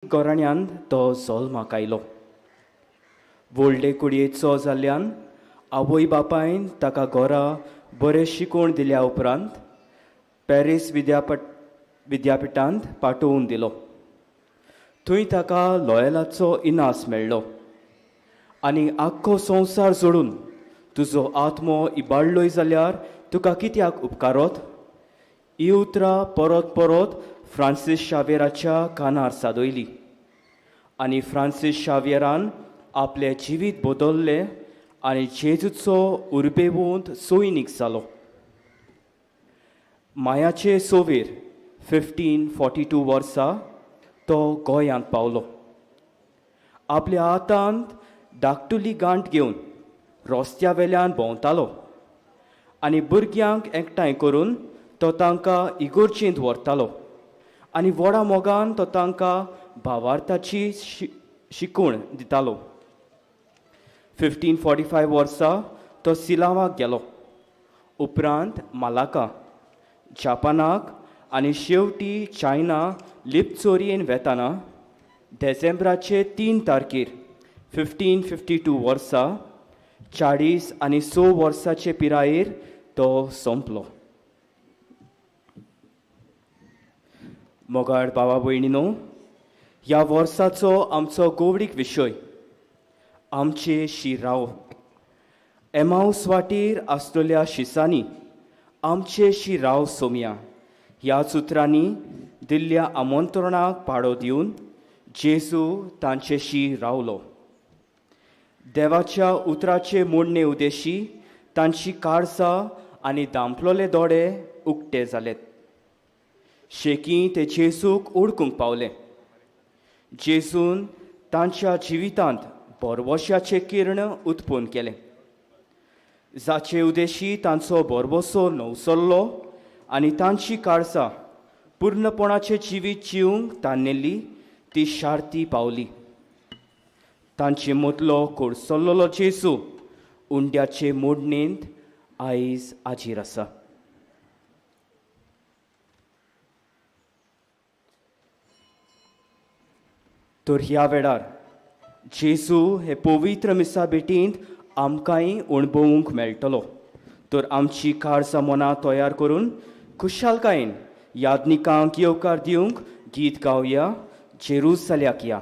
घराण्यांत तो जल्माक आयलो. व्हडले कुडयेचो जाल्ल्यान आवय बापायन ताका घरा बरें शिकवण दिल्या उपरांत पॅरीस विद्यापिठांत पाठोवन दिलो. थंय ताका लॉयलाचो इनास मेळ्ळो आनी आख्खो संवसार जोडून तुजो आत्मो इबाडलोय जाल्यार तुका कित्याक उपकारोत ही उतरां परत परत फ्रांसीस शाव्येराच्या कानार सादयली आनी फ्रांसीस शाव्येरान आपलें जिवीत बदल्लें आनी जेजूचो उर्बेवंत सैनीक जालो. मायाचे सोवेर 1542 वर्सा तो गोंयांत पावलो. आपल्या हातांत धाकटुली गांठ घेवन रस्त्या वेल्यान भोंवतालो आनी भुरग्यांक एकठांय करून तो तांकां इगोर्चेंत व्हरतालो आनी व्हडा मोगान तो तांकां भावार्थाची शिकवण दितालो. 1545 वर्सा तो सिलावाक गेलो. उपरांत मलाका, जापानाक आनी शेवटी चायना लिपचोरयेन वेताना डिसेंबराचे 3 तारखेर 1552 वर्सा 46 वर्साचे पिरायेर तो सोंपलो. मोगाळ बाबा भयणीनो, ह्या वर्साचो आमचो गोवडीक विशय आमचे शिराव. एमावस वाटेर आसलेल्या शिसांनी आमचे शिराव सोमया ह्या सुत्रांनी दिल्ल्या आमंत्रणाक पाडो दिवन जेजू तांचेशी रावलो. देवाच्या उतराचे मोडणे उदेशी तांची काळसां आनी दांपलोले दोळे उक्ते जाले. शेकी ते जेजूक ओडकूंक पावले. जेजून तांच्या जिवितांत भरवश्याचें किर्ण उत्पन्न केलें, जाचे उदेशी तांचो भरवसो नवसल्लो आनी तांची काळसां पूर्णपणाचें जिवीत जिवंक तान्नेल्ली ती शार्ती पावली. तांचे मदलो कोडसल्लो जेजू उंड्याचे मोडणेंत आयज आजीर आसा. तर ह्या वेळार जेजू हे पवित्र मिसा भेटींत आमकांय अणभवूंक मेळटलो. तर आमची काळजां मनां तयार करून खुशालकायेन यादनिकांक येवकार दिवंक गीत गावया जेरुसल्याक या.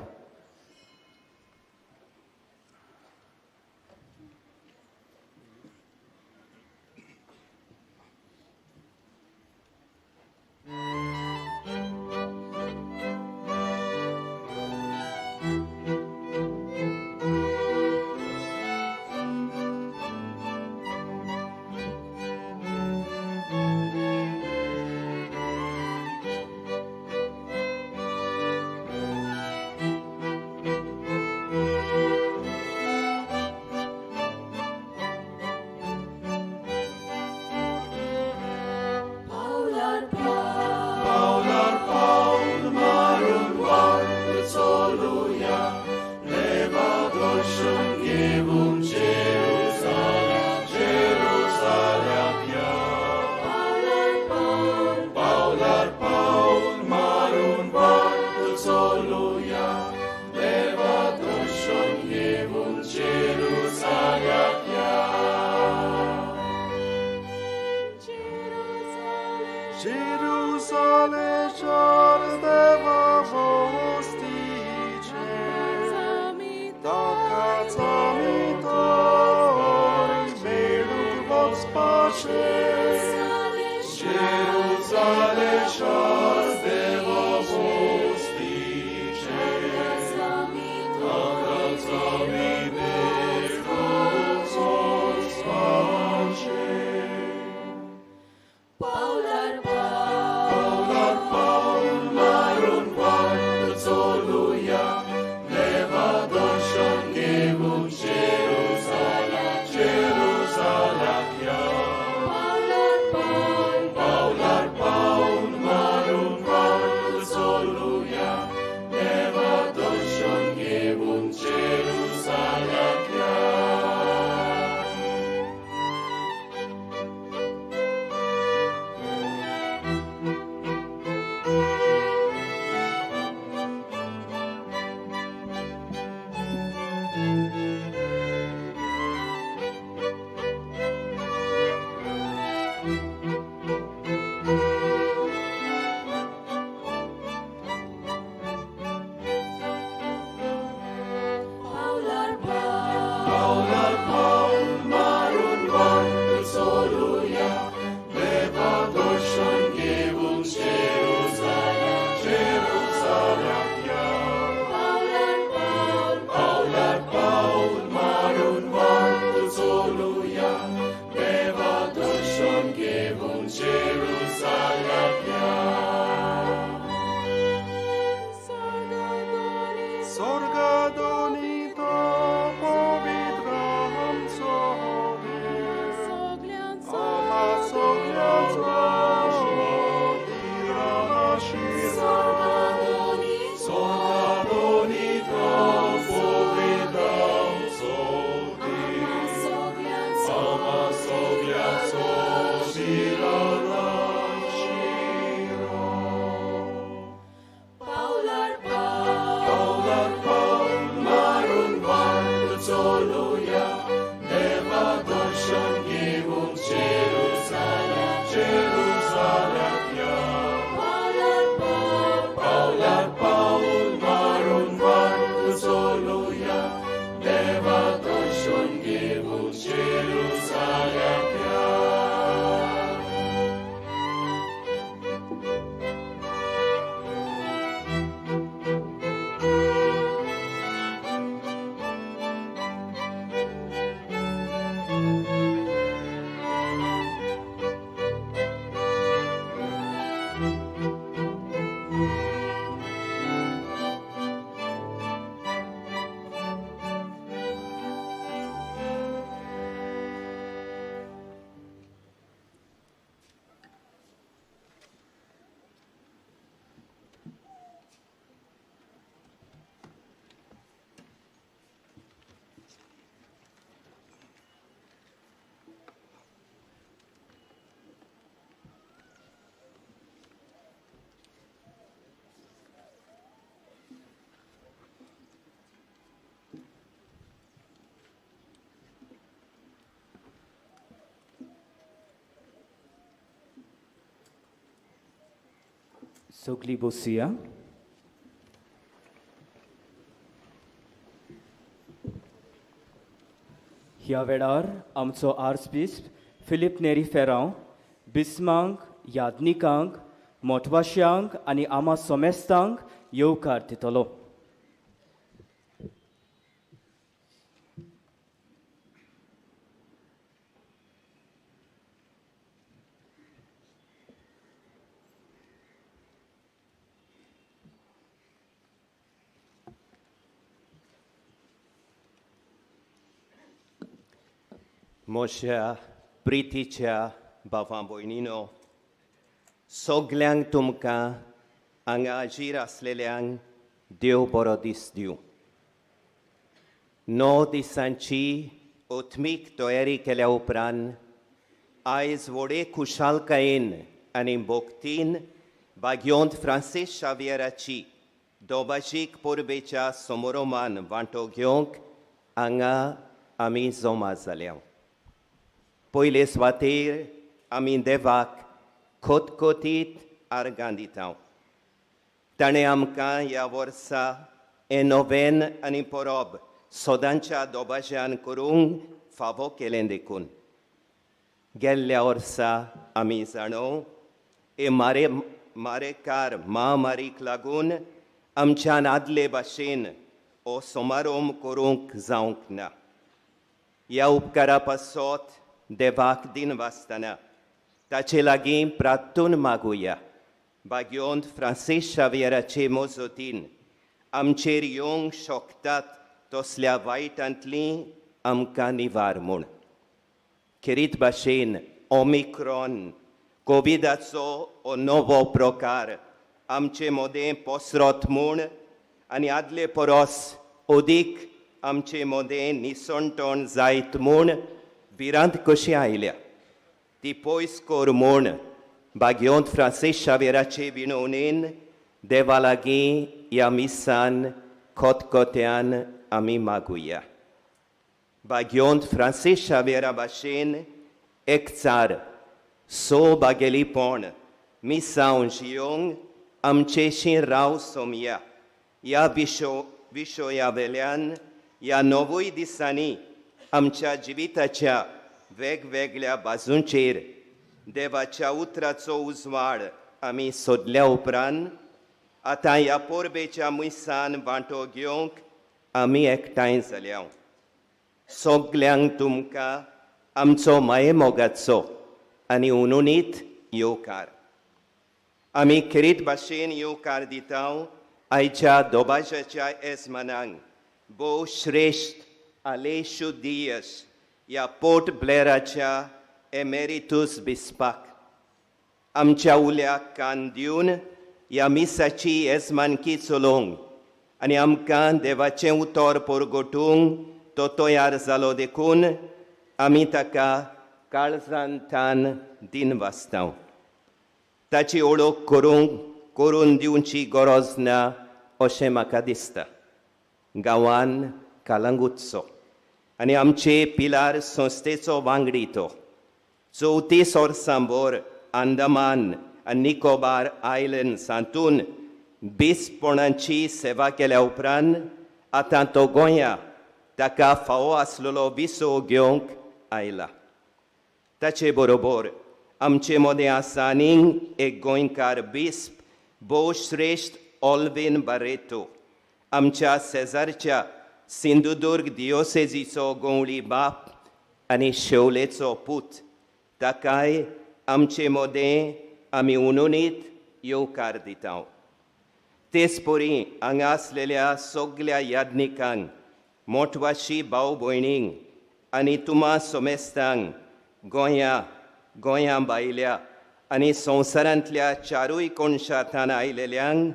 Jerusalem, Jerusalem, सगली बसुया. ह्या वेळार आमचो आर्चबिस्प फिलीप नेरी फेरांव बिस्मांक, यादनिकांक, मोटवाश्यांक आनी आमा सोमेस्तांक येवकार दितलो. म्हज्या प्रितीच्या भावा भयणीनो, सगल्यांक तुमकां हांगा हाजीर आसलेल्यांक देव बरो दीस दिवं. 9 दिसांची आत्मीक तयारी केल्या उपरांत आयज व्हडे खुशालकायेन आनी भक्तीन भाग्योंत फ्रांसीस शावियराची दोबाजीक परबेच्या समारोमान वांटो घेवंक हांगा आमी जमा जाल्या. पयले सुवातेर आमी देवाक खोतखोतीत आर्गां दिता. ताणें आमकां ह्या वर्सा हें नोवेन आनी परब सदांच्या दोबाज्यान करूंक फावो केलें देखून गेल्ल्या वर्सा आमी जाणो हे मारेकार महामारीक लागून आमच्यान आदले भाशेन हो समारोम करूंक जावंक ना. ह्या उपकारा पासत देवाक दिन वाचतना ताचे लागीं प्रार्थून मागुया. भाग्योंत फ्रांसीस शावियराचे मजतीन आमचेर येवंक शकतात तसल्या वायटांतली आमकां निवार म्हूण. खेरीत भाशेन ओमिक्रॉन कोविडाचो हो नवो प्रकार आमचे मदें पसरत म्हूण आनी आदले परस अदीक आमचे मदें निसणटण जायत म्हूण भिरांत कशी आयल्या ती पयस कर म्हूण भाग्योंत फ्रांसीस शावियराचे विनवणेन देवा लागीं ह्या मिसान खोतखोत्यान आमी मागुया. भाग्योंत फ्रांसीस शावियरा भाशेन एकचार सो बागेलीपण मिसांव जियोंक आमचेशी राव सोमया. ह्या विशया वेल्यान ह्या 9 दिसांनी आमच्या जिविताच्या वेगवेगळ्या बाजूंचेर देवाच्या उतराचो उजवाड आमी सोदल्या उपरांत आतां ह्या परबेच्या मिसान वांटो घेवंक आमी एकठांय जाल्या. सगल्यांक तुमकां आमचो मायेमोगाचो आनी उनुनीत येवकार. आमी खेरीत भाशेन येवकार दिता आयच्या दोबाज्याच्या येजमानांक भोव श्रेश्ठ आलेशू दियस ह्या पोर्ट ब्लेराच्या एमेरितूस बिस्पाक आमच्या उल्याक कान दिवन ह्या मिसाची येजमानकी चलोवंक आनी आमकां देवाचें उतर परगटूंक तो तयार जालो देखून आमी ताका काळजांतान दिन वाचता. ताची ओळख करूंक करून दिवची गरज ना अशें म्हाका दिसता. गांवान कालंगुटचो आनी आमचे पिलार संस्थेचो वांगडी तो 34 वर्सां भर अंदमान आनी निकोबार आयलंड्स हातून बिस्पणाची सेवा केल्या उपरांत आतां तो गोंया ताका फावो आसलेलो विसव घेवंक आयला. ताचे बरोबर आमचे मदें आसा आनीक एक गोंयकार बिस्प भोव श्रेश्ठ ऑल्विन बारेतो, आमच्या शेजारच्या सिंधुदुर्ग दियोसेजीचो गंवळी बाप आनी शेवलेचो पूत. ताकाय आमचे मदें आमी उनुनीत येवकार दिता. तेच परी हांगा आसलेल्या सगल्या याज्ञिकांक, मोटवाशी भाव भयणींक आनी तुमा सोमेस्तांक गोंया गोंया भायल्या आनी संवसारांतल्या चारूय कोनशांत आयलेल्यांक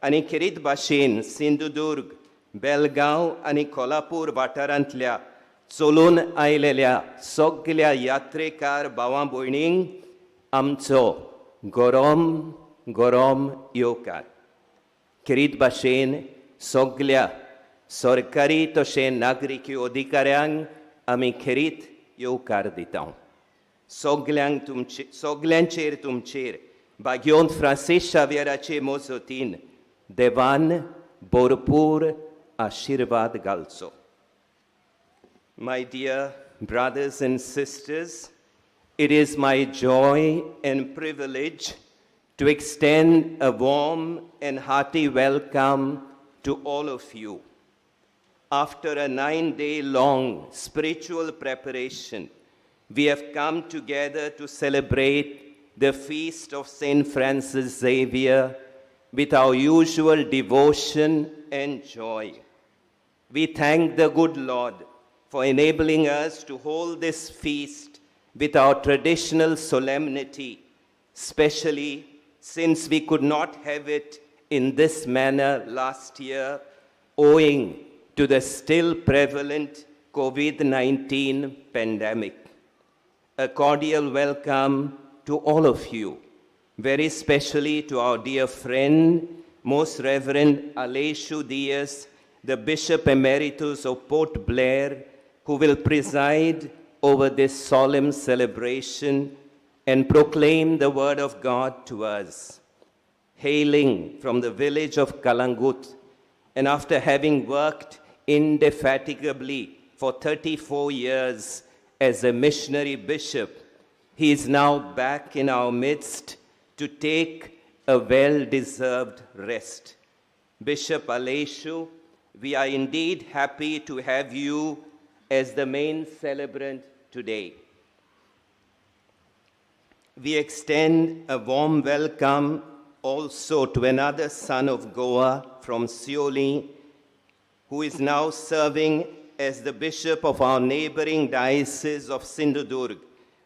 आनी खेरीत भाशेन सिंधुदुर्ग, बेलगांव आनी कोल्हापूर वाठारांतल्या चलून आयलेल्या सगल्या यात्रेकार भावां भयणींक आमचो गरम गरम येवकार. खेरीत भाशेन सगल्या सरकारी तशें नागरिकी अधिकाऱ्यांक आमी खेरीत येवकार दिता. सगल्यांक तुमचे सगल्यांचेर तुमचेर भाग्योंत फ्रांसीस शावियराचे मजतीन देवान भरपूर आशिर्वाद घालचो. My dear brothers and sisters, it is my joy and privilege to extend a warm and hearty welcome to all of you. After a 9-day-long spiritual preparation, we have come together to celebrate the feast of Saint Francis Xavier with our usual devotion and joy. We thank the good Lord for enabling us to hold this feast with our traditional solemnity, especially since we could not have it in this manner last year, owing to the still prevalent COVID-19 pandemic. A cordial welcome to all of you, very especially to our dear friend, Most Reverend Aleixo Dias, the Bishop Emeritus of Port Blair, who will preside over this solemn celebration and proclaim the word of God to us. Hailing from the village of Kalangut, and after having worked indefatigably for 34 years as a missionary bishop, he is now back in our midst to take a well-deserved rest. Bishop Aleixo, we are indeed happy to have you as the main celebrant today. We extend a warm welcome also to another son of Goa from Sioli, who is now serving as the bishop of our neighboring diocese of Sindhudurg,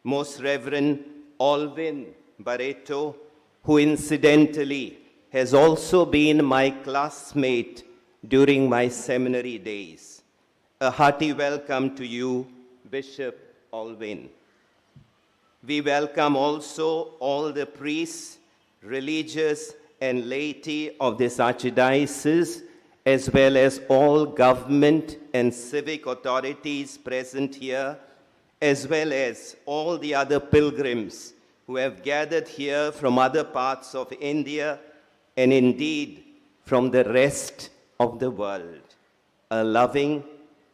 Most Reverend Alvin Barreto, who incidentally has also been my classmate during my seminary days. A hearty welcome to you, Bishop Alvin. We welcome also all the priests, religious, and laity of this archdiocese, as well as all government and civic authorities present here, as well as all the other pilgrims who have gathered here from other parts of India and indeed from the rest of the world. A loving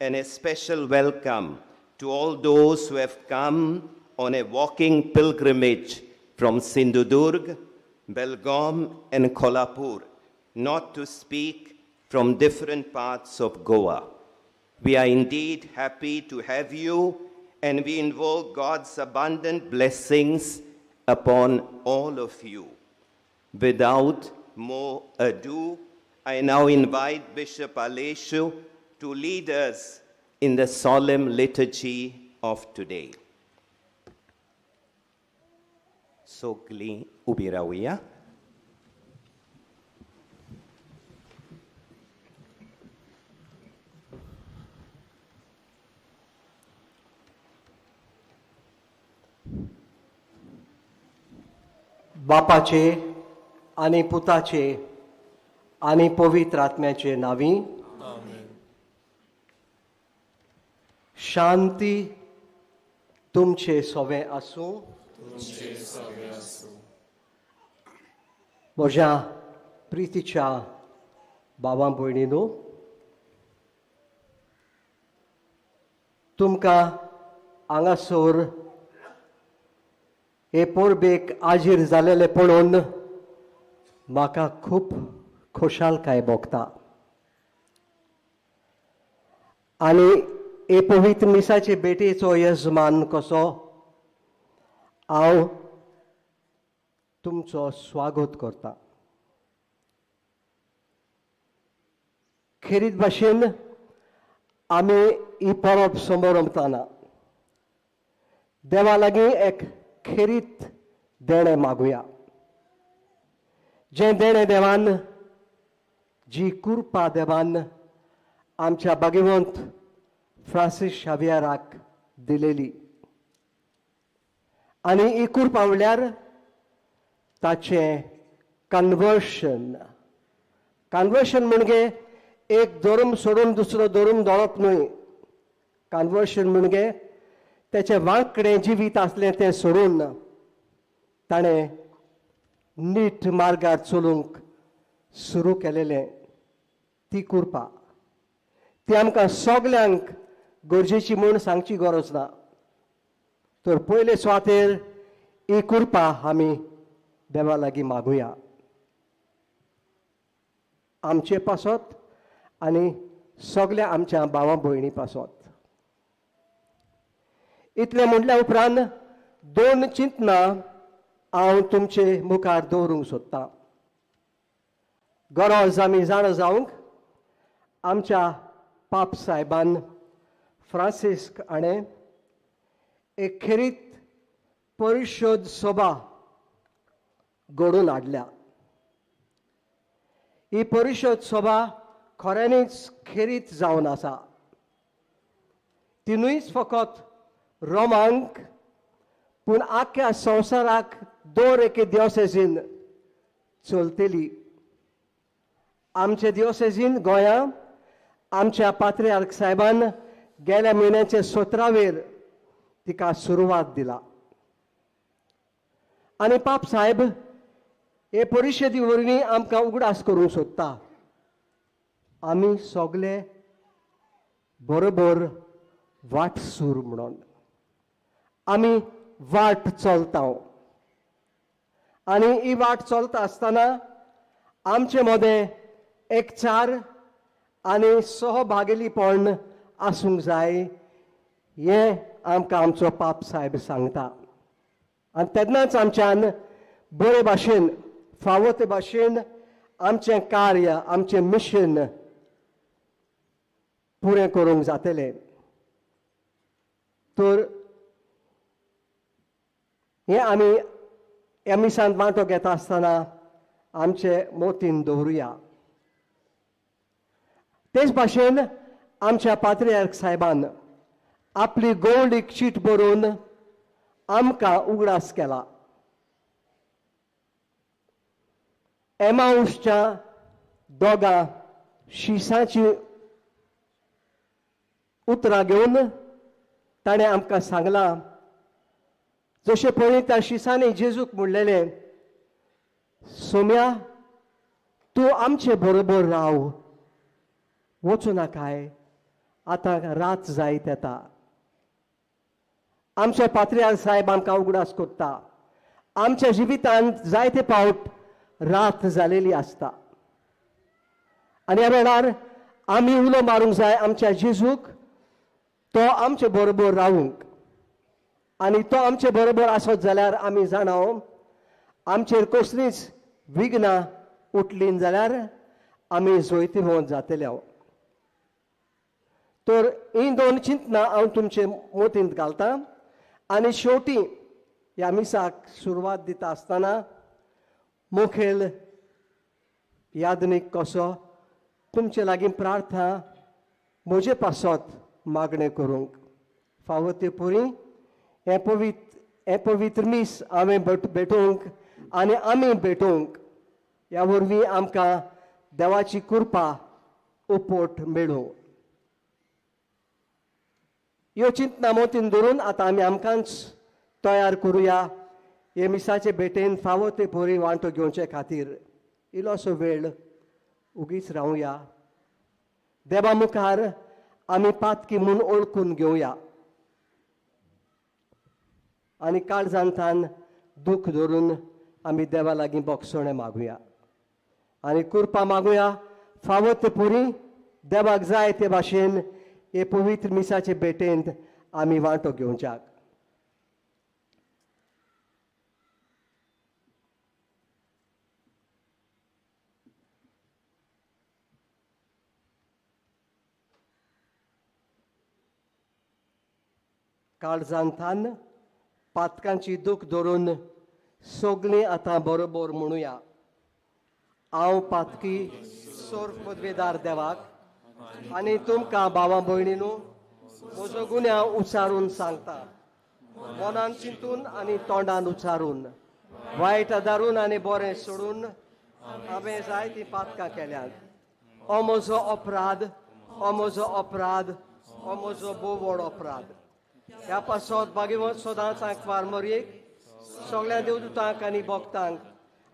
and a special welcome to all those who have come on a walking pilgrimage from Sindhudurg, Belgaum, and Kolhapur, not to speak from different parts of Goa. We are indeed happy to have you, and we invoke God's abundant blessings upon all of you. Without more ado, I now invite Bishop Aleixo to lead us in the solemn liturgy of today. Sogli ubi rawia. बापाचे आनी पुताचे आनी पवित्र आत्म्याचे नांवी शांती तुमचे सोवे आसूं. म्हज्या प्रितीच्या भावां भयणीनो, तुमकां हांगासर हे परबेक आजीर जालेले पळोवन म्हाका खूब खोशालकाय भोगता आनी हे पवित्र मिसाचे भेटेचो यजमान कसो हांव तुमचो स्वागत करता. खेरीत भाशेन आमी ही परब समरंभताना देवा लागीं एक खेरीत देणें मागुया, जें देणें देवान, जी कृपा देवान आमच्या भाग्यवंत फ्रांसीस शावियराक दिलेली आनी ही कृपा म्हणल्यार ताचें कन्वर्शन. कन्वर्शन म्हणजे एक धर्म सोडून दुसरो धर्म दवरप न्हय. कन्वर्शन म्हणजे तेचें वांकडें जिवीत आसलें तें सोडून ताणें नीट मार्गार चलूंक सुरू केलेलें ती कृपा ती आमकां सगल्यांक गरजेची म्हूण सांगची गरज ना. तर पयले सुवातेर ही कृपा आमी देवा लागीं मागुया आमचे पासत आनी सगल्या आमच्या भावा भयणी पासत. इतलें म्हणल्या उपरांत दोन चिंतनां हांव तुमचे मुखार दवरूंक सोदतां. गरज आमी जाणा जावंक आमच्या पाप साहेबान फ्रांसिस्क हाणें एक खेरीत परिशोध सभा घडोवन हाडल्या. ही परिशोध सभा खऱ्यांनीच खेरीत जावन आसा. ती न्हूच फकत रोमांक पूण आख्या संवसाराक दर एके दियोसेजीन चलतली. आमचे दियोसेजीन गोंया आमच्या पात्रियार्क साहेबान गेल्या म्हयन्याचे 17वेर तिका सुरवात दिला आनी पाप साहेब हे परिशदी वरवीं आमकां उगडास करूंक सोदता आमी सगले बरोबर वाटसूर म्हणून आमी वाट चलता आनी ही वाट चलता आसतना आमचे मदें एकचार आनी सहभागीपण आसूंक जाय हें आमकां आमचो पाप साहेब सांगता. आनी तेन्नाच आमच्यान बरे भाशेन फावो ते भाशेन आमचें कार्य आमचें मिशन पुरें करूंक जातलें. तर हें आमी ह्या मिसांत वांटो घेता आसतना आमचे मोतीन दवरुया. तेच भाशेन आमच्या पात्रियार्क साहेबान आपली गोवळीक चीट बरोवन आमकां उगडास केला. एमाउसच्या दोगां शिसांची उतरां घेवन ताणें आमकां सांगलां, जशें पळय त्या शिसांनी जेजूक म्हणलेलें, सोम्या तूं आमचे बरोबर राव, वचूं नाकाय, आतां रात जायत येता. आमचे पात्रियार्क साहेब आमकां उगडास करता आमच्या जिवितांत जायते पावट रात जालेली आसता आनी ह्या वेळार आमी उलो मारूंक जाय आमच्या जेजूक, तो आमचे बरोबर रावूंक. आनी तो आमचे बरोबर आसत जाल्यार आमी जाणाव आमचेर कसलीच विघ्नां उठलीं जाल्यार आमी जैतिवंत जातले. तर हीं दोन चिंतनां हांव तुमचे मोतींत घालता आनी शेवटी ह्या मिसाक सुरवात दिता आसतना मुखेल यादनीक कसो तुमचे लागीं प्रार्थना म्हजे पासत मागणें करूंक फावो ते पुरी हें पवित्र मीस हांवें भेटोवंक आनी आमी भेटोवंक ह्या वरवीं आमकां देवाची कृपा उपोट मेळूं. ह्यो चिंतना मोतीन धरून आतां आमी आमकांच तयार करुया हे मिसाचे भेटेन फावो ते परी वांटो घेवचे खातीर. इल्लोसो वेळ उगीच रावया, देवा मुखार आमी पातकी म्हूण ओळखून घेवया आनी काळजांतान दूख धरून आमी देवा लागीं बोगसणें मागुया आनी कृपा मागुया फावो ते पुरी देवाक जाय ते भाशेन हे पवित्र मिसाचे भेटेंत आमी वांटो घेवच्याक. काळजांतान पातकांची दूख धरून सगळीं आतां बरोबर म्हणुया, हांव पातकी सोर पदवेदार देवाक आनी तुमकां भावा भयणीनू म्हजो गुन्यांव उच्चारून सांगता, मनान चिंतून आनी तोंडान उच्चारून, वायट आदारून आनी बरें सोडून हांवें जायतीं पातकां केल्यांत. हो म्हजो अपराध, हो म्हजो अपराध, हो म्हजो भोव व्हड अपराध. ह्या पासत भागीवंत सदांच आंकवार मरयेक, सगळ्या देवदूतांक आनी भक्तांक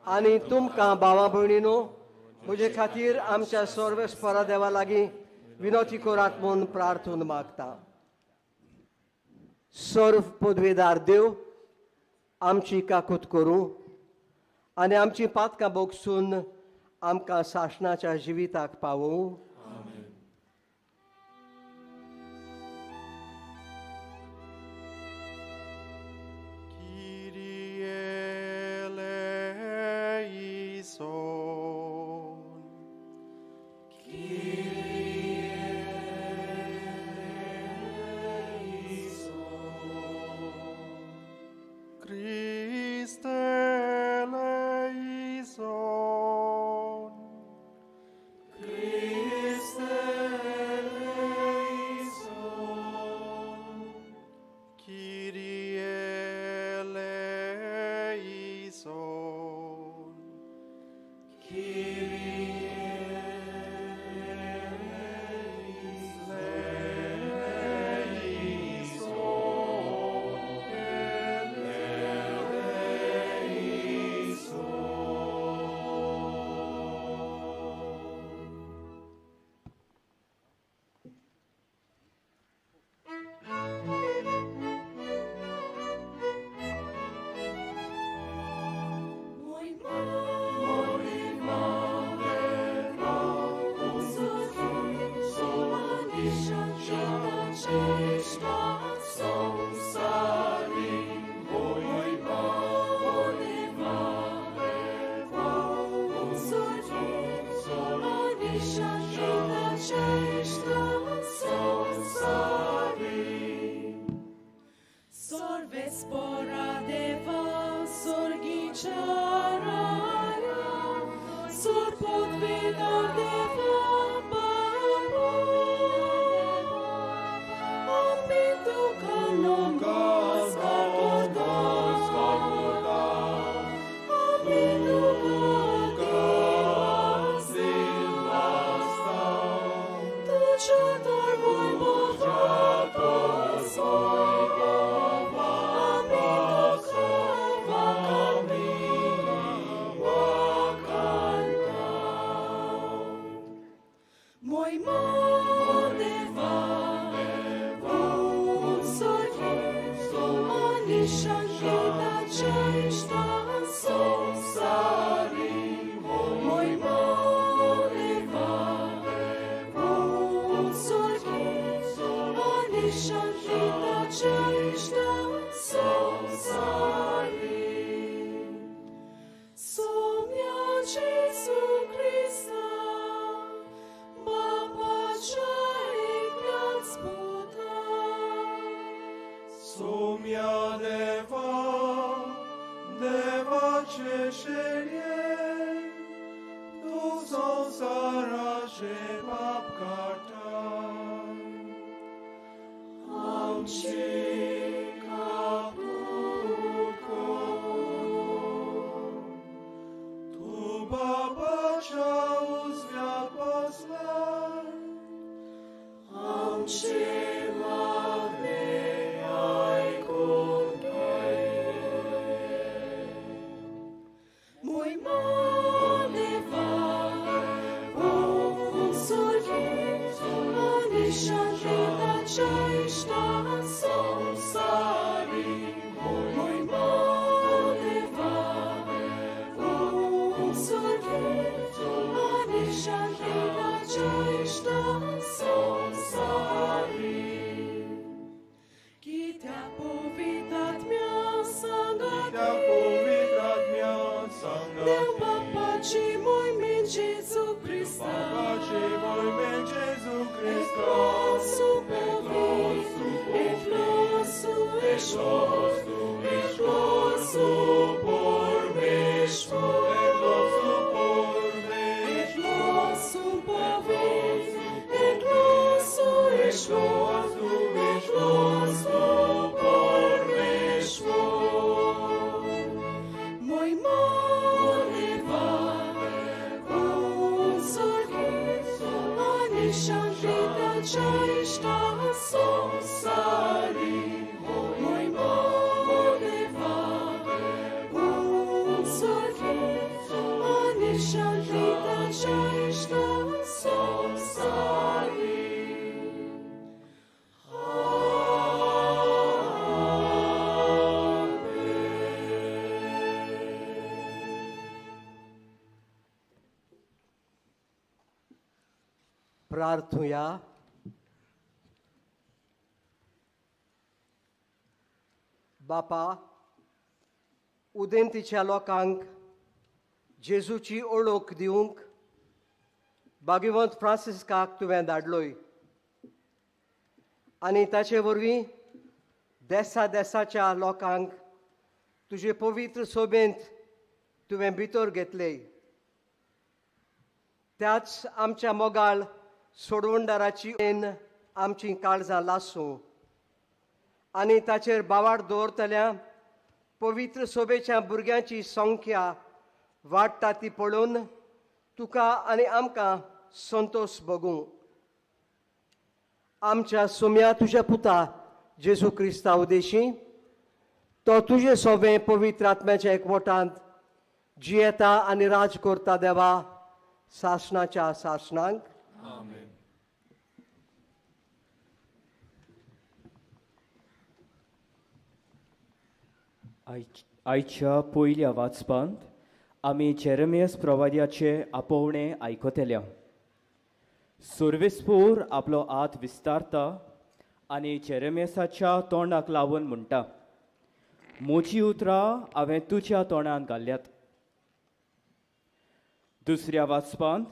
आनी तुमकां भावा भयणीनू म्हजे खातीर आमच्या सर्वेस्परा देवा लागीं विनोती करात म्हूण प्रार्थून मागता. सर्व पदवेदार देव आमची काकूत करूं आनी आमची पातकां भोगसून आमकां सासणाच्या जिविताक पावोवं. Jesu Christa. सोम्या देवा देवाचे शेळये तूं संवसाराचे पाप काडटाय आमची काकूट कर तूं बाबाच्या उजव्याक बसलाय आमची मागणी आयकून घे. Muy deva, un sorriso, anisha chaishta samsari. Muy deva, un sorriso, anisha chaishta samsari. Kitea povitat mea Kitea povitrat mea sangati Deu papaci moi men Jesu Christa Papaci moi men Jesu Christa Et nosso povit, et nosso esfor, et nosso por mesfor, Et nosso por et nosso povit, et nosso esfor, et nosso por mesfor. Moi moleva, un sorriso, anisha chaishta samsari. Moi moleva, un sorriso, anisha chaishta samsari. प्रार्थुया. बापा, उदेंतीच्या लोकांक जेजूची ओळख दिवंक भाग्यवंत फ्रांसिस्काक तुवें धाडलोय आनी ताचे वरवीं देसा देसाच्या लोकांक तुजे पवित्र सोबेंत तुवें भितर घेतले. त्याच आमच्या मोगाळ सोडवणदाराची आमची काळजां लासूं आनी ताचेर बावाड दवरतल्या पवित्र सोबेच्या भुरग्यांची संख्या वाडटा ती पळोवन तुका आनी आमकां संतोश भोगूं. आमच्या सोम्या तुज्या पुता जेजू क्रिस्ता उदेशी तो तुजे सोबे पवित्र आत्म्याच्या एकवटांत जियेता आनी राज करता देवा सासणाच्या सासणांक. आमेन. आयच्या पयल्या वाचपांत आमी जेरेमियस प्रवाद्याचे आपोवणें आयकतल्या. सर्वेस्पोर आपलो हात विस्तारता आनी जेरेमियसाच्या तोंडाक लावन म्हणटा, म्हजी उतरां हांवें तुज्या तोंडान घाल्यात. दुसऱ्या वाचपांत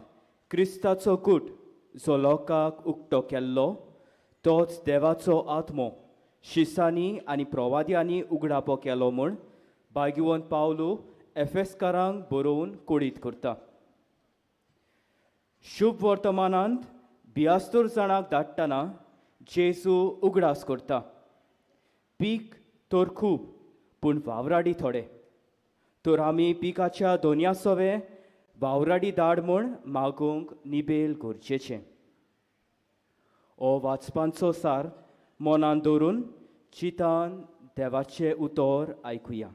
क्रिस्ताचो कूट जो लोकांक उक्तो केल्लो तोच देवाचो आत्मो शिसांनी आनी प्रवाद्यांनी उगडापो केलो म्हूण भाग्यवंत पावलो एफेसकारांक बरोवन कोडीत करता. शुभ वर्तमानांत बियास्तूर जाणाक धाडटना जेजू उगडास करता, पीक तर खूब पूण वावराडी थोडे, तर आमी पिकाच्या दोनया सवे वावराडी धाड म्हूण मागूंक निबेल गरजेचें. हो वाचपांचो सार मनान दवरून चितान देवाचें उतर आयकुया.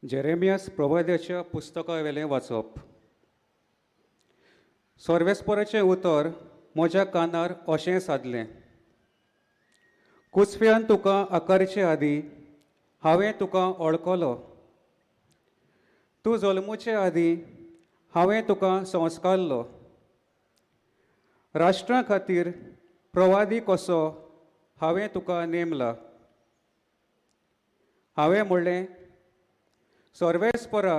जेरेमियास प्रवाद्याच्या पुस्तकावेलें वाचप. सर्वेस्पराचें उतर म्हज्या कानार अशें सादलें, कुसव्यान तुका आकारचे आदीं हांवें तुका ओळखलो, तूं जल्मुचे आदीं हांवें तुका संस्कारलो, राष्ट्रा खातीर प्रवादी कसो हांवें तुका नेमला. हांवें म्हणलें, सर्वेस्परा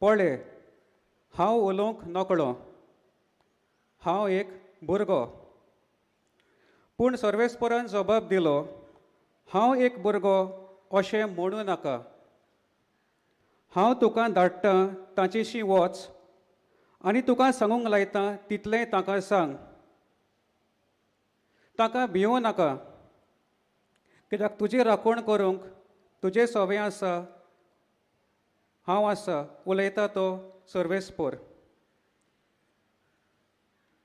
पळय, हांव उलोवंक नकळो, हांव एक भुरगो. पूण सर्वेस्परान जबाब दिलो, हांव एक भुरगो अशें म्हणूं नाका. हांव तुका धाडटां तांचेशी वच आनी तुका सांगूंक लायतां तितलें तांकां सांग. तांकां भिवूं नाका, कित्याक तुजी राखण करूंक तुजें सवें आसा, हांव आसा, उलयता तो सर्वेस्पर.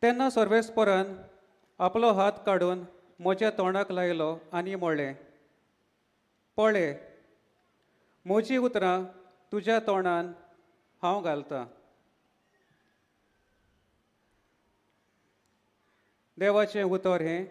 तेन्ना सर्वेस्परान आपलो हात काडून म्हज्या तोंडाक लायलो आनी म्हळें, पळय, म्हजीं उतरां तुज्या तोंडान हांव घालतां. देवाचें उतर हें.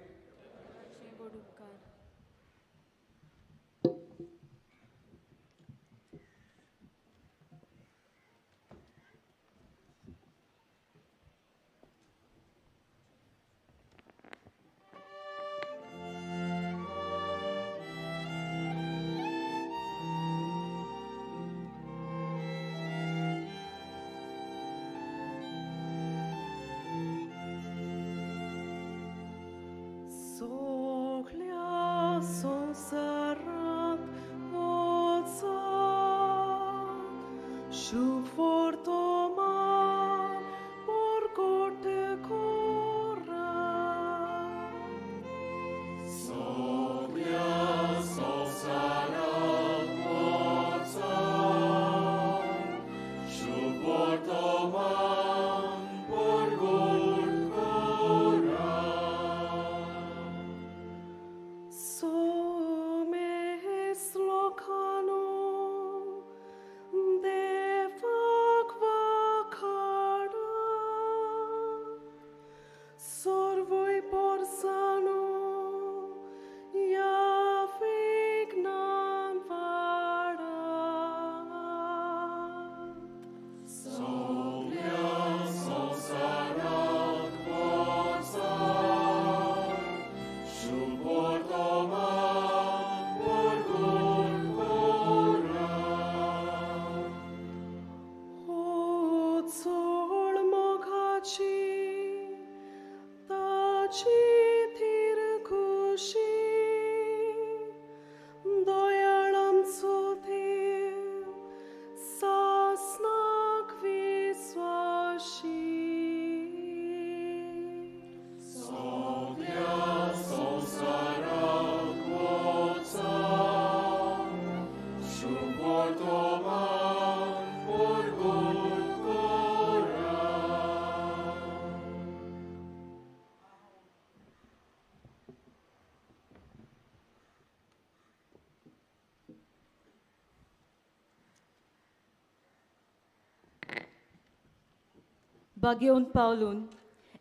बागेवन पावलून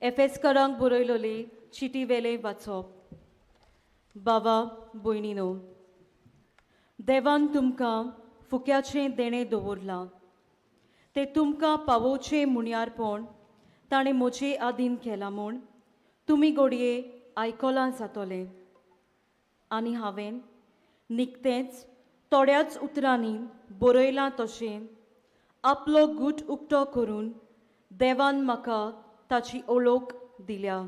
एफेस्करांक बरयलोली चिटी वेले वाचप. बाबा भयणीनो, देवान तुमकां फुक्याचें देणें दवरलां, तें तुमकां पावोवचें मुण्यारपण ताणें म्हजे आदीन केलां म्हूण तुमी घडये आयकलां जातलें. आनी हांवें निकतेंच थोड्याच उतरांनी बरयलां तशें आपलो गूट उक्तो करून देवान म्हाका ताची ओळख दिल्या.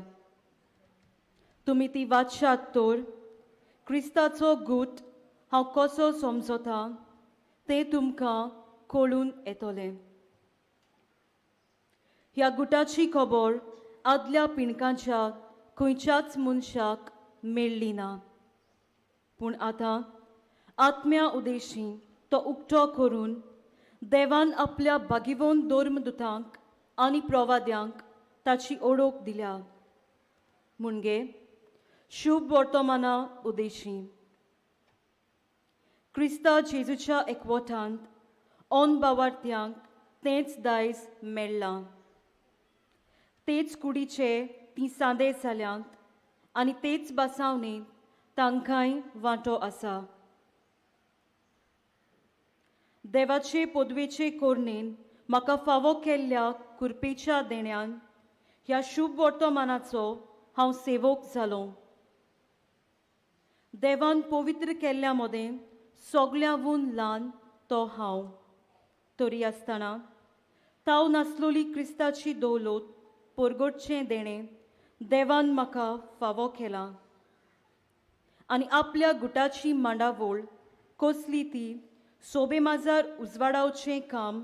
तुमी ती वाचशात तर क्रिस्ताचो गूट हांव कसो समजता तें तुमकां कळून येतलें. ह्या गुटाची खबर आदल्या पिणकांच्या खंयच्याच मनशाक मेळ्ळी ना, पूण आतां आत्म्या उदेशी तो उक्तो करून देवान आपल्या भागिवंत धर्मदुतांक आनी प्रवाद्यांक ताची ओळख दिल्या. म्हणजे शुभ वर्तमाना उदेशी क्रिस्ता जेजूच्या एकवटांत ऑन बावार्थ्यांक तेंच दायज मेळ्ळां. तेच कुडीचे तीं सांदे जाल्यांत आनी तेच बसावणेंत तांकांय वांटो आसा. देवाचे पदवेचे कोरणेन म्हाका फावो केल्ल्या कृपेच्या देण्यान ह्या शुभ वर्तमानाचो हांव सेवक जालो. देवान पवित्र केल्ल्या मदें सगळ्यांवून ल्हान तो हांव, तरी आसतना ताव नासलोली क्रिस्ताची दौलत परगटचें देणें देवान म्हाका फावो केलां आनी आपल्या गुटाची मांडावळ कसली ती सोबे माजार उजवाडावचें काम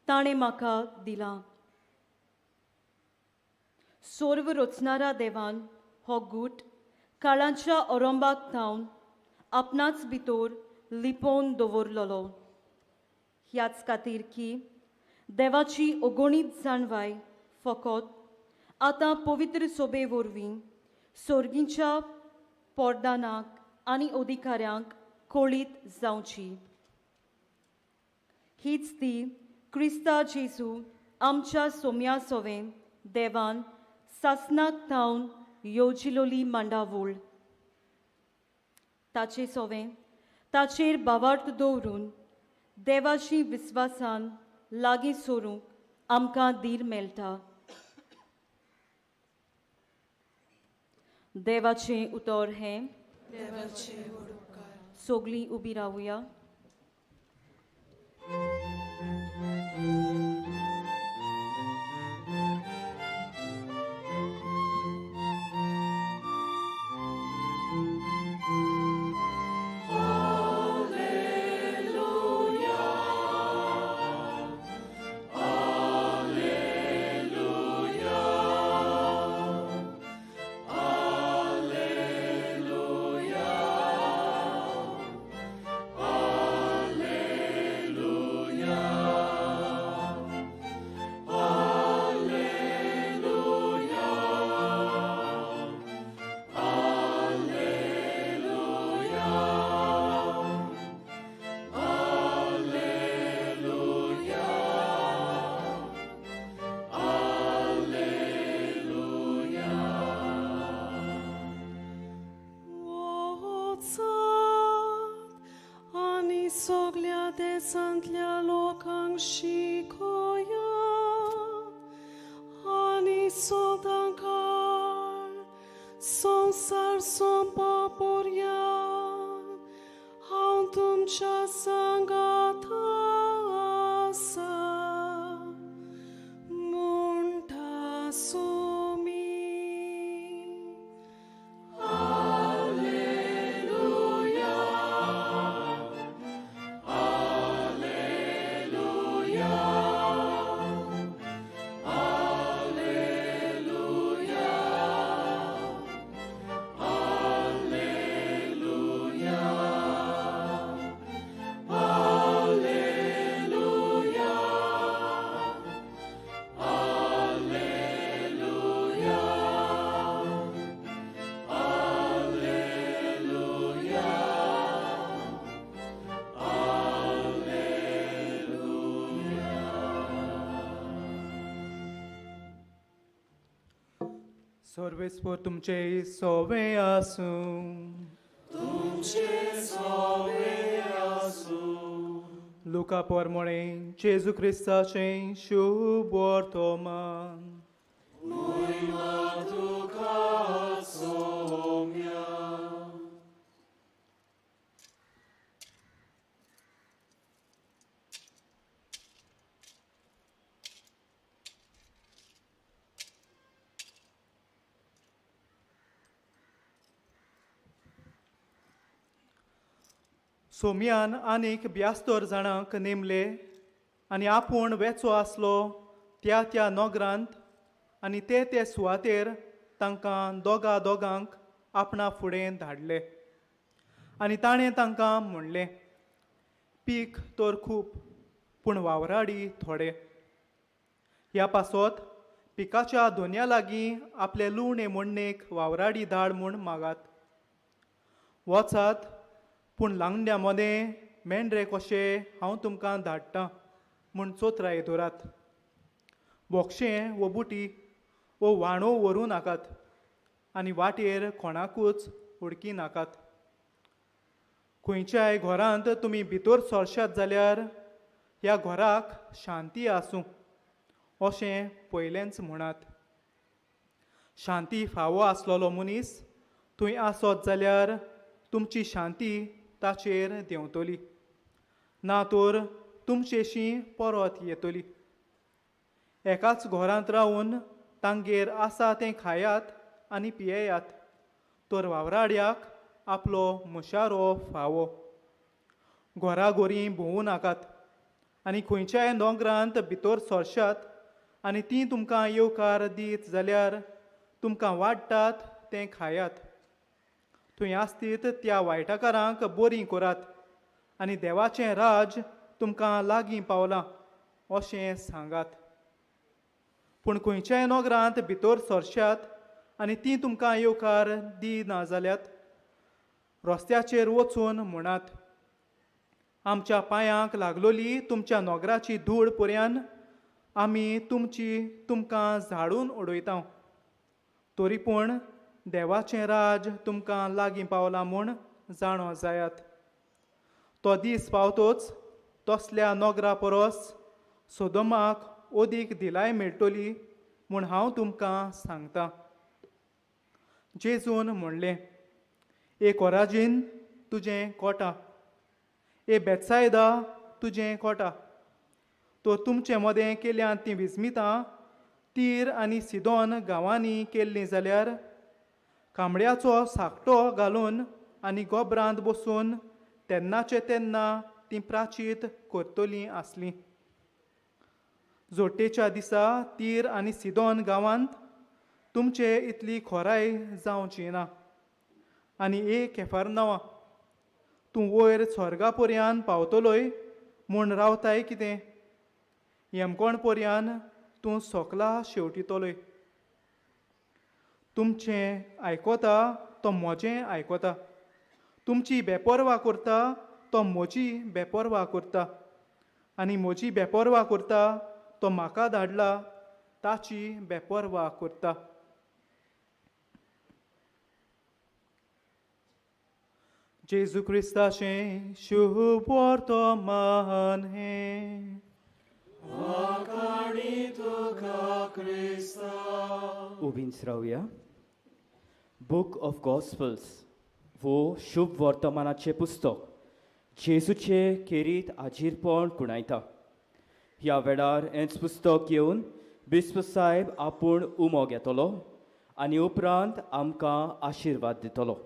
ताणें म्हाका दिलां. सर्व रचणारा देवान हो गूट काळाच्या अरंबाक थावन आपणाच भितर लिपोवन दवरलेलो. ह्याच खातीर की देवाची अगणीत जाणवाय फकत आतां पवित्र सोबे वरवीं सर्गींच्या पोरदानाक आनी अधिकाऱ्यांक कळीत जावची. हीच ती क्रिस्ता जेजू आमच्या सोम्या सोवें देवान सासनाक थावन येवजिलोली मांडावळ. ताचे सोवें ताचेर भावार्थ दवरून देवाची विस्वासान लागीं सरूंक आमकां धीर मेळटा. देवाचें उतर हें. सगळीं उबी रावया. देसांतल्या लोकांक शिकोया आनी सदांकाळ संवसार सोंपा पर्यंत हांव तुमच्या सांगाता आसा म्हणटा सोमी. सर्वेस्पर तुमचे सोवे आसूं. तुमचे सोवे आसूं. लुका पोरमोळे जेजू क्रिस्ताचें शुभ वर्तमान. महिमा तुका सोम्या. सोम्यान आनीक ब्यास्तर जाणांक नेमले आनी आपूण वेचो आसलो त्या त्या नगरांत आनी ते ते सुवातेर तांकां दोगा दोगांक आपणा फुडें धाडले. आनी ताणें तांकां म्हणलें, पीक तर खूब पूण वावराडी थोडे. ह्या पासत पिकाच्या दोनया लागीं आपले लुवणे मोडणेक वावराडी धाड म्हूण मागात. वचात पूण लांगड्या मदें मेंढरे कशे हांव तुमकां धाडटां म्हूण चोत्राय दवरात. बोक्षें वो बुटी वो व्हाणो व्हरूं नाकात आनी वाटेर कोणाकूच उडकी नाकात. खंयच्याय घरांत तुमी भितर सरशात जाल्यार ह्या घराक शांती आसूं अशें पयलेंच म्हणात. शांती फावो आसलेलो मनीस थंय आसत जाल्यार तुमची शांती ताचेर देंवतली, ना तर तुमचेशी परत येतली. एकाच घरांत रावन तांगेर आसा तें खायात आनी पियेयात, तर वावराड्याक आपलो मुशारो फावो. घोराघोरी भोंवू नाकात आनी खंयच्याय दोंगरांत भितर सरशात आनी तीं तुमकां येवकार दीत जाल्यार तुमकां वाडटात तें खायात. थंय आसतीत त्या वायटकारांक बरीं करात आनी देवाचें राज तुमकां लागीं पावलां अशें सांगात. पूण खंयच्याय नगरांत भितर सरशात आनी तीं तुमकां येवकार दिना जाल्यार रस्त्याचेर वचून म्हणात, आमच्या पांयांक लागलोली तुमच्या नगराची धूळ पर्यान आमी तुमची तुमकां झाडून उडयता, तरी पूण देवाचें राज तुमकां लागीं पावलां म्हूण जाणो जायात. तो दीस पावतोच तसल्या नगरा परस सोदोमाक ओदीक दिलाय मेळटली म्हूण हांव तुमकां सांगता. जेजून म्हणलें, ए कोराजीन तुजें कोटा, ए बेत्सायदा तुजें कोटा, तो तुमचे मदें केल्यान तीं विस्मितां तीर आनी सिदोन गांवांनी केल्लीं जाल्यार कांबड्याचो साकटो घालून आनी गोबरांत बसून तेन्नाचे तेन्ना तीं प्राचीत करतलीं आसलीं. जोडटेच्या दिसा तीर आनी सिदोन गांवांत तुमचे इतली खोराय जावची ना. आनी ए केफारनवा, तूं वयर स्वर्गा पर्यान पावतलोय म्हूण रावताय कितें? येमकोण पर्यान तूं सोकला शेवटितलोय. तुमचें आयकोता तो म्हजें आयकोता, तुमची बेपर्वा करता तो म्हजी बेपर्वा करता, आनी म्हजी बेपर्वा करता तो म्हाका धाडला ताची बेपर्वा करता. जेजू क्रिस्ताचें शुभ वर्तमान हें. वाखाणी तुका क्रिस्ता. उबींच रावया. बुक ऑफ गॉस्पल्स वो शुभ वर्तमानाचें पुस्तक जेजूचे खेरीत आजीरपण कुणायता. ह्या वेळार हेंच पुस्तक घेवन बिस्प साहेब आपूण उमो घेतलो आनी उपरांत आमकां आशिर्वाद दितलो.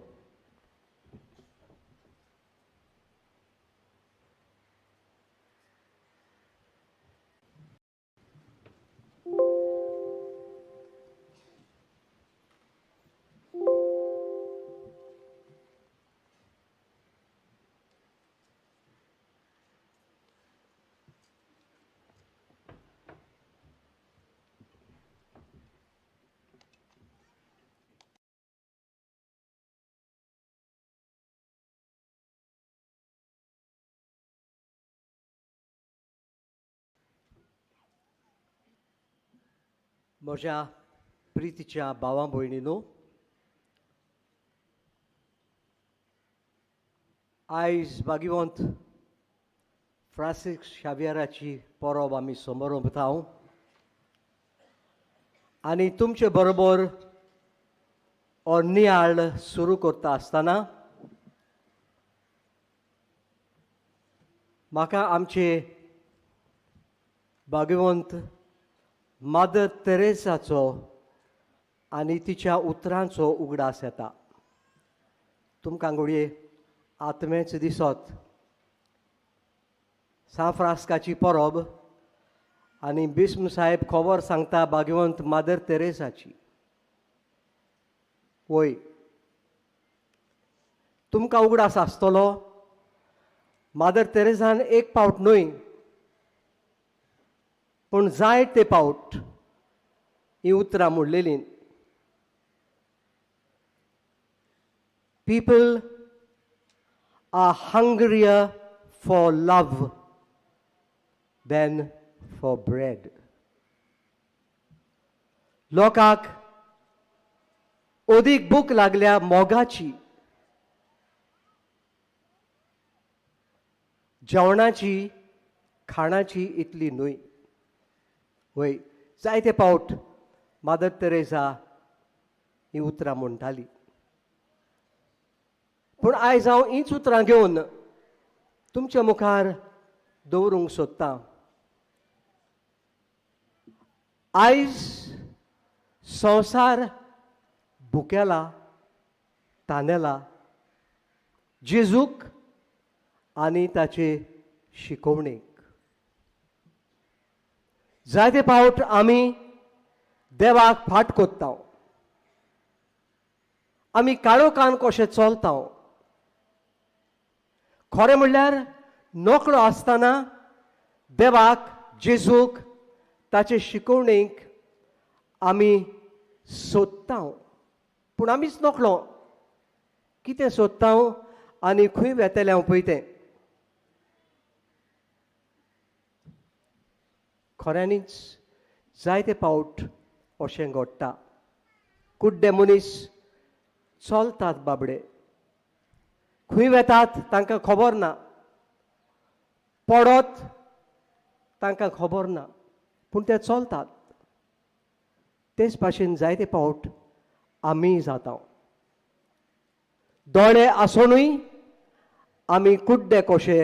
म्हज्या प्रितीच्या भावा भयणीनो, आयज भाग्यवंत फ्रांसीस शावियराची परब आमी समरंभता आनी तुमचे बरोबर हो नियाळ सुरू करता आसतना म्हाका आमचे भाग्यवंत मादर तेरेसाचो आनी तिच्या उतरांचो उगडास येता. तुमकां घडये आत्मेच दिसत सांत फ्रांस्काची परब आनी बिस्म साहेब खबर सांगता भाग्यवंत मादर तेरेसाची. वय, तुमकां उगडास आसतलो मादर तेरेसान एक पावट न्हय पूण जाय ते पावट ही उतरां म्हणलेलीं. People are hungrier for love than for bread. लोकांक अदीक भूक लागल्या मोगाची, जेवणाची, खाणाची इतली न्हय. वय, जायते पावट मादर तेरेसा ही उतरां म्हणटाली. पूण आयज हांव हीच उतरां घेवन तुमच्या मुखार दवरूंक सोदतां. आयज संवसार भुकेला, तानेला जेजूक आनी ताचे शिकोवणेक। जायते फावट आमी देवाक फाट कोत्ता, आमी काळोखान कशें चलता। खरें म्हणल्यार नकळो आसतना देवाक, जेजूक, ताचे शिकोवणेक आमी सोदता, पूण आमीच नकळो कितें सोदता आनी खंय वेतलें हांव पळय तें। खऱ्यांनीच जायते फावट अशें घडटा, कुड्डे मनीस चलतात बाबडे, खंय वेतात तांकां खबर ना, पडत तांकां खबर ना, पूण ते चलतात। तेच भाशेन जायते फावट आमी जाता, दोळे आसुनूय आमी कुड्डे कशे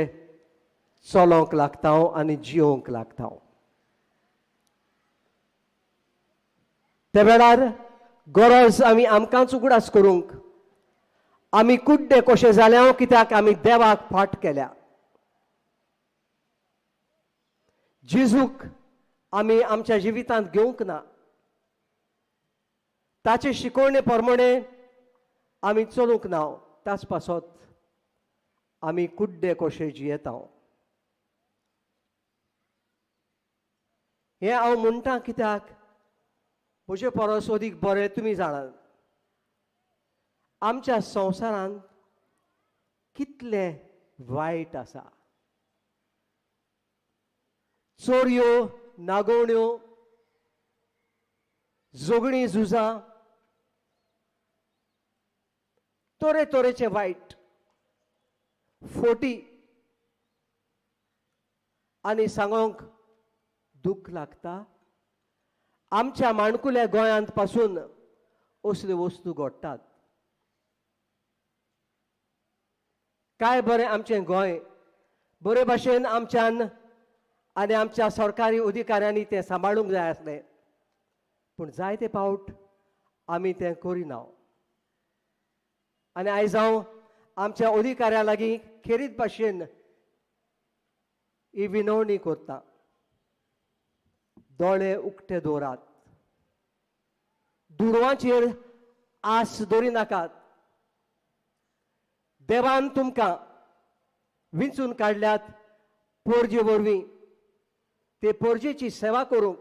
चलोवंक लागता आनी जियोंक लागता। ते वेळार गरज आमी आमकांच उगडास करूंक, आमी कुड्डे कशे जाल्या कित्याक आमी देवाक फाट केल्या। जेजूक आमी आमच्या जिवितांत घेवंक ना, ताचे शिकोवणे प्रमाणे आमी चलूंक ना, ताच पासत आमी कुड्डे कशे जियेता। हें हांव म्हणटा कित्याक म्हजे परस अदीक बरें तुमी जाणात आमच्या संवसारांत कितलें वायट आसा। चोरयो, नागोवण्यो, झगडीं, झुजां, तरेतरेचे वायट, फोटी, आनी सांगोंक दुःख लागता आमच्या माणकुल्या गोंयांत पासून असल्यो वस्तू घडटात। काय बरें आमचें गोंय, बरे भाशेन आमच्यान आनी आमच्या सरकारी अधिकाऱ्यांनी तें सांबाळूंक जाय आसलें, पूण जायते फावट आमी तें करिना। आनी आयज हांव आमच्या अधिकाऱ्यां लागीं खेरीत भाशेन ही विनवणी करता, दोळे उक्ते दवरात, दुडवांचेर आस दवरिनाकात। देवान तुमकां विंचून काडल्यात पोरजे वरवीं, ते पोरजेची सेवा करूंक,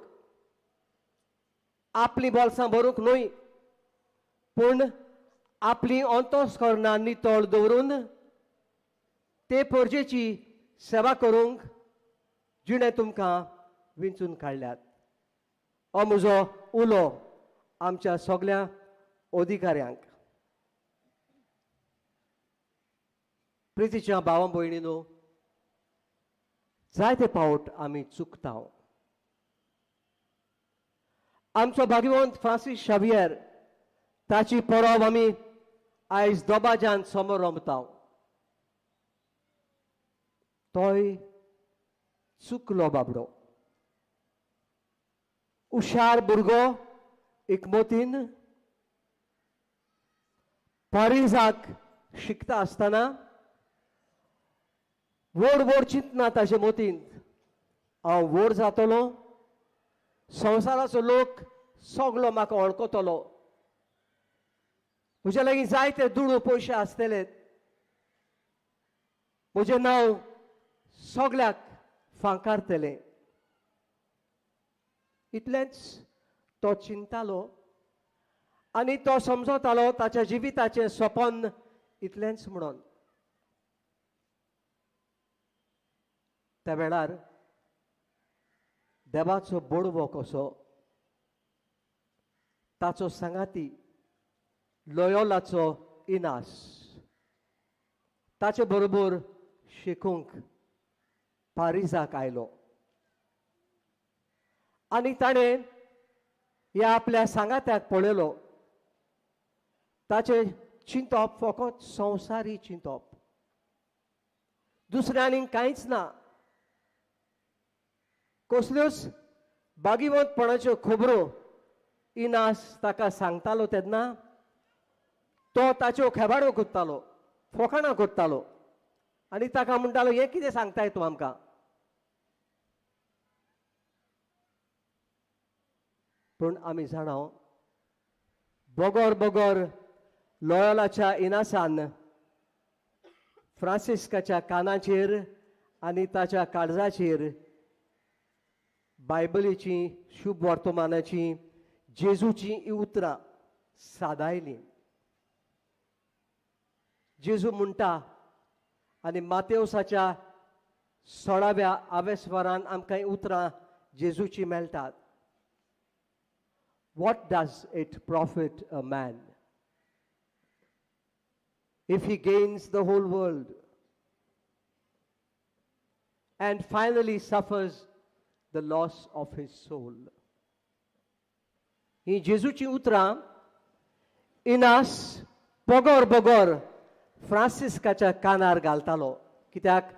आपलीं बोल्सां भरूंक न्हय, पूण आपली अंतस्करणां नितळ दवरून ते पोरजेची सेवा करूंक जिणें तुमकां विंचून काडल्यात। हो म्हजो उलो आमच्या सगळ्या अधिकाऱ्यांक। प्रितीच्या भावा भयणीनो, जायते फावट आमी चुकता। आमचो भाग्यवंत फ्रांसीस शावियर ताची परब आमी आयज दबाज्यान समोर रमता। तोय चुकलो बाबडो, हुशार भुरगो एकमतीन पारिजाक शिकता आसतना व्हड व्हड चिंतना ताजे मतींत, हांव व्हड जातलो, संवसाराचो लोक सगलो म्हाका वळखतलो, म्हज्या लागीं जायते दुडू पयशे आसतले, म्हजें नांव सगल्याक फांकारतलें, इतलेंच तो चिंतालो आनी तो समजतालो ताच्या जिविताचें सपन इतलेंच म्हणून। त्या वेळार देवाचो बोडवो कसो ताचो सांगाती लोयोलाचो इनास ताचे बरोबर शिकूंक पारिजाक आयलो आनी ताणें ह्या आपल्या सांगात्याक पळयलो। ताचें चिंतप फकत संवसारी चिंतप, दुसऱ्या आनीक कांयच ना, कसल्योच बागिवंतपणाच्यो खबरो इनास ताका सांगतालो तेन्ना तो ताच्यो खेबाडो करतालो, फोकाणां करतालो आनी ताका म्हणटालो, हें कितें सांगताय तूं आमकां? पूण आमी जाणा, बगर बगर लोयोलाच्या इनासान फ्रांसिस्काच्या कानाचेर आनी ताच्या काळजाचेर बायबलीची, शुभ वर्तमानाची, जेजूची उतरां सादायलीं. जेजू म्हणटा आनी मातेवसाच्या 16व्या आवेस्वरान आमकां उतरां जेजूची मेळटात. What does it profit a man if he gains the whole world and finally suffers the loss of his soul? ही जेजूची उतरां इनास बगर बगर फ्रांसिस्काच्या कानार घालतालो, कित्याक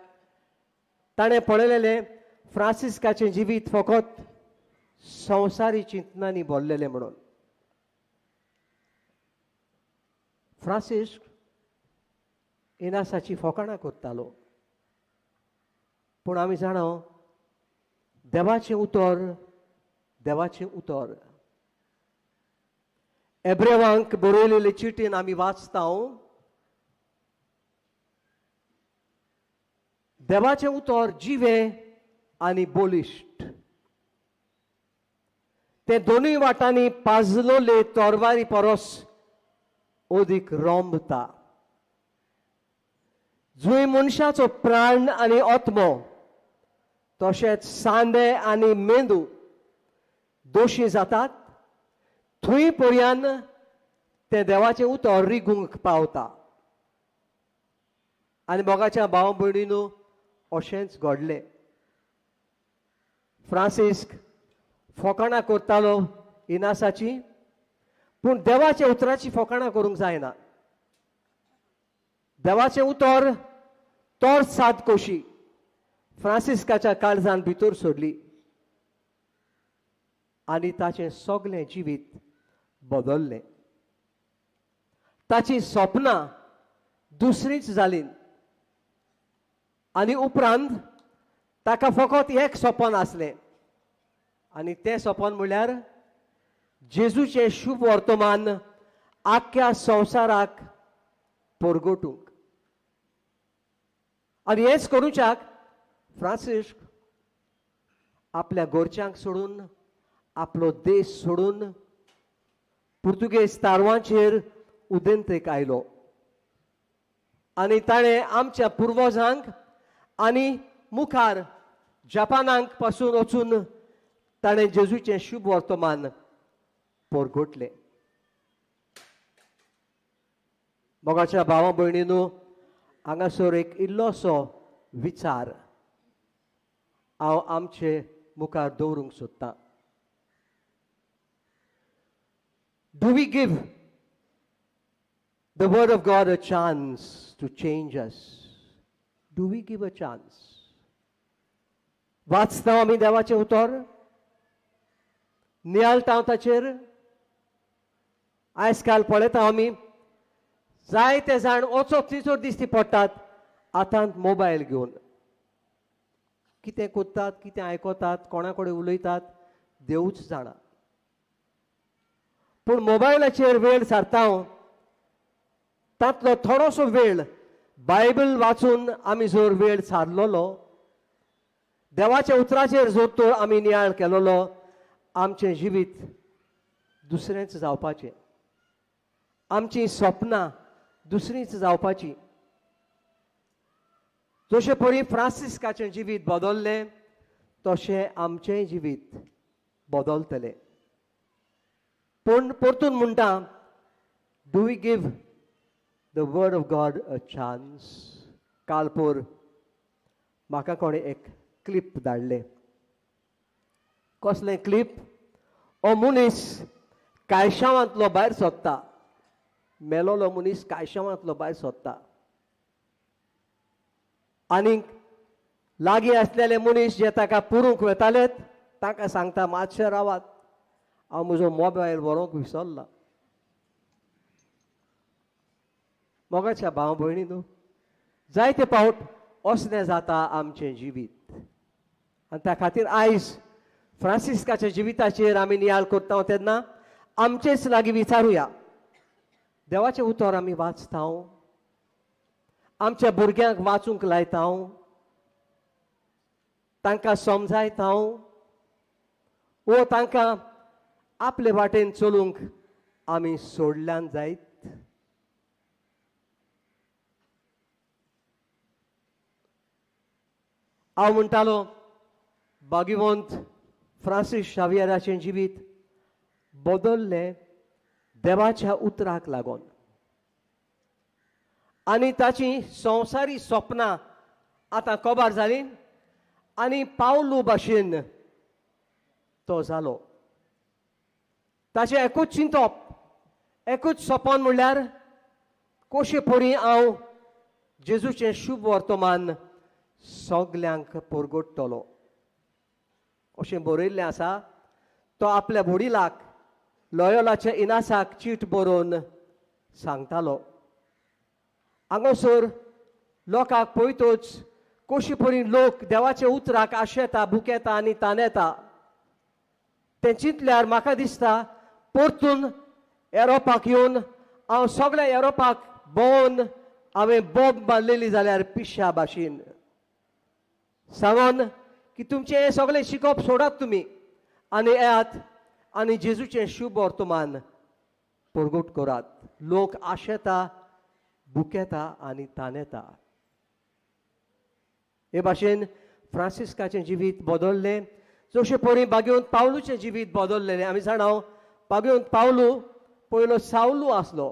ताणें पळयलेलें फ्रांसिस्काचें जिवीत फकत संवसारी चिंतनांनी भरलेलें म्हणून. फ्रांसिस्क इनासाची फोकाणां करतालो, पूण आमी जाणा देवाचें उतर, देवाचें उतर. एब्रेवांक बरयलेले चिटीन आमी वाचता, देवाचें उतर जिवें आनी बलिश्ट, ते दोनूय वाटांनी पाजलोले तोरवारी परस अदीक रोंबता. जुंय मनशाचो प्राण आनी आत्मो तशेंच सांदे आनी मेंदू दोशी जातात, थंय पर्यान तें देवाचें उतर रिगूंक पावता. आनी मोगाच्या भाव भयणीनू, अशेंच घडलें. फ्रांसिस्क फोकाणां करतालो इनासाची, पूण देवाच्या उतराची फोकाणां करूंक जायना. देवाचें उतर तोर साद कशी फ्रांसिस्काच्या काळजान भितर सोडली आनी ताचें सगळें जिवीत बदल्लें. ताची सपनां दुसरीच जालीं आनी उपरांत ताका फकत एक सपन आसलें आनी तें सपन म्हणल्यार जेजूचें शुभ वर्तमान आख्ख्या संवसाराक परगटूंक. आनी हेंच करूच्याक फ्रांसिस्क आपल्या घरच्यांक सोडून, आपलो देश सोडून पुर्तुगेज तारवांचेर उदेंतेक आयलो आनी ताणें आमच्या पुर्वजांक आनी मुखार जपानाक पासून वचून ताणें जेजूचें शुभ वर्तमान परगटलें. मोगाच्या भावा भयणीनू, हांगासर एक इल्लोसो विचार हांव आमचे मुखार दवरूंक सोदतां. Do we give the word of God a chance to change us? Do we give a chance? वाचता आमी देवाचें उतर, नियाळटा ताचेर. आयज काल पळयता आमी जायते जाण वचप थंयसर दिश्टी पडटात हातांत मोबायल घेवन, कितें करतात, कितें आयकतात, कोणा कडेन उलयतात देवूच जाणा. पूण मोबायलाचेर वेळ सारता, तांतलो थोडोसो वेळ बायबल वाचून आमी जर वेळ सारलोलो, देवाच्या उतराचेर जर तर आमी नियाळ केलोलो, आमचें जिवीत दुसरेंच जावपाचें, आमचीं सपनां दुसरींच जावपाचीं. जशें परी फ्रांसिस्काचें जिवीत बदल्लें तशें आमचेंय जिवीत बदलतलें. पूण परतून म्हणटा, do we give the word of God a chance? काल पोर म्हाका कोणें एक क्लिप धाडलें. कसलें क्लिप? हो मनीस कायशांवांतलो भायर सोदता, मेलोलो मनीस कायशांवांतलो भायर सोदता आनी लागीं आसलेले मनीस जे ताका पुरूंक वेताले ताका सांगता, मातशें रावात, हांव म्हजो मोबायल व्हरूंक विसरला. मोगाच्या भाव भयणी न्हू, जायते पावट असलें जाता आमचें जिवीत. आनी त्या खातीर आयज फ्रांसिस्काच्या जिविताचेर आमी नियाळ करता तेन्ना आमचेच लागीं विचारुया, देवाचें उतर आमी वाचता, आमच्या भुरग्यांक वाचूंक लायता, तांकां समजायता, वो तांकां आपले वाटेन चलूंक आमी सोडल्यान जायत? हांव म्हणटालो भाग्यवंत फ्रांसीस शावियराचें जिवीत बदल्लें देवाच्या उतराक लागून, आनी ताची संवसारी सपनां आतां कबार जालीं आनी पावलू भाशेन तो जालो. ताचें एकूच चिंतप, एकूच सपन म्हणल्यार कशे परी हांव जेजूचें शुभ वर्तमान सगल्यांक परगटतलो अशें बरयल्लें आसा. तो आपल्या वडिलाक लॉयोलाच्या इनासाक चीट बरोवन सांगतालो, हांगासर लोकांक पळयतच कशी परी लोक देवाच्या उतराक आशेता, भुकेता आनी तानेता. तें चिंतल्यार म्हाका दिसता परतून एरोपाक येवन हांव सगळ्या एरोपाक भोंवन हांवें बोब मारलेली जाल्यार पिश्या भाशेन सांगोन की तुमचें हें सगळें शिकप सोडात तुमी आनी येयात आनी जेजूचें शुभ वर्तमान परगट करात. लोक आशेता, भुकेता आनी तानेता. हे भाशेन फ्रांसिस्काचें जिवीत बदल्लें जशें परी भाग्यवंत पावलूचें जिवीत बदल्लेलें. आमी जाणा भाग्यवंत पावलू पयलो सावलू आसलो,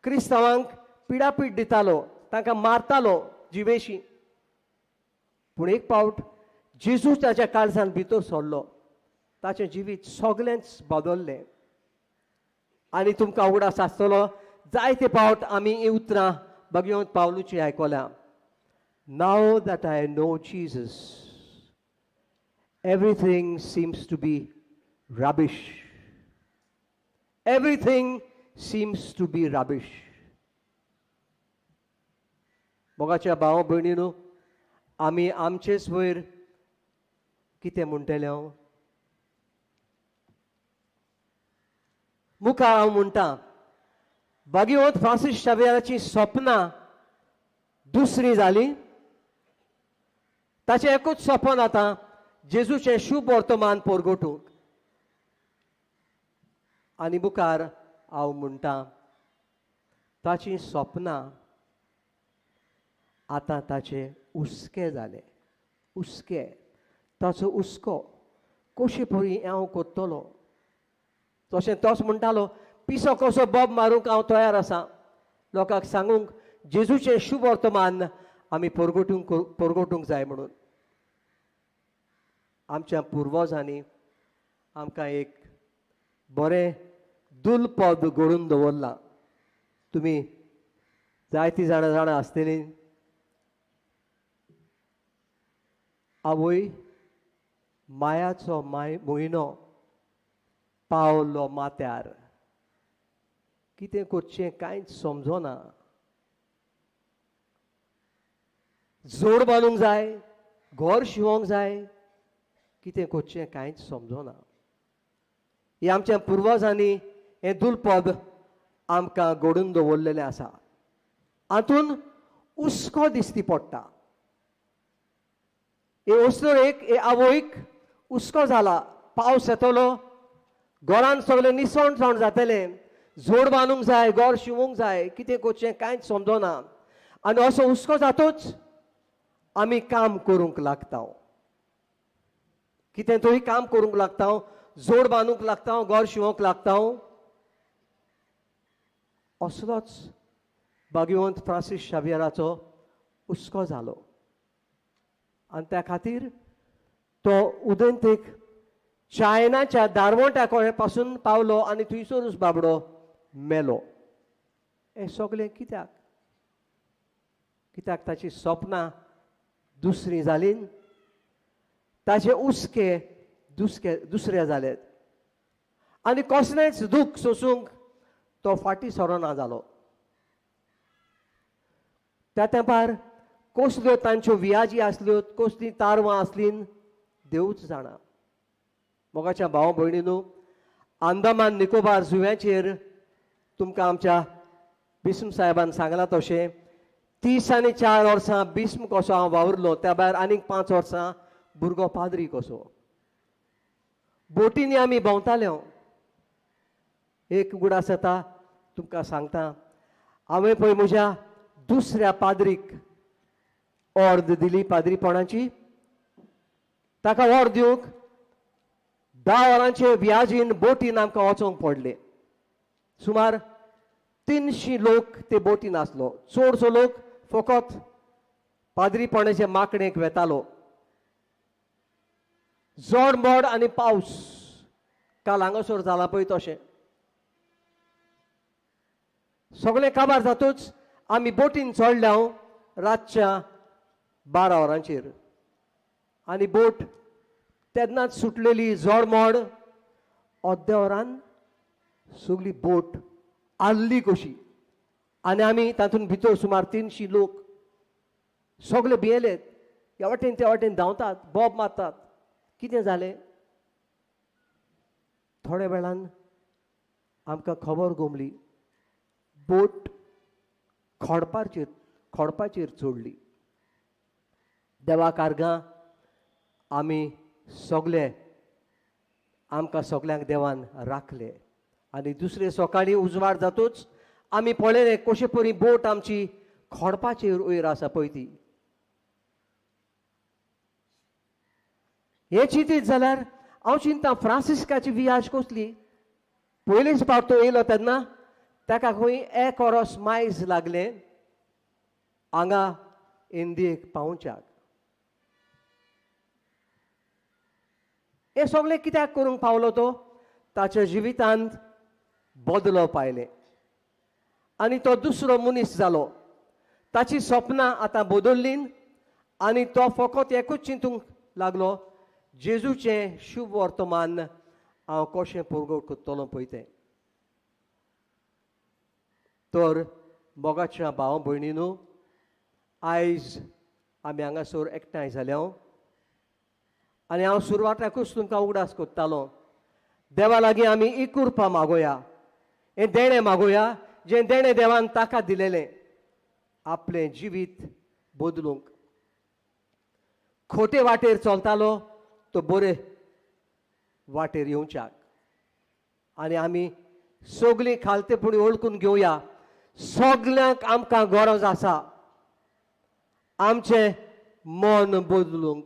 क्रिस्तांवांक पिडापीड दितालो, तांकां मारतालो जिवेशी. पूण एक पावट जेजू ताच्या काळजान भितर सरलो, ताचें जिवीत सगळेंच बदल्लें. आनी तुमकां उगडास आसतलो जायते पावट आमी ही उतरां भाग्यवंत पावलूची आयकल्या, Now that I know Jesus, everything seems to be rubbish. Everything seems to be rubbish. मोगाच्या भाव भयणीनो, आमी आमचेच वयर कितें म्हणटले? हांव मुखार हांव म्हणटा भाग्यवंत फ्रांसीस शावियराची सपनां दुसरी जाली. ताचें एकूच सपन आतां जेजूचें शुभ वर्तमान परगटूंक. आनी मुखार हांव म्हणटा ताचीं सपनां आतां ताचे हुस्के जाले. हुस्के, ताचो हुस्को कशे परी हांव करतलो. तशें तोच म्हणटालो पिसो कसो बोब मारूंक हांव तयार आसा, लोकांक सांगूंक जेजूचें शुभ वर्तमान आमी परगटूंक जाय म्हणून. आमच्या पुर्वजांनी आमकां एक बरें दुलपद घडून दवरलां. तुमी जायतीं जाणां जाणां आसतलीं, आवय मायाचो माय म्हयनो पावलो माथ्यार, कितें करचें कांयच समजना. जोड बांदूंक जाय, घर शिवोंक जाय, कितें करचें कांयच समजना. हे आमच्या पुर्वजांनी हें दुलपद आमकां घडून दवरलेलें आसा. हातून हुस्को दिसती पडटा. हे अस्तुरेक, हे आवयक हुस्को जाला, पावस येतलो, घरान सगळें निसण जावन जातलें, जोड बांदूंक जाय, घर शिवूंक जाय, कितें करचें कांयच समजना. आनी असो हुस्को जातूच आमी काम करूंक लागता, कितें तरी काम करूंक लागता, जोड बांदूंक लागता, घर शिवोंक लागता. असलोच भाग्यवंत फ्रांसीस शावियराचो हुस्को जालो आनी त्या खातीर तो उदेंतेक चायनाच्या दारवंट्या पासून पावलो आनी थंयसरूच बाबडो मेलो. हें सगळें कित्याक? कित्याक ताची सपनां दुसरीं जालीं, ताचे हुस्के दुसरे जाले. आनी कसलेंच दूख सोसूंक तो फाटीं सरना जालो. त्या तेंपार कसल्यो तांच्यो वियाजी आसल्यो, कसलीं तारवां आसलीं देवूच जाणा. मोगाच्या भाव भयणीनू, अंदमान निकोबार जुंव्याचेर तुमकां आमच्या भीष्म साहेबान सांगलां तशें 34 वर्सां भीष्म कसो हांव वावुरलो, त्या भायर आनीक 5 वर्सां भुरगो पाद्री कसो. बोटींनी आमी भोंवताले. एक उगडास येता तुमकां सांगता, हांवें पळय म्हज्या दुसऱ्या पाद्रीक ऑर्द दिली पाद्रीपणाची. ताका ऑर्द दिवंक 10 वरांचे व्याजीन बोटीन आमकां वचोंक पडलें. सुमार 300 लोक ते बोटीन आसलो. चडसो लोक फकत पाद्रीपणाचे माकणेक वेतालो. जोडमोड आनी पावस काल हांगासर जाला पळय तशें सगळें काबार जातूच आमी बोटीन चडल्या रातच्या 12 वरांचेर आनी बोट तेन्नाच सुटलेली. जोडमोड अर्द्या वरान सगळी बोट आल्ली कशी आनी आमी तातूंत भितर सुमार 300 लोक सगळे भियेलेत, ह्या वाटेन त्या वाटेन धांवतात, बोब मारतात. कितें जालें? थोड्या वेळान आमकां खबर गोमली, बोट खोडपाचेर चडली. देवा कारगां आमी सगळे, आमकां सगल्यांक देवान राखले. आनी दुसरे सकाळीं उजवाड जातूच आमी पळयलें कशे परी बोट आमची खोडपाचेर वयर आसा पळय ती. हें चिंतीत जाल्यार हांव चिंता फ्रांसिस्काची वियाज कसली. पयलेच फावट तो येयलो तेन्ना ताका खंय 1 वरस मायज लागलें हांगा इंदियेक पावोवच्याक. हें सगळें कित्याक करूंक पावलो तो? ताच्या जिवितांत बदलप आयलें आनी तो दुसरो मनीस जालो. ताची सपनां आतां बदल्लीं आनी तो फकत एकूच चिंतूंक लागलो, जेजूचें शुभ वर्तमान हांव कशें परगट करतलो पळय तें. तर मोगाच्या भाव भयणीनू, आयज आमी हांगासर एकठांय जाल्या आनी हांव सुरवाताकूच तुमकां उगडास करतालो, देवा लागीं आमी इकुरपा मागोया, हें देणें मागोया जें देणें देवान ताका दिलेलें आपलें जिवीत बदलूंक. खोटे वाटेर चलतालो तो बरे वाटेर येवच्याक. आनी आमी सगळीं खालतेपणी वळखून घेवया, सगल्यांक आमकां गरज आसा आमचें मन बदलूंक.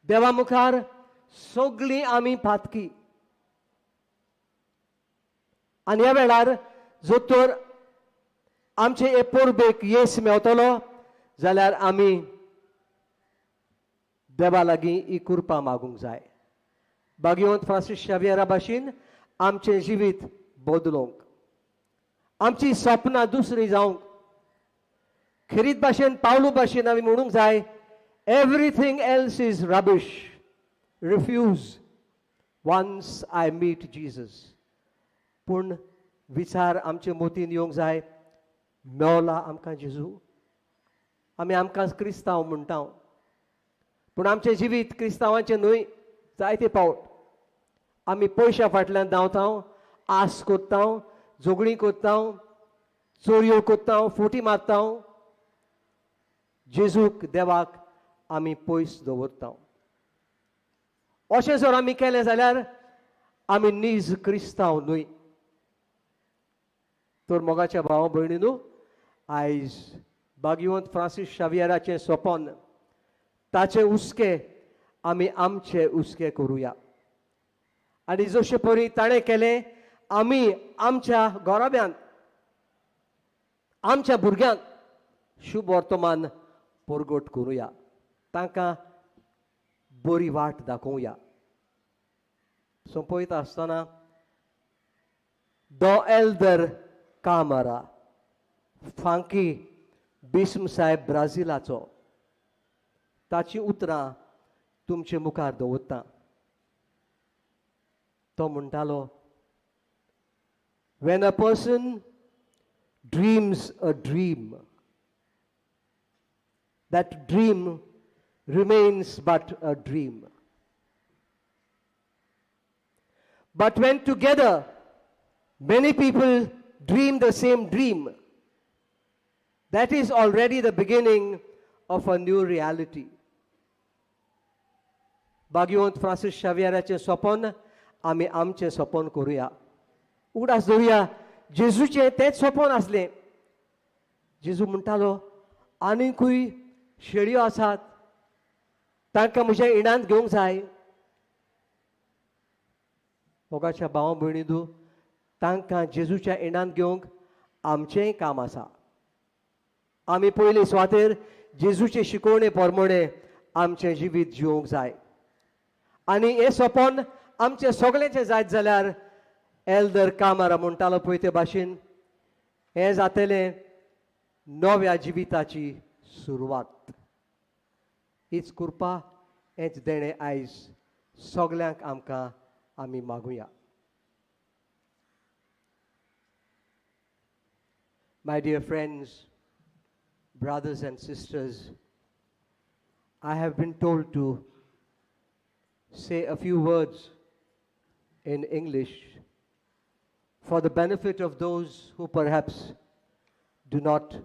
देवा मुखार सगळीं आमी पातकी आनी ह्या वेळार जर तर आमचे हे परबेक येस मेवतलो जाल्यार आमी देवा लागीं ही कृपा मागूंक जाय. भाग्यवंत फ्रांसीस शावियरा भाशेन आमचें जिवीत बदलूंक, आमची सपनां दुसरी जावंक. खेरीत भाशेन पावलू भाशेन आमी म्हणूंक जाय, everything else is rubbish, refuse once I meet Jesus. पूण विचार आमचे मोतीन येवंक जाय, मेवला आमकां जेजू. आमी आमकां क्रिस्तांव म्हणटा, पूण आमचें जिवीत क्रिस्तांवाचें न्हय. जायते फावट आमी पयशां फाटल्यान धांवता, आस करता, झगडीं करता, चोरयो करता, फुटी मारता. जेजूक देवाक आमी पयस दवरता. अशें जर आमी केलें जाल्यार आमी नीज क्रिस्तांव न्हय. तर मोगाच्या भाव भयणीनू, आयज भाग्यवंत फ्रांसीस शावियराचें सपन, ताचे हुस्के आमी आमचे हुस्के करुया. आनी जशे परी ताणें केलें, आमी आमच्या घराब्यांत आमच्या भुरग्यांक शुभ वर्तमान परगट करुया, तांकां बरी वाट दाखोवया. सोंपयता आसतना डॉ एल्दर कामरा फांकी भीष्म साहेब ब्राझिलाचो, ताची उतरां तुमचे मुखार दवरता. तो म्हणटालो, When a person dreams a dream, that dream remains but a dream. But when together many people dream the same dream, that is already the beginning of a new reality. भाग्यवंत फ्रांसीस शावियराचें सपन आमी आमचें सपन करुया. उगडास दवरुया, जेजूचें तेंच सपन आसलें. जेजू म्हणटालो, आनीकूय शेळयो आसात, तांकां म्हज्या इणांत घेवंक जाय. मोगाच्या भावा भयणींनो, तांकां जेजूच्या इणांत घेवंक आमचेंय काम आसा. आमी पयले सुवातेर जेजूचे शिकवणे प्रमाणे आमचें जिवीत जिवंक जाय. आनी हें सपन आमचें सगळ्यांचें जायत जाल्यार एल्दर कामारा म्हणटालो पळय ते भाशेन, हें जातलें नव्या जिविताची सुरवात. हीच कृपा, हेंच देणें आयज सगल्यांक आमकां आमी मागुया. My dear friends, brothers and sisters, I have been told to say a few words in English for the benefit of those who perhaps do not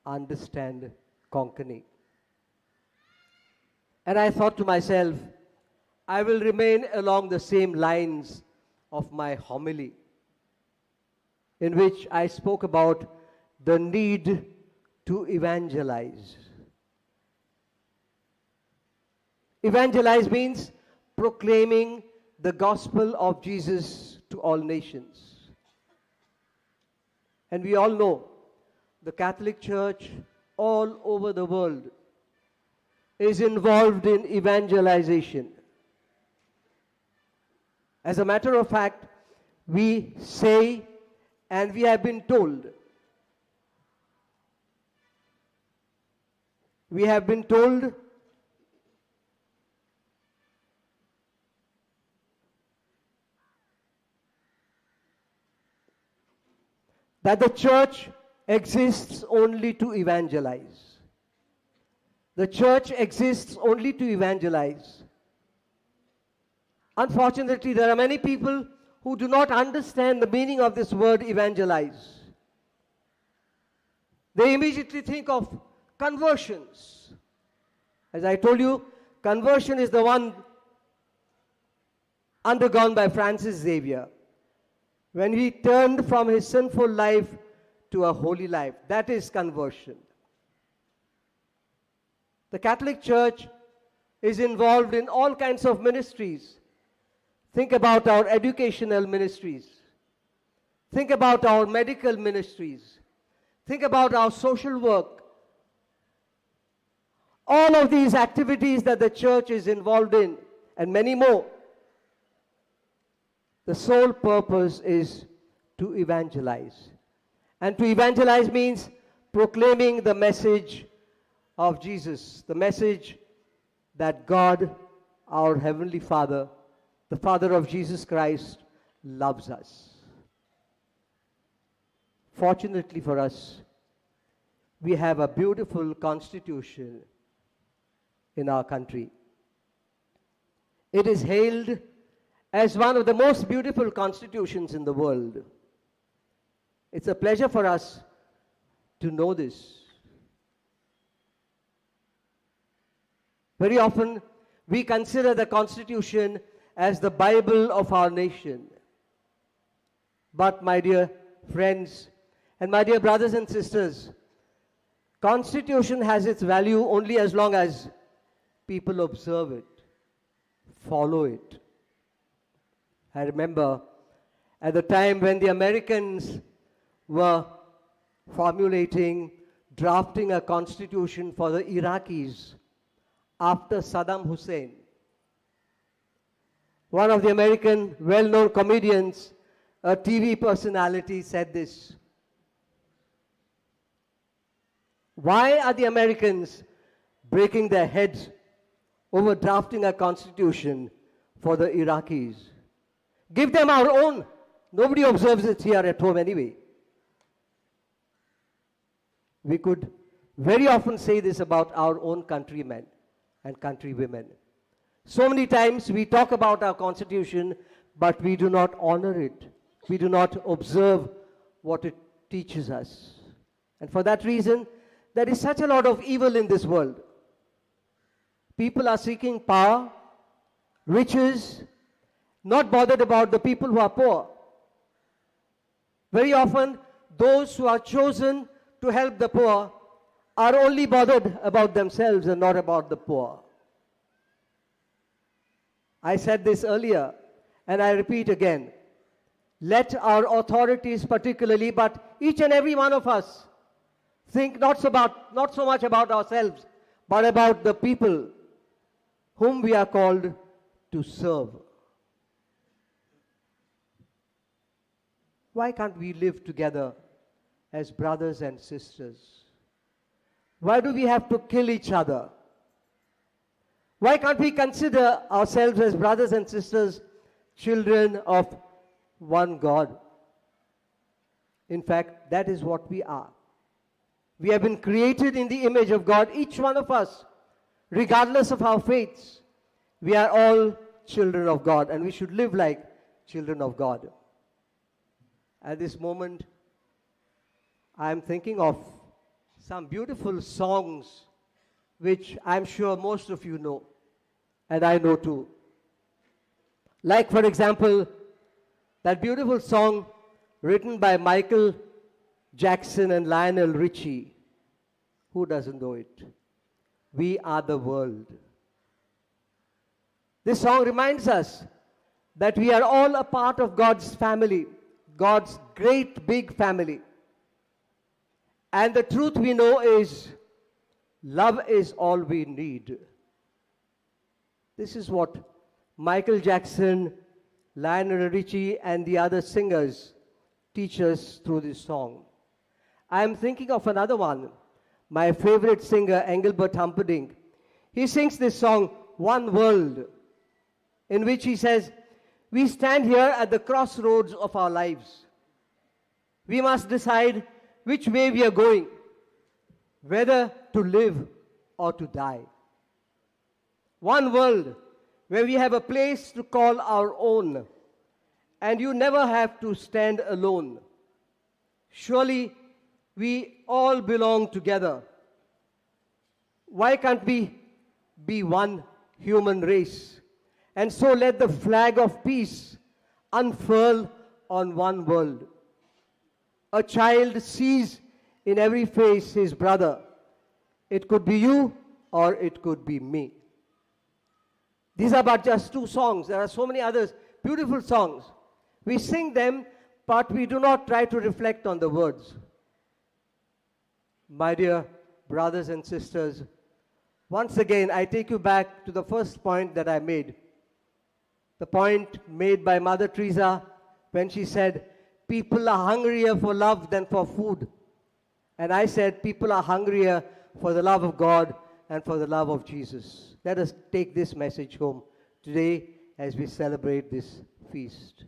understand Konkani. And I thought to myself, I will remain along the same lines of my homily, in which I spoke about the need to evangelize. Evangelize means proclaiming the gospel of Jesus to all nations. And we all know the Catholic Church all over the world is involved in evangelization. As a matter of fact, we say and we have been told, we have been told that the church exists only to evangelize. The church exists only to evangelize. Unfortunately, there are many people who do not understand the meaning of this word evangelize. They immediately think of conversions. As I told you, conversion is the one undergone by Francis Xavier when he turned from his sinful life to a holy life. That is conversion. The Catholic Church is involved in all kinds of ministries. Think about our educational ministries. Think about our medical ministries. Think about our social work. All of these activities that the church is involved in, and many more, the sole purpose is to evangelize. And to evangelize means proclaiming the message of Jesus, the message that God, our Heavenly Father, the Father of Jesus Christ, loves us. Fortunately for us, we have a beautiful constitution in our country. It is hailed as one of the most beautiful constitutions in the world. It's a pleasure for us to know this. Very often, we consider the Constitution as the Bible of our nation. But my dear friends and my dear brothers and sisters, Constitution has its value only as long as people observe it, follow it. I remember at the time when the Americans were formulating, drafting a constitution for the Iraqis after Saddam Hussein. One of the American well-known comedians, a TV personality, said this: why are the Americans breaking their heads over drafting a constitution for the Iraqis? Give them our own. Nobody observes it here at home anyway. We could very often say this about our own countrymen and countrywomen. So many times we talk about our constitution, but we do not honor it. We do not observe what it teaches us. And for that reason, there is such a lot of evil in this world. People are seeking power, riches, not bothered about the people who are poor. Very often, those who are chosen to help the poor are only bothered about themselves and not about the poor. I said this earlier, and I repeat again. Let our authorities particularly, but each and every one of us, think not so much about ourselves, but about the people whom we are called to serve. Why can't we live together as brothers and sisters? Why do we have to kill each other? Why can't we consider ourselves as brothers and sisters, children of one God? In fact, that is what we are. We have been created in the image of God, each one of us, regardless of our faiths. We are all children of God, and we should live like children of God. At this moment, I am thinking of some beautiful songs which I'm sure most of you know, and I know too. Like, for example, that beautiful song written by Michael Jackson and Lionel Richie. Who doesn't know it? We Are the World. This song reminds us that we are all a part of God's family, God's great big family. And the truth we know is, love is all we need. This is what Michael Jackson, Lionel Richie, and the other singers teach us through this song. I am thinking of another one, my favorite singer, Engelbert Humperdinck. He sings this song, One World, in which he says, we stand here at the crossroads of our lives. We must decide which way we are going, whether to live or to die. One world where we have a place to call our own, and you never have to stand alone. Surely we all belong together. Why can't we be one human race? And so let the flag of peace unfurl on one world. A child sees in every face his brother. It could be you or it could be me. These are but just two songs. There are so many others, beautiful songs. We sing them, but we do not try to reflect on the words. My dear brothers and sisters, once again, I take you back to the first point that I made. The point made by Mother Teresa when she said, people are hungrier for love than for food. And I said, people are hungrier for the love of God and for the love of Jesus. Let us take this message home today as we celebrate this feast.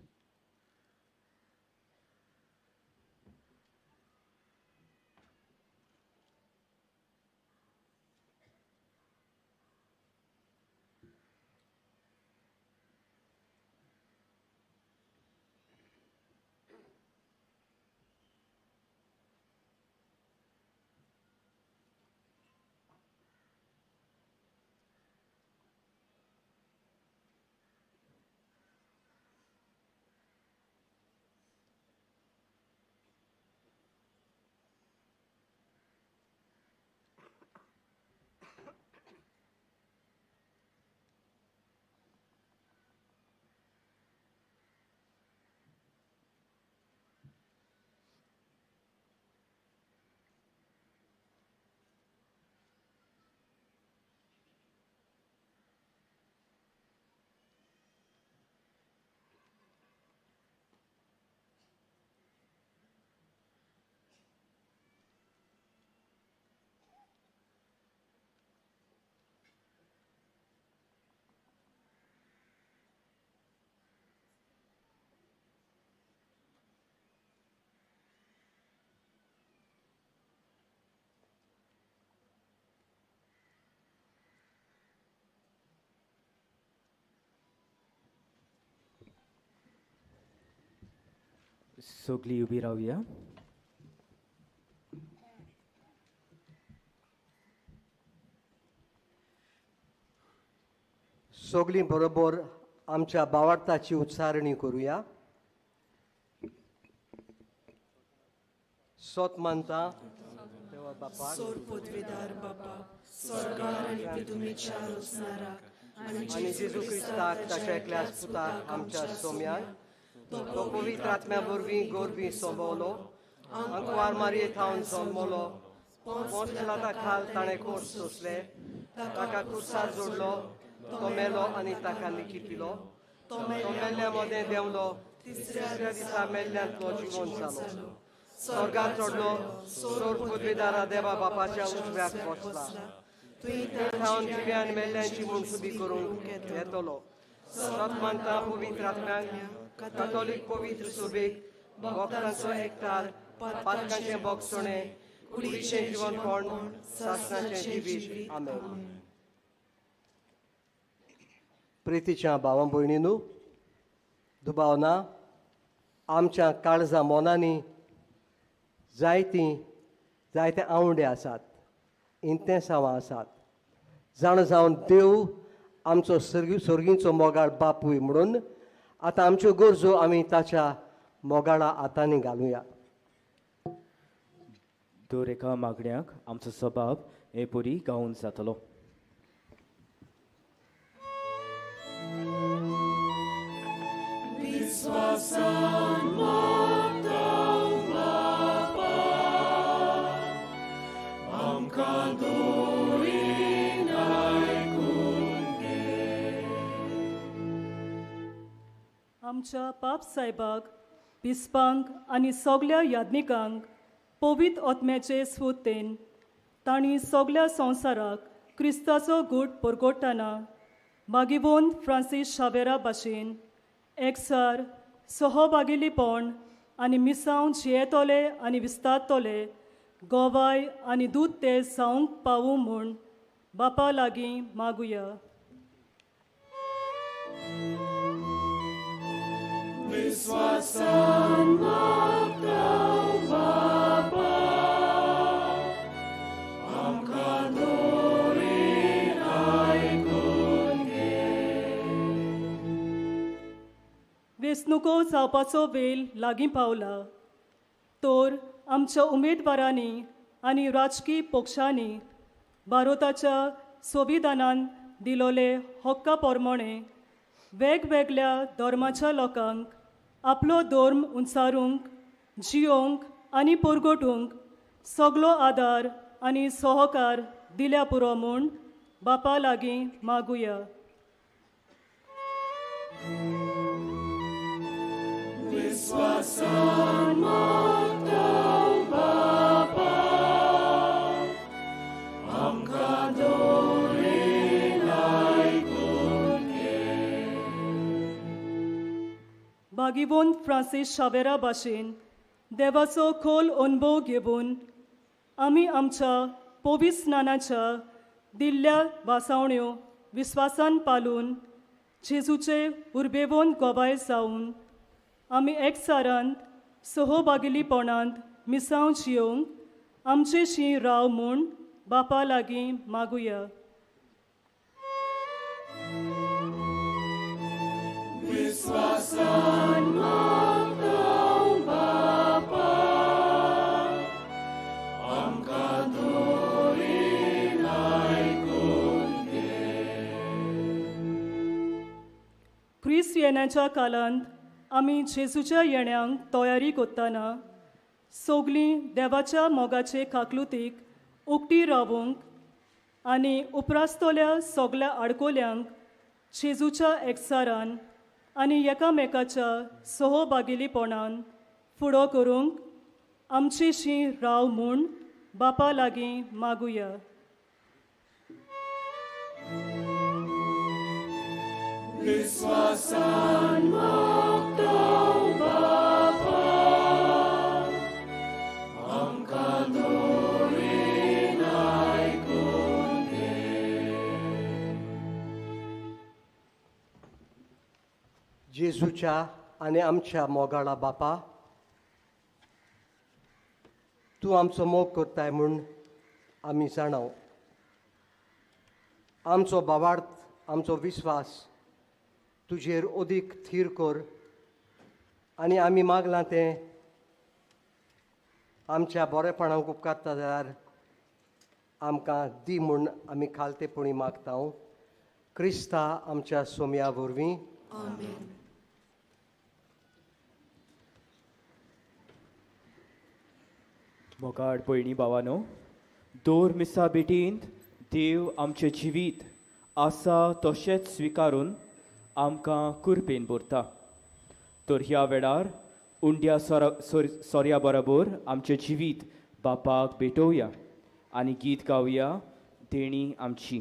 सगळीं उबी रावया. सगळीं बरोबर आमच्या बावार्थाची उच्चारणी करुया. सोत मानता देवा बापाक, सोर बापा, स्वर्गार आनी पृथ्वीच्या रचणाराक आनी जेजू क्रिस्ताक ताच्या एकल्याच पुताक आमच्या सोम्याक, तो पवित्र आत्म्या वरवीं गोरवीं सोंबवलो, आंकवार मारये थावन जल्मलो, पोंस पिलाता खाल ताणें कोर्स सोंसले, ताका कुर्सार जोडलो, तो मेलो आनी ताका निकिपिलो, तो मेल्ल्या मदें देंवलो, तिसऱ्या दिसा मेल्ल्यांतलो जिवन जालो, स्वर्गार चडलो, सोर पदवीदारा देवा बापाच्या उजव्याक बसला, थंय थावन जिव्यान मेल्ल्यांची मनसुबी करूंक येतलो. सत मानता पवित्र आत्म्याक, कॅथोलीक पवित्र सभेक, भक्तांचो एकठार, पातकांचें भोगसणें, कुडीचें जिवनपण, सासणाचें जिवीत. आमेन. प्रितीच्या भावा भयणीनू, दुबाव ना आमच्या काळजा मोनांनी जायतीं जायते आवंडे आसात, इंतेसांवां आसात. जाणा जावन देव आमचो सर्गींचो मोगाळ बापूय म्हणून आतां आमच्यो गरजो आमी ताच्या मोगाळा हातांनी घालुया. दर एका मागण्याक आमचो सबाब हे परी गावन जातलो. विश्वासान मागता बापा, आमकां दोरीन आयकून घे. आमच्या पाप सायबाक, बिस्पांक आनी सगल्या याज्ञिकांक पवित्र आत्म्याचे स्फूर्तेन तांणी सगल्या संवसाराक क्रिस्ताचो गूट परगटतना मागीवोन फ्रांसीस शावेरा भाशेन एकसार सहभागिलीपण आनी मिसांव जियेतले आनी विस्तारतले गोवाय आनी दूत ते जावंक पावूं म्हूण बापा लागीं मागुया. विश्वासान मागता बापा, आमकां दोरीन आयकून घे. वेंचणुको जावपाचो वेळ लागीं पावला, तर आमच्या उमेदवारांनी आनी राजकी पक्षांनी भारताच्या संविधानान दिलोले हक्का प्रमाणे वेगवेगळ्या धर्माच्या लोकांक आपलो धर्म उंचारूंक, जियोंक आनी परगटूंक सगलो आदार आनी सहकार दिल्या पुरो म्हूण बापा लागीं मागुया. विश्वासान मागता बापा, आमकां दोरीन आयकून घे. भागिवंत फ्रांसीस शावेरा भाशेन देवाचो खोल अणभव घेवन आमी आमच्या पवित्र स्नानाच्या दिल्ल्या वासावण्यो विस्वासान पालून जेजूचे उर्बेवंत गोवाय जावन आमी एकचारांत सहभागिलीपणांत मिसांव जियोवंक आमचेशी राव म्हूण बापा लागीं मागुया. विश्वासान मागता बापा, आमकां दोरीन आयकून घे. क्रिस्त येण्याच्या काळांत आमी जेजूच्या येण्यांक तयारी करतना सगळीं देवाच्या मोगाचे काकलुतीक उक्ती रावूंक आनी उपरासतल्या सगल्या आडकोल्यांक जेजूच्या एकचारान आनी एकामेकाच्या सहभागिलीपणान फुडो करूंक आमचेशी राव म्हूण बापा लागीं मागुया. विश्वासान मागता बापा, आमकां दोरीन आयकून घे. जेजूच्या आनी आमच्या मोगाळा बापा, तूं आमचो मोग करताय म्हूण आमी जाणाव. आमचो भावार्थ, आमचो विस्वास तुजेर अदीक थीर कर आनी आमी मागलां तें आमच्या बरेपणाक उपकारता जाल्यार आमकां दी म्हूण आमी खालतेपणी मागता. क्रिस्ता आमच्या सोम्या वरवीं. आमेन. मोगाळ भयणी भावानो, दोर मिसा भेटींत देव आमचें जिवीत आसा तशेंच स्विकारून आमकां कुरपेन भरता. तर ह्या वेळार उंड्या सोऱ्या बरोबर आमचें जिवीत बापाक भेटोवया आनी गीत गावया देणी आमची.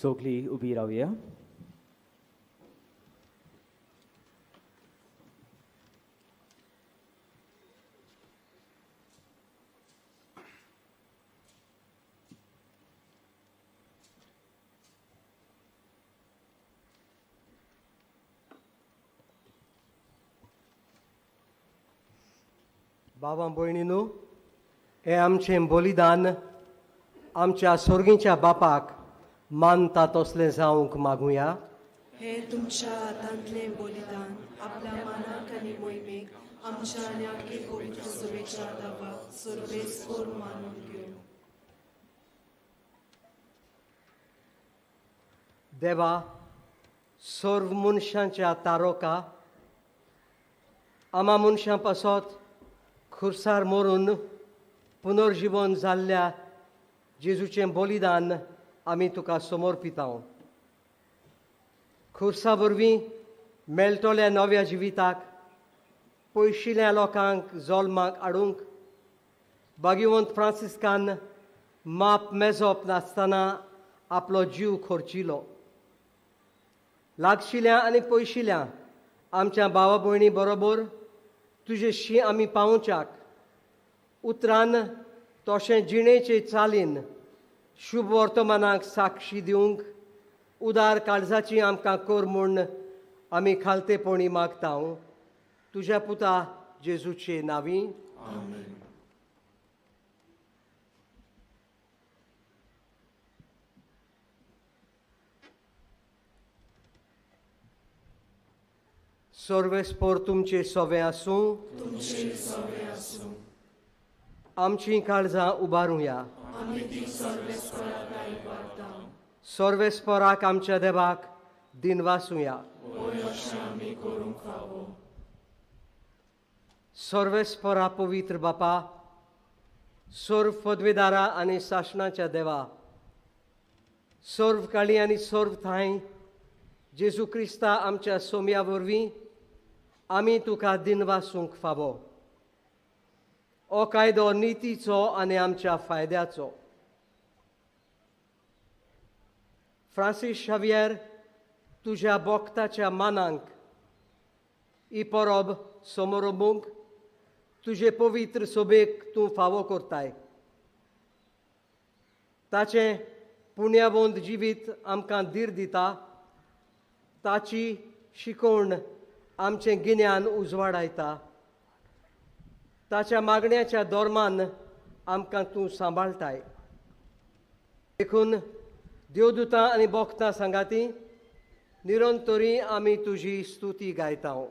सगळी उबी रावया. बाबा भयणीनू, हें आमचें बलिदान आमच्या सोर्गीच्या बापाक मानता तसलें जावंक मागुया. हें तुमच्या हातांतलें बलिदान आपल्या मानाक आनी मोहिमेक आमच्या आनी आख्खे पवित्र सभेच्या दावाक सर्वेस्पोर मानून घेवं. देवा, सर्व मनशांच्या तारोका आमा मनशां पासत खुर्सार मरून पुनर्जिवन जाल्ल्या जेजूचें बलिदान आमी तुका समर्पिता. खुर्सा वरवीं मेळटल्या नव्या जिविताक पयशिल्ल्या लोकांक जल्माक हाडूंक भाग्यवंत फ्रांसिस्कान माप मेजप नासतना आपलो जीव खर्चिलो. लागशिल्या आनी पयशिल्या आमच्या भावा भयणी बरोबर तुजेशी आमी पावोवच्याक उतरान तशें जिणेचे चालीन शुभ वर्तमानाक साक्षी दिवंक उदार काळजाची आमकां कर म्हूण आमी खालतेपणी मागता तुज्या पुता जेजूचे नांवी. आमेन. सर्वेस्पोर तुमचे सोवे आसूं. तुमचे सोवे आसूं. आमची काळजां उबारुया. आमी ती सर्वेस्पोराक उबारता. सर्वेस्पोराक आमच्या देवाक दिनवासुया. होय, अशें आमी करूंक फावो. सर्वेस्पोरा पवित्र बापा, सर्व पदवेदारा आनी सासणाच्या देवा, सर्व काळी आनी सर्व थांय जेजू क्रिस्ता आमच्या सोम्या वरवीं आमी तुका दिनवासूंक फावो. हो कायदो नितीचो आनी आमच्या फायद्याचो. फ्रांसीस शावियर तुज्या बोक्ताच्या मानांक ही परब समोरंबूंक तुजे पवित्र सोबेक तूं फावो करताय. ताचें पुण्यावंत जिवीत आमकां धीर दिता. ताची शिकवण आमचें गिन्यान उजवाडायता. ताच्या मागण्याच्या धर्मान आमकां तूं सांबाळटाय. देखून देवदूतां आनी बोक्तां सांगाती निरंतरी आमी तुजी स्तुती गायता.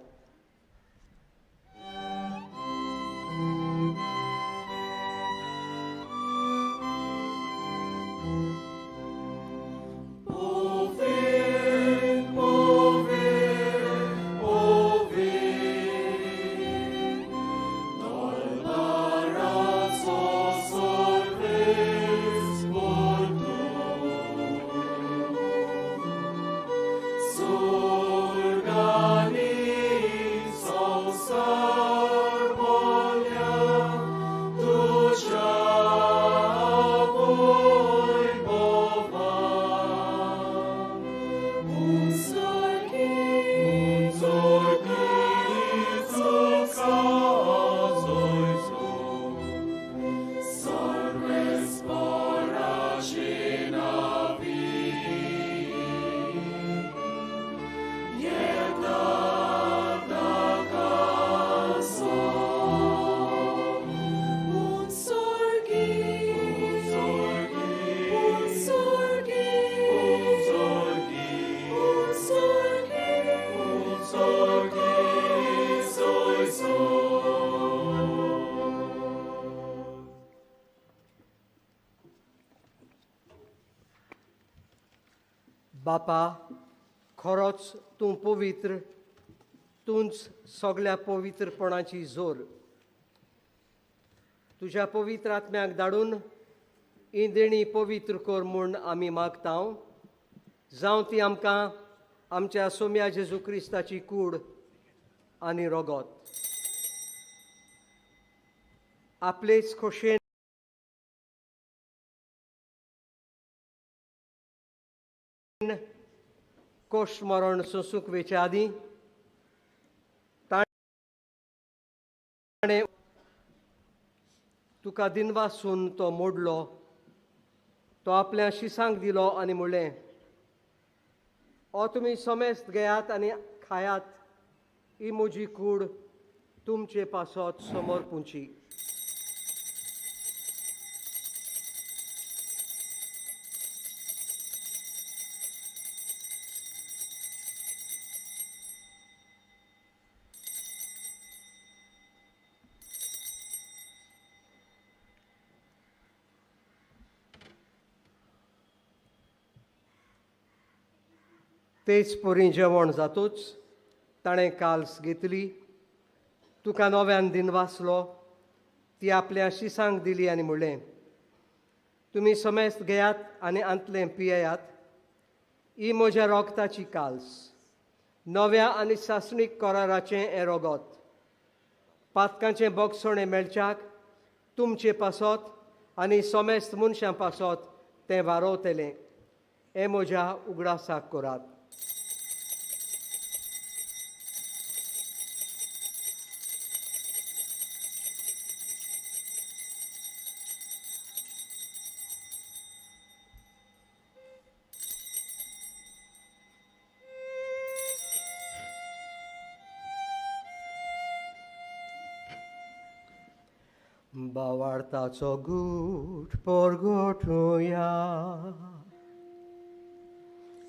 बापा, खरोच तूं पवित्र, तूंच सगळ्या पवित्रपणाची जोर. तुज्या पवित्र आत्म्याक धाडून ही देणी पवित्र कर म्हूण आमी मागता. जावं ती आमकां आमच्या सोम्या जेजू क्रिस्ताची कूड आनी रगत. आपलेच खोशेन कोश मरण सोंसूंक वेच्या आदीं ताणें तुका दिनवासून तो मोडलो. तो आपल्या शिसांक दिलो आनी म्हणलें, ओ तुमी समेस्त घेयात आनी खायात, ही म्हजी कूड तुमचे पासत समर्पुची. तेच परी जेवण जातूच ताणें काल्स घेतली, तुका नव्यान दिन वाचलो, ती आपल्या शिसांक दिली आनी म्हणलें, तुमी समेस्त घेयात आनी आंतलें पियेयात, ही म्हज्या रोगताची काल्स, नव्या आनी सासणीक कराराचें हें रोगत, पातकांचें बोगसणें मेळच्याक तुमचे पासत आनी समेस्त मनशां पासत तें वारोवतलें, हें म्हज्या उगडासाक करात. बावार्थाचो गूट परगटुया.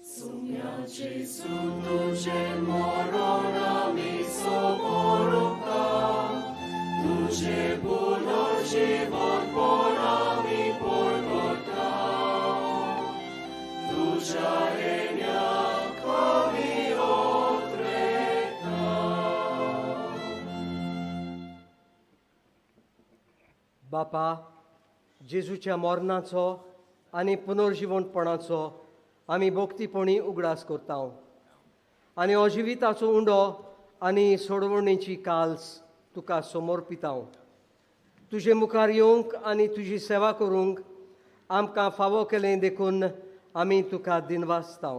सुम्या जेजू तुजें मरण आमी समर्पता, तुजें पुनर्जीवनपण आमी परगटा, तुज्या येण्याक आमी ओत्रेता. बापा, जेजूच्या मरणाचो आनी पुनर्जिवनपणाचो आमी भक्तीपणी उगडास करता आनी अजिविताचो उंडो आनी सोडवणेची काल्स तुका समर्पिता. तुजे मुखार येवंक आनी तुजी सेवा करूंक आमकां फावो केलें देखून आमी तुका दिनवासता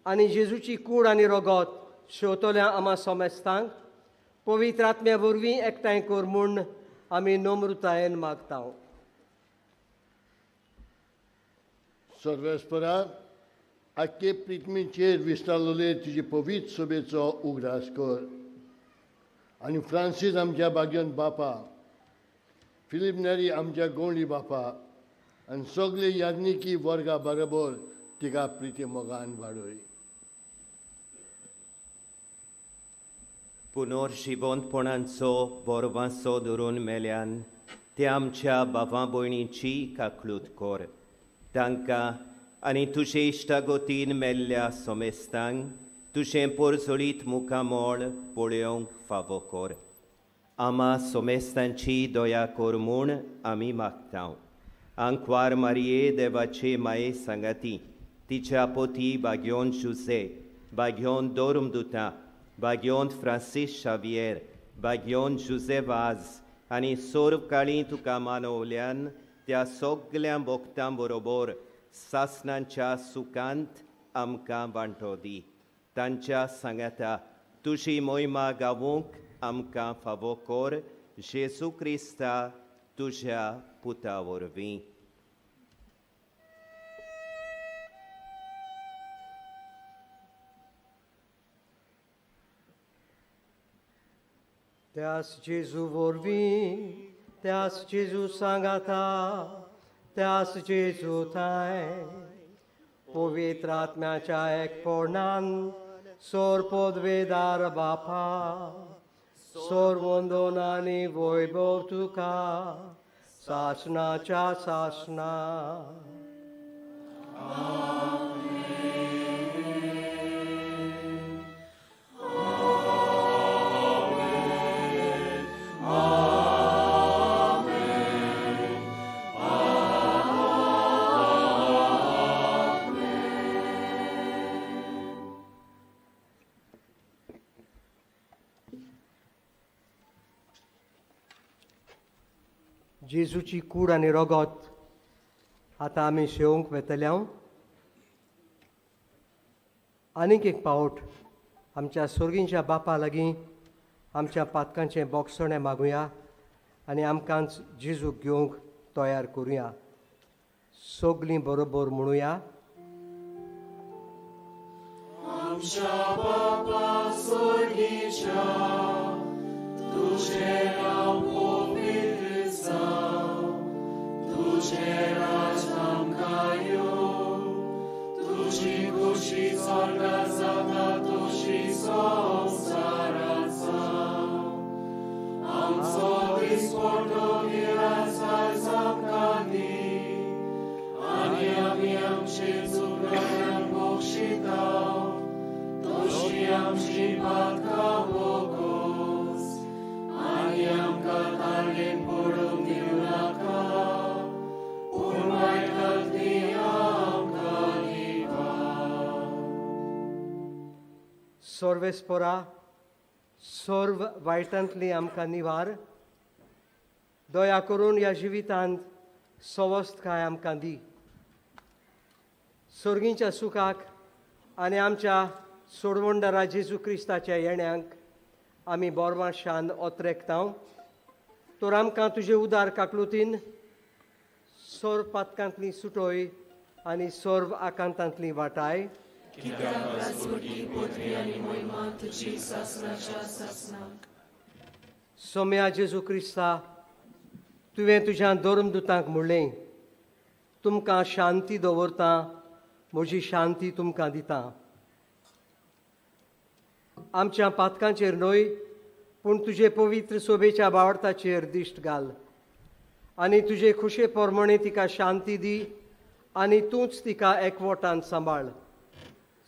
आनी जेजूची कूड आनी रोगत शेवतल्या आमा समेस्तांक पवित्र आत्म्या वरवीं एकठांय कर म्हूण आमी नम्रतायेन मागता. सर्वेस्परा, आख्खे पृथ्वीचेर विस्तारलेले तुजे पवित्र सभेचो उगडास कर आनी फ्रांसीस आमच्या भाग्यन बापा, फिलीप नेरी आमच्या गोंडी बापा आनी सगळे याज्ञिकी वर्गा बरोबर तिका प्रिती मोगान वाडय. पुनर्जिवंतपणाचो बोरवासो धरून मेल्यान ते आमच्या बाबा भयणीची काकळूत कर, तांकां आनी तुजे इश्टागतीन मेल्ल्या समेस्तांक तुजें पोरजोळीत मुखामळ पळोवंक फावो कर. आमा समेस्तांची दया कर म्हूण आमी मागता. आंकवार मारये देवाचे माये सांगाती तिच्या पोती बाग्योन जुजे, बाग्योन दोरमदुता, बाग्योन फ्रांसीस शावियर, बाग्योन जुजे वाज आनी सोर्व काळी तुका मानवल्यान त्या सगल्या भक्तां बरोबर सासणांच्या सुखांत आमकां वांटो दी. तांच्या सांगाता तुजी मोहिमा गावूंक आमकां फावो कर, जेजू क्रिस्ता तुज्या पुता वरवीं. त्यास जेजू वरवीं, त्यास जेजू सांगाता, त्यास जेजू थांय पवित्र आत्म्याच्या एकपणान सोर पदवेदार बापा, सोर वंदन आनी वैभव तुका सासणाच्या सासणा. जेजूची कूड आनी रोगत आतां आमी शेवंक वेतले. आनीक एक पावट आमच्या सोर्गींच्या बापा लागीं आमच्या पातकांचें बोगसणें मागुया आनी आमकांच जेजूक घेवंक तयार करुया. सगलीं बरोबर म्हणुया. आमच्या बापा सोर्गीच्या, तुजेर हांव पवित्र जावं, तुजें राज आमकां येवं, तुजी खुशी स्वर्गात जाता तशी संवसारांत जावं. आमचो दिसपडो गिरास आयज आमकां दी, आनी आमी आमचे चुकल्यांक बक्षितांव, तशी आमची पातकां बोगोस, आनी आमकां ताळेन पडूंक दिवं नाका, पूण वायटांतली आमकां निवार. सर्वेस्पोरा, सर्व वायटांतली आमकां निवार. दया करून ह्या जिवितांत सवस्तकाय आमकां दी. सर्गींच्या सुखाक आनी आमच्या सोडवणदारा जेजू क्रिस्ताच्या येण्यांक आमी बोरमाशान ओतरेकतांव. तर आमकां तुजे उदार काकलुतीन सर्व पातकांतली सुटोय आनी सर्व आकांतांतली वाटाय. कित्याक राजवटी, पदवी आनी मोहिमा तुजी सासणाच्या सासणाक. सोम्या जेजू क्रिस्ता, तुवें तुज्या धर्मदुतांक म्हणलें, तुमकां शांती दवरता, म्हजी शांती तुमकां दिता. आमच्या पातकांचेर न्हय, पूण तुजे पवित्र सोबेच्या बावडताचेर दिश्ट घाल आनी तुजे खुशे प्रमाणे तिका शांती दी आनी तूंच तिका एकवटान सांबाळ,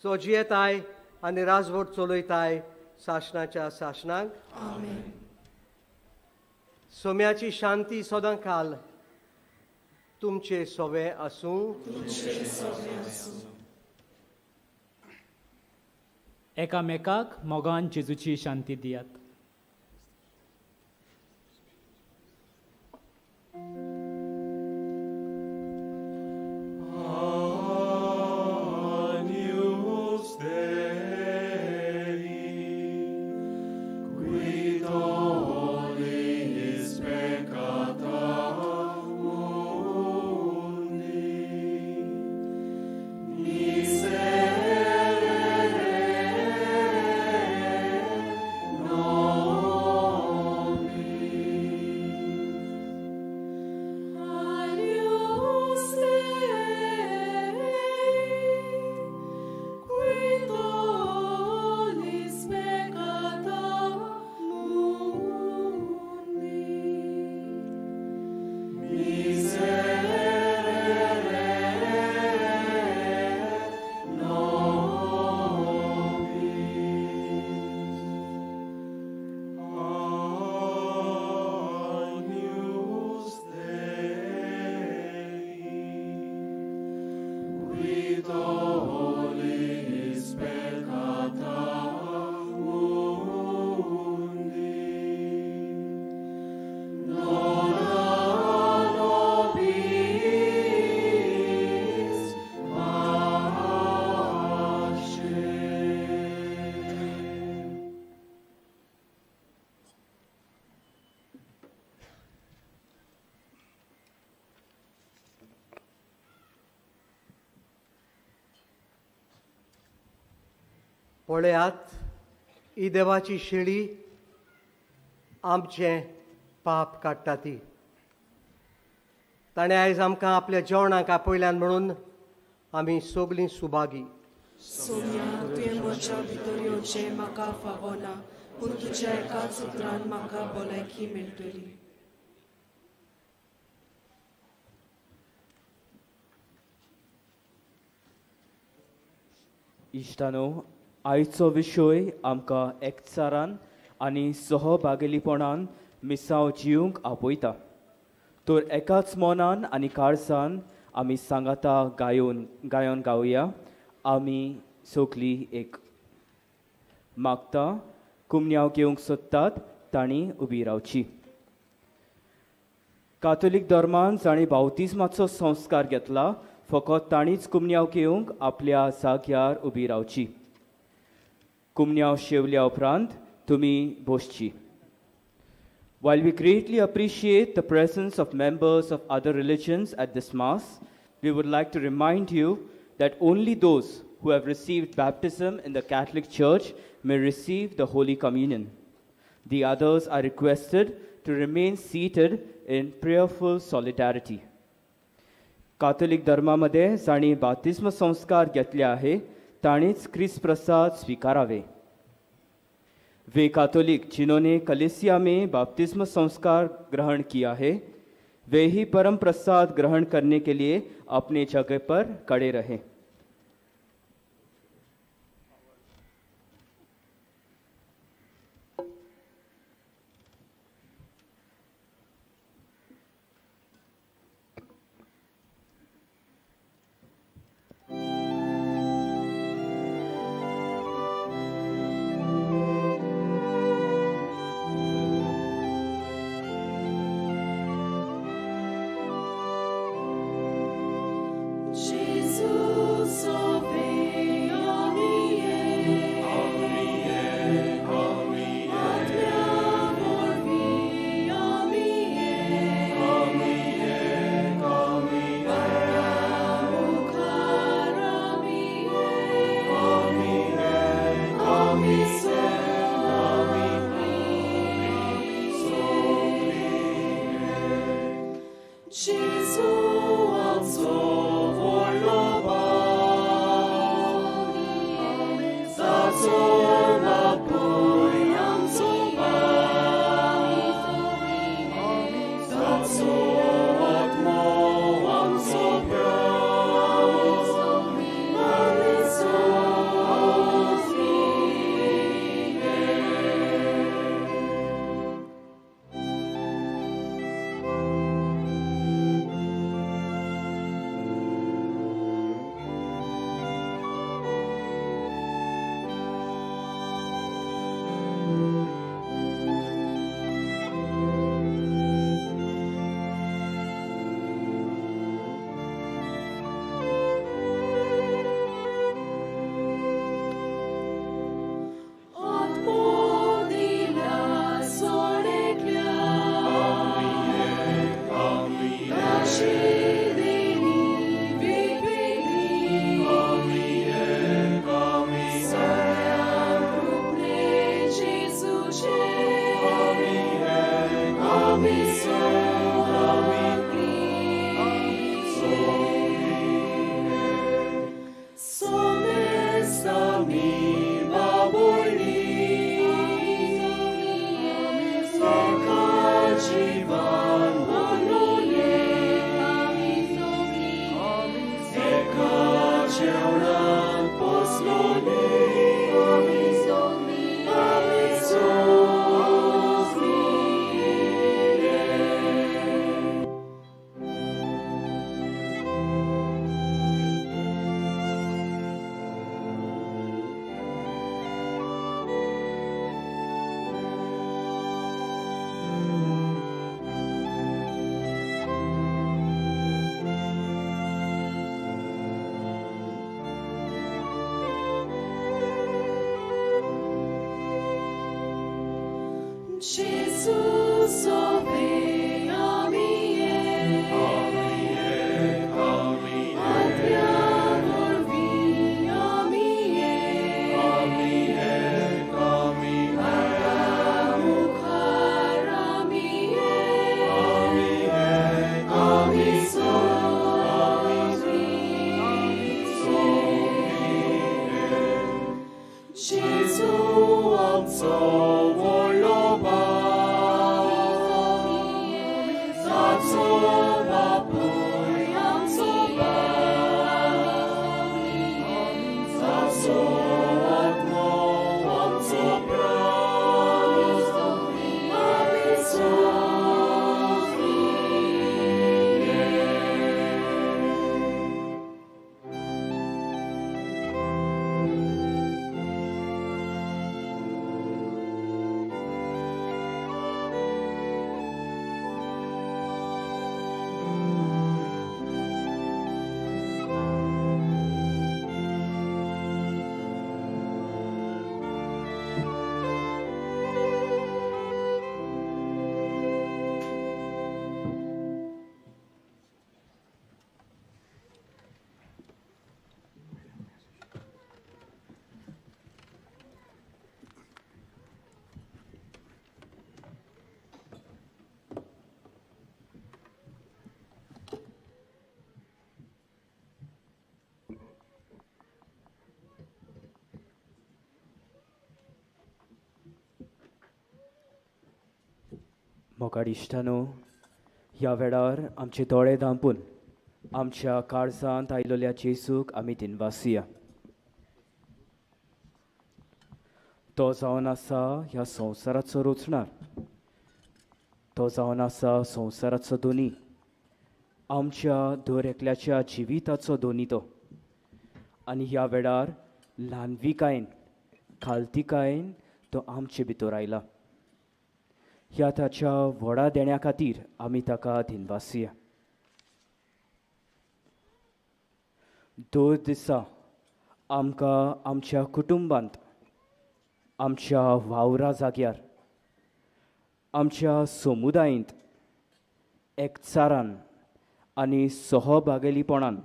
जो जियेताय आनी राजवट चलयताय सासणाच्या सासणाक. आमेन. सोम्याची शांती सदां काल तुमचे सोवे आसूं. तुमचे सोवे आसूं. एकामेकाक मोगान जेजूची शांती दियात. Agnus Dei, qui tollis peccata mundi, miserere nobis. Agnus Dei, qui tollis peccata mundi, Miserere nobis. Agnus Dei, qui tollis peccata mundi, dona nobis pace. पळयात, ही देवाची शेळी, आमचें पाप काडटा ती. ताणें आयज आमकां आपल्या जेवणाक आपयल्यान म्हणून आमी सगलीं सुभागी. सोम्या, तुवें म्हज्या भितर येवचें म्हाका फावना, पूण तुज्या एकाच उतरान म्हाका भलायकी मेळटली. इश्टानो, आयचो विशय आमकां एकचारान आनी सहभागेलीपणान मिसांव जिवंक आपयता. तर एकाच मनान आनी काळजान आमी सांगाता गायोन गायोन गावया, आमी सगलीं एक. मागता कुमन्यांव घेवंक सोदतात तांणी उबी रावची. कातोलीक धर्मान जांणी बावतिज्माचो संस्कार घेतला, फकत तांणीच कुमन्यांव घेवंक आपल्या जाग्यार उबी रावची. कुमन्यांव शेवल्या उपरांत तुमी बसची. While we greatly appreciate the presence of members of other religions at this Mass, we would like to remind you that only those who have received baptism in the Catholic Church may receive the Holy Communion. The others are requested to remain seated in prayerful solidarity. Catholic धर्मामध्ये जांणी बाप्तिस्म संस्कार घेतले आहे तांणीच क्रिस्त प्रसाद स्वीकारावे. वे Catholic जिन्होंने कलीसिया में बाप्तिस्म संस्कार ग्रहण किया है वे ही परम प्रसाद ग्रहण करने के लिए अपने जगह पर खड़े रहें. Jesus. मोगाळ इश्टानो, ह्या वेळार आमचे दोळे धांपून आमच्या काळजांत आयिल्ल्या जेजूक आमी दिनवासुया. तो जावन आसा ह्या संवसाराचो रचणार, तो जावन आसा संवसाराचो दोनी, आमच्या दर एकल्याच्या जिविताचो दोनी तो. आनी ह्या वेळार ल्हानविकायेन खालतिकायेन तो आमचे भितर आयला. ह्या ताच्या व्हडा देण्या खातीर आमी ताका दिनवासुया. दर दिसा आमकां आमच्या कुटुंबांत, आमच्या वावरा जाग्यार, आमच्या समुदायेंत एकचारान आनी सहभागेलीपणान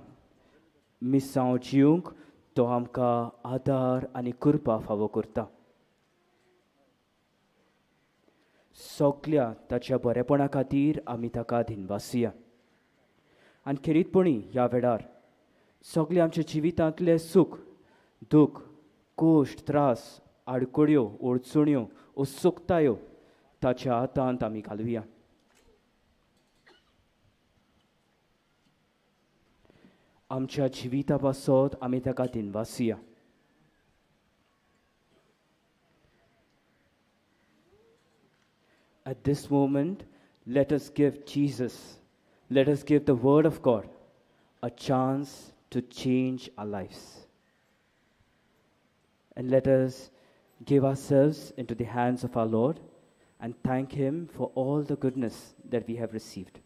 मिसांव जिवंक तो आमकां आदार आनी कृपा फावो करता. सगल्या ताच्या बरेपणा खातीर आमी ताका दिनवासुया. आनी खेरीतपणी ह्या वेळार सगळे आमच्या जिवितांतले सूख दूख, कोश्ट, त्रास, आडकड्यो, अडचण्यो, उत्सुकतायो ताच्या हातांत आमी घालुया. आमच्या जिविता पासत आमी ताका दिनवासुया. At this moment, let us give Jesus, let us give the Word of God a chance to change our lives. And let us give ourselves into the hands of our Lord and thank Him for all the goodness that we have received.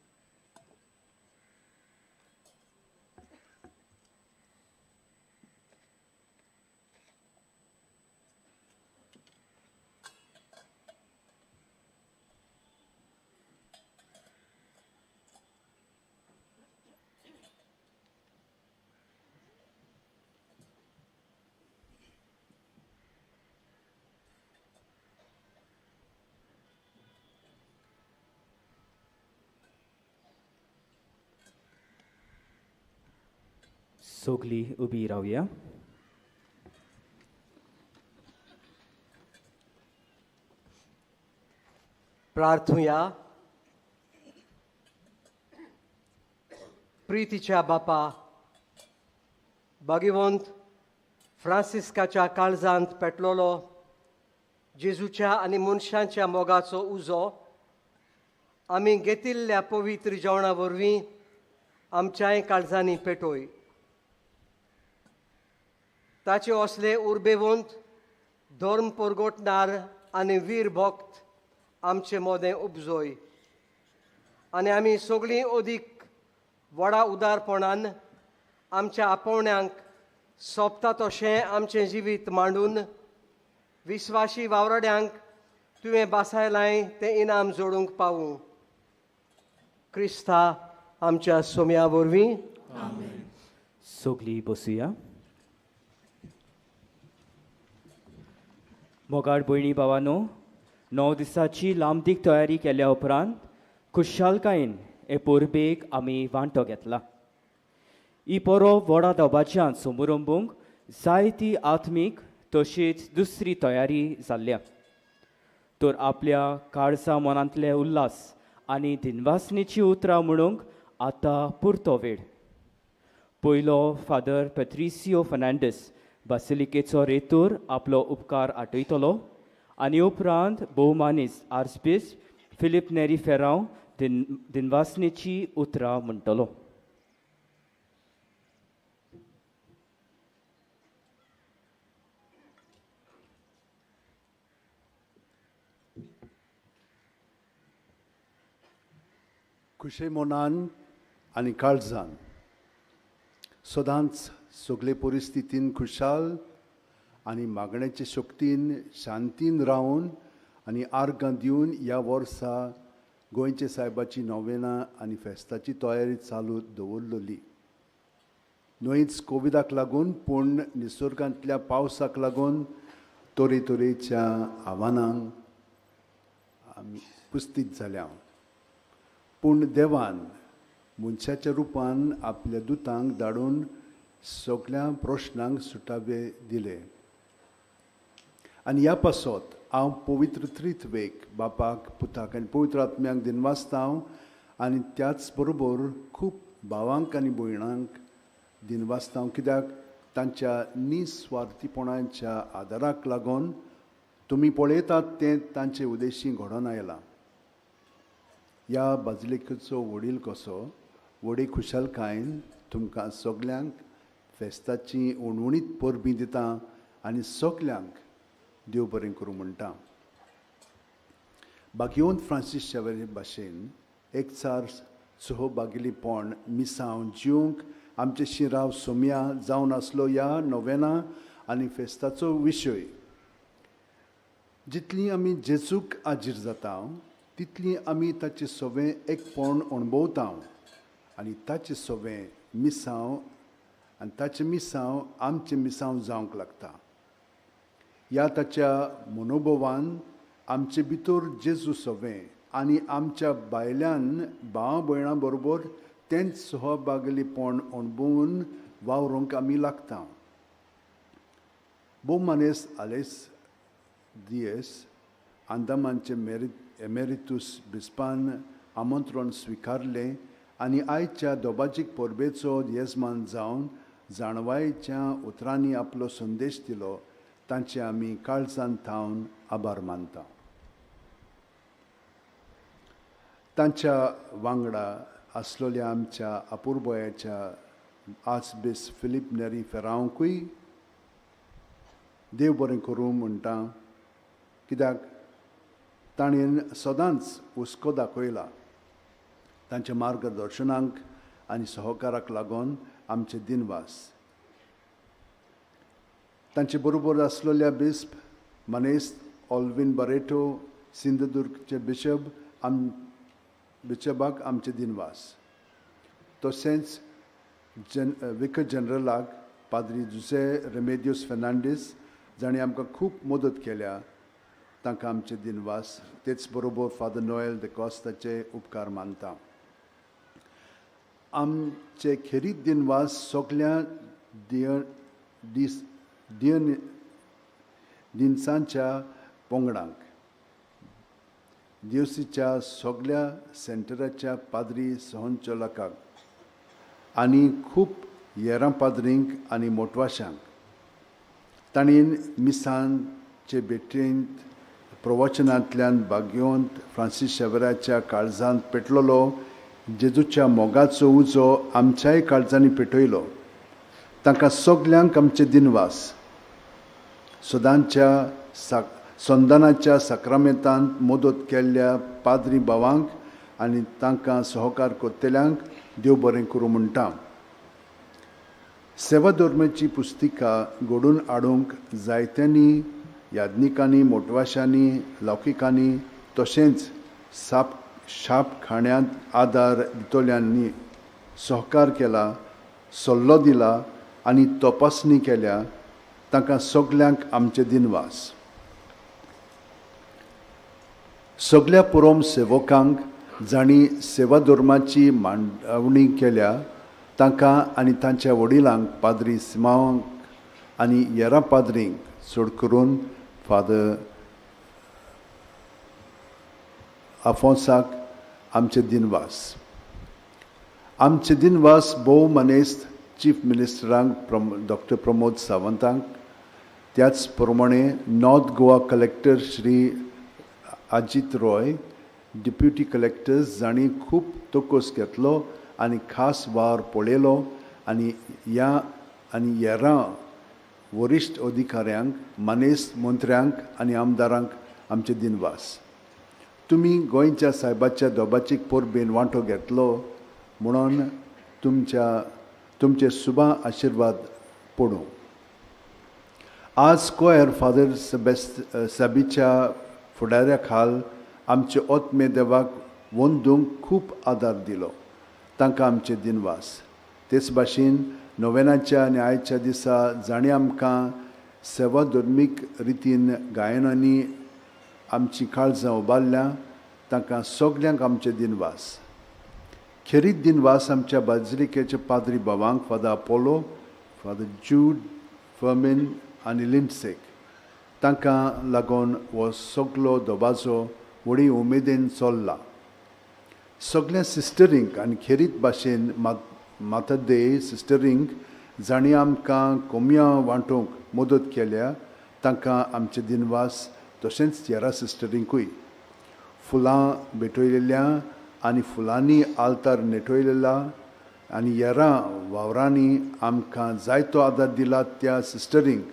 सगळी उबी रावया. प्रार्थुया. प्रितीच्या बापा, भाग्यवंत फ्रांसिस्काच्या काळजांत पेटलोलो जेजूच्या आनी मनशांच्या मोगाचो उजो आमी घेतिल्ल्या पवित्र जेवणा वरवीं आमच्याय काळजांनी पेटोय. ताचे असले उर्बेवंत धर्म परगटणार आनी वीर भक्त आमचे मोदें उपजोय आनी आमी सगळीं अदीक व्हडा उदारपणान आमच्या आपोवण्यांक सोंपता तशें आमचें जिवीत मांडून विस्वाशी वावराड्यांक तुवें बासायलाय तें इनाम जोडूंक पावूं. क्रिस्ता आमच्या सोम्या वरवीं. सगळीं बसुया. मोगाळ भयणी भावानो, 9 दिसाची लांबदीक तयारी केल्या उपरांत खुशालकायेन हे परबेक आमी वांटो घेतला. ही परब व्हडा दबाज्यान समरंबूंक जायती आत्मीक तशीच दुसरी तयारी जाल्ल्या. तर आपल्या काळजा मनांतले उल्हास आनी दिनवासनेची उतरां म्हणूंक आतां पुरतो वेळ. पयलो फादर पेट्रिसियो फर्नांडीस बासिलिकेचो रेतूर आपलो उपकार आठयतलो आनी उपरांत भोवमानीस आर्चबिस्प फिलीप नेरी फेरांव दिनवासनेची उतरां म्हणटलो. खुशे मनान आनी काळजान सदांच सगळे परिस्थितीन खुशाल आनी मागण्याचे शक्तीन शांतीन रावन आनी आर्गां दिवन ह्या वर्सा गोंयचे सायबाची नोवेनां आनी फेस्ताची तयारी चालू दवरलेली. न्हयच कोविडाक लागून पूण निसर्गांतल्या पावसाक लागून तरेतरेच्या आव्हानांक आमी उपस्थीत जाल्या. पूण देवान मनशाच्या रुपान आपल्या दुतांक धाडून सगळ्या प्रश्नांक सुटावे दिले आनी ह्या पासत हांव पवित्र त्रित्वेक बापाक, पुताक आनी पवित्र आत्म्याक दिनवासता आनी त्याच बरोबर खूब भावांक आनी भयणांक दिनवासता, कित्याक तांच्या निस्वार्थीपणाच्या आदाराक लागून तुमी पळयतात तें तांचे उदेशी घडोवन आयलां. ह्या बाजलिकेचो वडील कसो व्हडी खुशालकायेन तुमकां सगल्यांक फेस्ताची उणउणीत परबीं दिता आनी सगल्यांक देव बरें करूं म्हणटा. भाग्यवंत फ्रांसीस शावेरी भाशेन एकचार सहभागिलीपण मिसांव जिवंक आमचे शिराव सोम्या जावन आसलो ह्या नोवेना आनी फेस्ताचो विशय. जितली आमी जेजूक आजीर जाता तितली आमी ताचे सवें एकपण अणभवता आनी ताचे सवें मिसांव आनी ताचें मिसांव आमचें मिसांव जावंक लागता. ह्या ताच्या मनोभवान आमचे भितर जेजू सवें आनी आमच्या भायल्यान भाव भयणां बरोबर तेंच सहभागलीपण अणभवून वावरूंक आमी लागता. भोव मानेस आलेस दियस अंदमानचे एमेरितूस बिस्पान आमंत्रण स्विकारलें आनी आयच्या दोबाजीक परबेचो येजमान जावन जाणवायेच्या उतरांनी आपलो संदेश दिलो. तांचे आमी काळजान थावन आभार मानता. तांच्या वांगडा आसलेल्या आमच्या अपुरबयाच्या आर्चबीस फिलीप नेरी फेरांवकूय देव बरें करूं म्हणटा, कित्याक ताणें सदांच हुस्को दाखयला. तांच्या मार्गदर्शनाक आनी सहकाराक लागून आमचे दिनवास. तांचे बरोबर आसलेल्या बिस्प मनेस्त ऑल्विन बरेटो सिंधुदुर्गचे बिशप बिशपाक आमचे दिनवास. तशेंच विकर जनरलाक पाद्री जुसे रेमेदियोस फेर्नांडीस जाणें आमकां खूब मदत केल्या तांकां आमचे दिनवास. तेच बरोबर फादर नोएल the कॉस्ताचे उपकार मानता. आमचे खेरीत दिनवास सगल्या दिनसांच्या पंगडांक, दिवसीच्या सगल्या सेंटराच्या पाद्री सहनचलकाक आनी खूब येरां पाद्रींक आनी मोटवाशांक. तांणी मिसांचे भेटेंत प्रवचनांतल्यान भाग्यवंत फ्रांसीस शेवराच्या काळजांत पेटलेलो जेजूच्या मोगाचो उजो आमच्याय काळजांनी पेटयलो. तांकां सगल्यांक आमचे दिनवास. सदांच्या संदानाच्या साक्रामेंतांत मदत केल्ल्या पाद्री भावांक आनी तांकां सहकार करतल्यांक देव बरें करूं म्हणटा. सेवा धर्माची पुस्तिका घडोवन हाडूंक जायत्यांनी याज्ञिकांनी, मोटवाशांनी, लौकिकांनी तशेंच शाप खाण्यांत आदार दितल्यांनी सहकार केला, सल्लो दिला आनी तपासणी केल्या. तांकां सगल्यांक आमचे दिनवास. सगल्या पुरोम सेवकांक जांणी सेवा धर्माची मांडवणी केल्या तांकां आनी तांच्या वडिलांक पाद्री सिमांवांक आनी येरा पाद्रींक चड करून फादर आफोन्साक आमचे दिनवास. आमचे दिनवास भोव मानेस्त चीफ मिनिस्टरांक डॉक्टर प्रमोद सावंतांक, त्याच प्रमाणे north Goa collector Shri Ajit Roy, deputy collectors जांणी खूब तोकोस घेतलो आनी खास वावर पळयलो आनी ह्या आनी हेरां वरिश्ठ अधिकाऱ्यांक, मानेस्त मंत्र्यांक आनी आमदारांक आमचे दिनवास. तुमी गोंयच्या सायबाच्या दोबाचीक परबेन वांटो घेतलो म्हणून तुमचे सुबा आशिर्वाद पडूं. आज कोयर फादर साबीच्या फुडाऱ्या खाल आमचे ओत्मे देवाक वंदूंक खूब आदार दिलो, तांकां आमचे दिनवास. तेच भाशेन नोवेनाच्या आनी आयच्या दिसा जाणें आमकां सेवा धर्मीक रितीन गायनांनी आमची काळजां उबारल्या तांकां सगल्यांक आमचे दिनवास. खेरीत दिनवास आमच्या बाजलिकेच्या पाद्री भावांक फादर अपोलो, फादर जूड, फर्मीन आनी लिंडसेक. तांकां लागून हो सगलो दबाजो व्हडी उमेदीन चल्ला. सगल्या सिस्टरींक आनी खेरीत भाशेन मातदेय सिस्टरींक जांणी आमकां कोमया वांटूंक मदत केल्या तांकां आमचे दिनवास, तशेंच येरा सिस्टरींकूय. फुलां भेटयलेल्या आनी फुलांनी आल्तार नेटयलेला आनी येरा वावरांनी आमकां जायतो आदार दिला त्या सिस्टरींक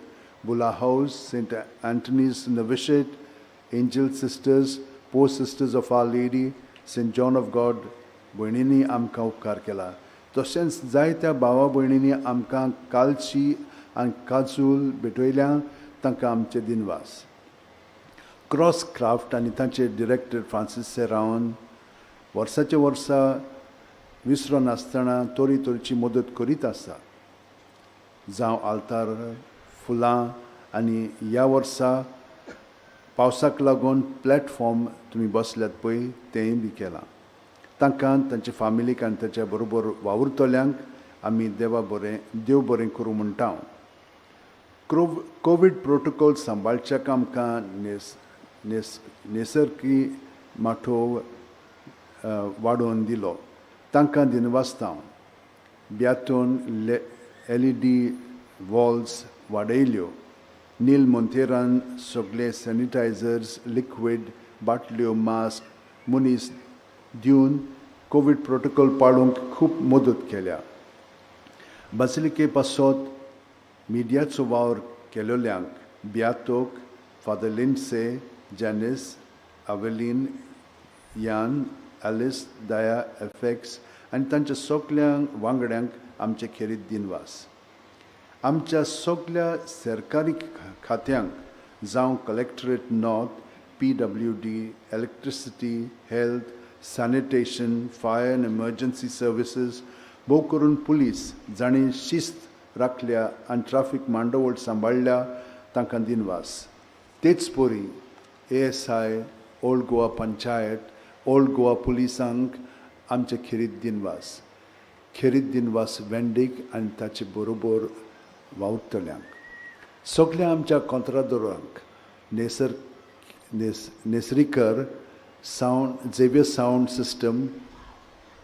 Beulah House, Saint Anthony's Novitiate, Angel Sisters, Poor Sisters of Our Lady, Saint John of God भयणींनी आमकां उपकार केला. तशेंच जायत्या भावा भयणींनी आमकां कालची आनी काजूल भेटयल्या तांकां आमचे दिनवास. क्रॉस क्राफ्ट आनी तांचे डिरेक्टर फ्रांसीस सेरावन वर्साचे वर्सा विसरो नासतना तोरी तोरीची मदत करीत आसा, जावं आल्तार, फुलां आनी ह्या वर्सा पावसाक लागून प्लॅटफॉर्म तुमी बसल्यात पळय तेंय बी केलां. तांकां, तांच्या फामिलीक आनी ताच्या बरोबर वावुरतल्यांक आमी देवा बरें देव बरें करूं म्हणटा. कोवीड प्रोटोकॉल सांबाळच्याक आमकां नेसर्गी माठोव वाडोवन दिलो, तांकां दिनवासता. ब्यातून LED walls वाडयल्यो. नील मोंतेरान सगळे सॅनिटायझर्स, लिक्वीड बाटल्यो, मास्क मनीस दिवन कोवीड प्रोटोकॉल पाळूंक खूब मदत केल्या. बासिलिके पासत मिडियाचो वावर केलोल्यांक बियातोक, Father Lindsay, Janice, Aveline, Yan, Alice, Daya, FX आनी तांच्या सगल्या वांगड्यांक आमचे खेरीत दिनवास. आमच्या सगल्या सरकारी खात्यांक जावं collectorate north, PWD, electricity, health, sanitation, fire and emergency services, भोव करून पुलीस जांणी शिस्त राखल्या आनी ट्राफीक मांडवळ सांबाळ्ळ्या तांकां दिनवास. तेच परी ASI, Old Goa Panchayat, Old Goa पुलिसांक आमचे खेरीत दिनवास. खेरीत दिनवास वेंडीक आनी ताचे बरोबर वावुरतल्यांक. सगल्या आमच्या कोंत्रादोरांक, Nesarikar sound, Xavier sound system,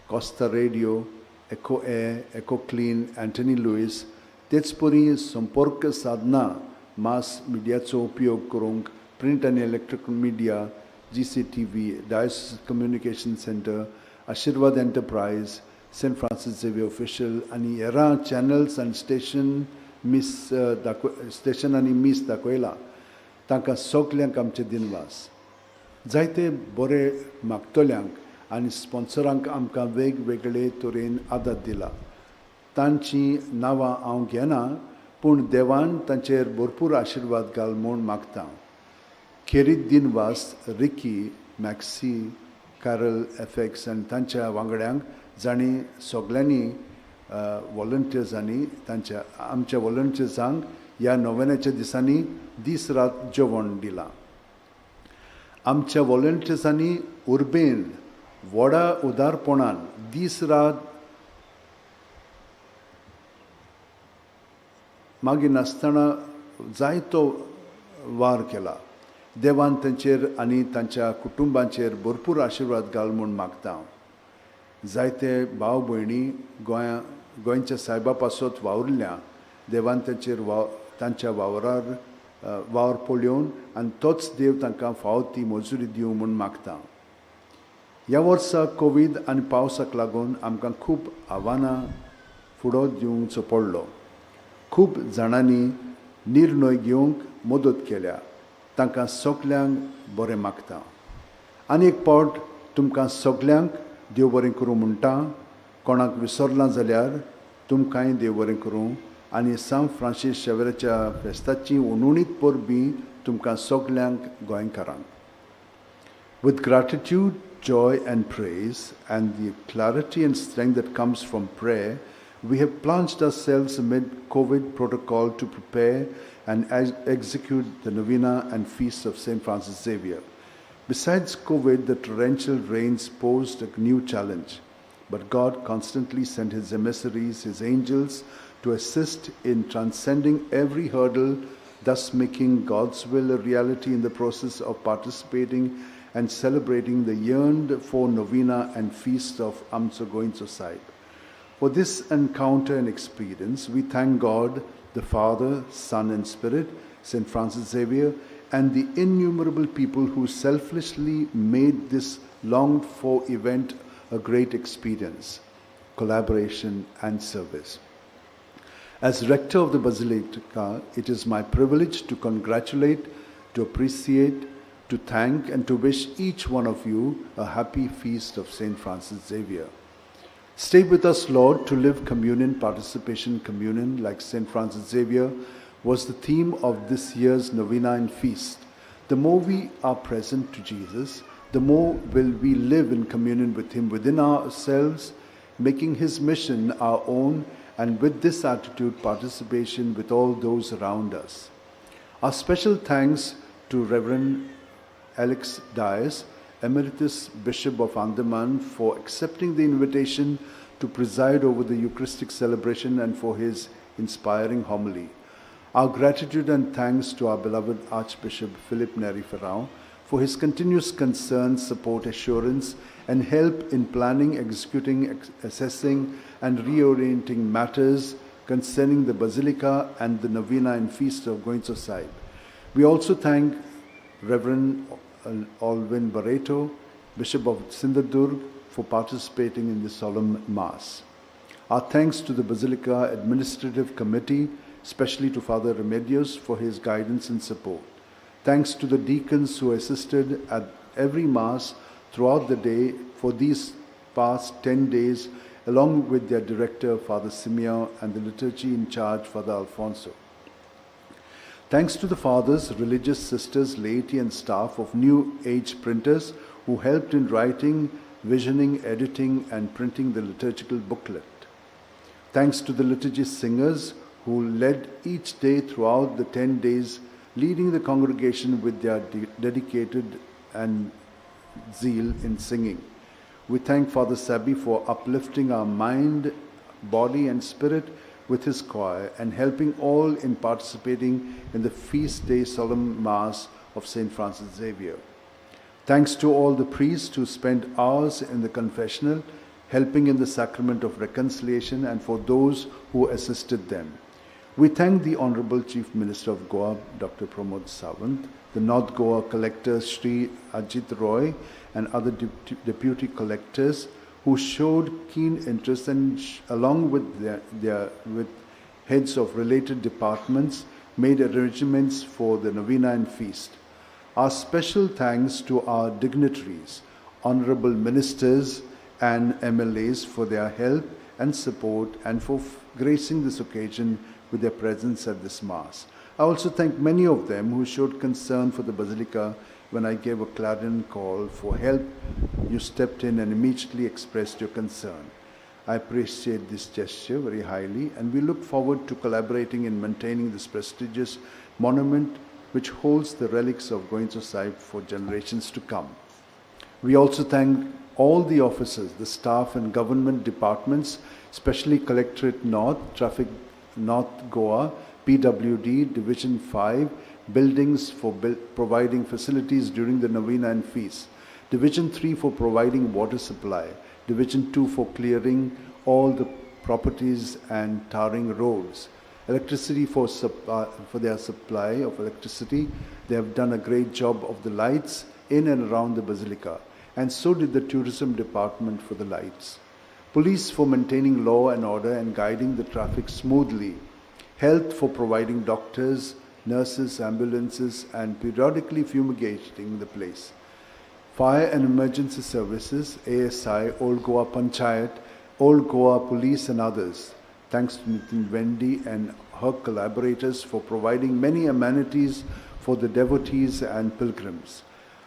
Costa radio, Echo Air, Echo Clean, Anthony Luis, तेच परी संपर्क साधना मास मिडियाचो उपयोग करूंक प्रिंट आनी electric media, GCTV, diocese communication centre, Ashirwad enterprise, Saint Francis Xavier official आनी हेरां चॅनल्स आनी स्टेशन मीस स्टेशन आनी मीस दाखयलां तांकां सगल्यांक आमचे दिनवास. जायते बरे मागतल्यांक आनी स्पॉन्सरांक आमकां वेगवेगळे तरेन आदार दिला. तांचीं नांवां हांव घेना, पूण देवान तांचेर भरपूर आशिर्वाद घाल म्हूण मागता. खेरीत दिनवास रिकी, मॅक्सी, कॅरल, एफेक्स आनी तांच्या वांगड्यांक जांणी सगल्यांनी वॉलंटियर्सांनी तांच्या आमच्या वॉलंटियर्सांक ह्या नोवेनाच्या दिसांनी दीस रात जेवण दिलां. आमच्या वॉलंटियर्सांनी उर्बेन व्हडा उदारपणान दीस रात मागीर नासतना जायतो वार केला. देवान तांचेर आनी तांच्या कुटुंबांचेर भरपूर आशिर्वाद घाल म्हूण मागता. जायते भाव भयणी गोंयच्या सायबा पासत वावुरल्या. देवान तांचेर तांच्या वावरार वावर पळोवन आनी तोच देव तांकां फावो ती मजुरी दिवं म्हूण मागता. ह्या वर्सा कोवीड आनी पावसाक लागून आमकां खूब आव्हानां फुडो दिवचो पडलो. खूब जाणांनी निर्णय घेवंक मदत केल्या, तांकां सगल्यांक बरें मागता. आनी एक पावट तुमकां सगल्यांक देव बरें करूं म्हणटा. कोणाक विसरलां जाल्यार तुमकांय देव बरें करूं आनी सांत फ्रांसीस शेवराच्या फेस्ताची उणुणीत परबीं तुमकां सगल्यांक गोंयकारांक. With gratitude, joy and praise and the clarity and strength that comes from prayer, we have plunged ourselves amid COVID protocol to prepare and execute the novena and feast of St. Francis Xavier. Besides COVID, the torrential rains posed a new challenge, but God constantly sent his emissaries, his angels, to assist in transcending every hurdle thus making God's will a reality in the process of participating and celebrating the yearned for novena and feast of Amcho Goencho Saib. For this encounter and experience, we thank God, the Father, Son, and Spirit, St. Francis Xavier, and the innumerable people who selflessly made this longed for event a great experience, collaboration, and service. As rector of the Basilica, it is my privilege to congratulate, to appreciate, to thank, and to wish each one of you a happy feast of St. Francis Xavier. Stay with us, Lord, to live communion, participation, communion, like St. Francis Xavier was the theme of this year's novena and feast. The more we are present to Jesus, the more will we live in communion with Him within ourselves, making His mission our own, and with this attitude, participation with all those around us. Our special thanks to Reverend Alex Dias, Emeritus Bishop of Andaman, for accepting the invitation to preside over the Eucharistic celebration and for his inspiring homily. Our gratitude and thanks to our beloved Archbishop Philip Neri Ferrao for his continuous concern, support, assurance, and help in planning, executing, assessing, and reorienting matters concerning the Basilica and the Novena and Feast of Goencho Saib. We also thank Reverend Alwyn Barreto, Bishop of Sindhudurg, for participating in the solemn Mass. Our thanks to the Basilica Administrative Committee, especially to Father Remedios for his guidance and support. Thanks to the deacons who assisted at every Mass throughout the day for these past 10 days, along with their director, Father Simeon, and the liturgy in charge, Father Alfonso. Thanks to the fathers, religious sisters, laity, and staff of New Age Printers who helped in writing, visioning, editing, and printing the liturgical booklet. Thanks to the liturgy singers who led each day throughout the 10 days, leading the congregation with their dedicated and zeal in singing. We thank Father Sabi for uplifting our mind, body, and spirit with his choir and helping all in participating in the feast day solemn Mass of St. Francis Xavier. Thanks to all the priests who spent hours in the confessional, helping in the sacrament of reconciliation, and for those who assisted them. We thank the Honorable Chief Minister of Goa, Dr. Pramod Sawant, the North Goa Collector, Sri Ajit Roy, and other deputy collectors who showed keen interest and, along with with heads of related departments, made arrangements for the novena and feast. Our special thanks to our dignitaries, honorable ministers and MLAs for their help and support and for gracing this occasion with their presence at this Mass. I also thank many of them who showed concern for the Basilica when I gave a clarion call for help. You stepped in and immediately expressed your concern. I appreciate this gesture very highly, and we look forward to collaborating in maintaining this prestigious monument which holds the relics of Goencho Saib for generations to come. We also thank all the officers, the staff and government departments, especially Collectorate North, Traffic North Goa, PWD, Division 5, buildings for providing facilities during the novena and feast, Division 3 for providing water supply, Division 2 for clearing all the properties and tarring roads, electricity for their supply of electricity. They have done a great job of the lights in and around the Basilica, and so did the tourism department for the lights. Police for maintaining law and order and guiding the traffic smoothly. Health for providing doctors, nurses, ambulances, and periodically fumigating the place. Fire and Emergency Services, ASI, Old Goa Panchayat, Old Goa Police, and others. Thanks to Nitin Wendy and her collaborators for providing many amenities for the devotees and pilgrims.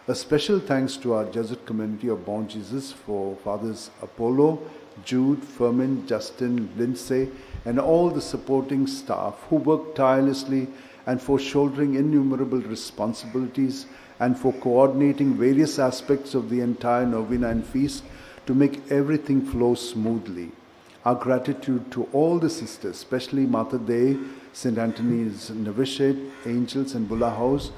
A special thanks to our Jesuit community of Bon Jesus for Fathers Apollo, Jude, Fermin, Justin, Lindsay, and all the supporting staff who worked tirelessly and for shouldering innumerable responsibilities and for coordinating various aspects of the entire novena and feast to make everything flow smoothly. Our gratitude to all the sisters, especially Mater Dei, St. Anthony's Novitiate, Angels and Bulla House,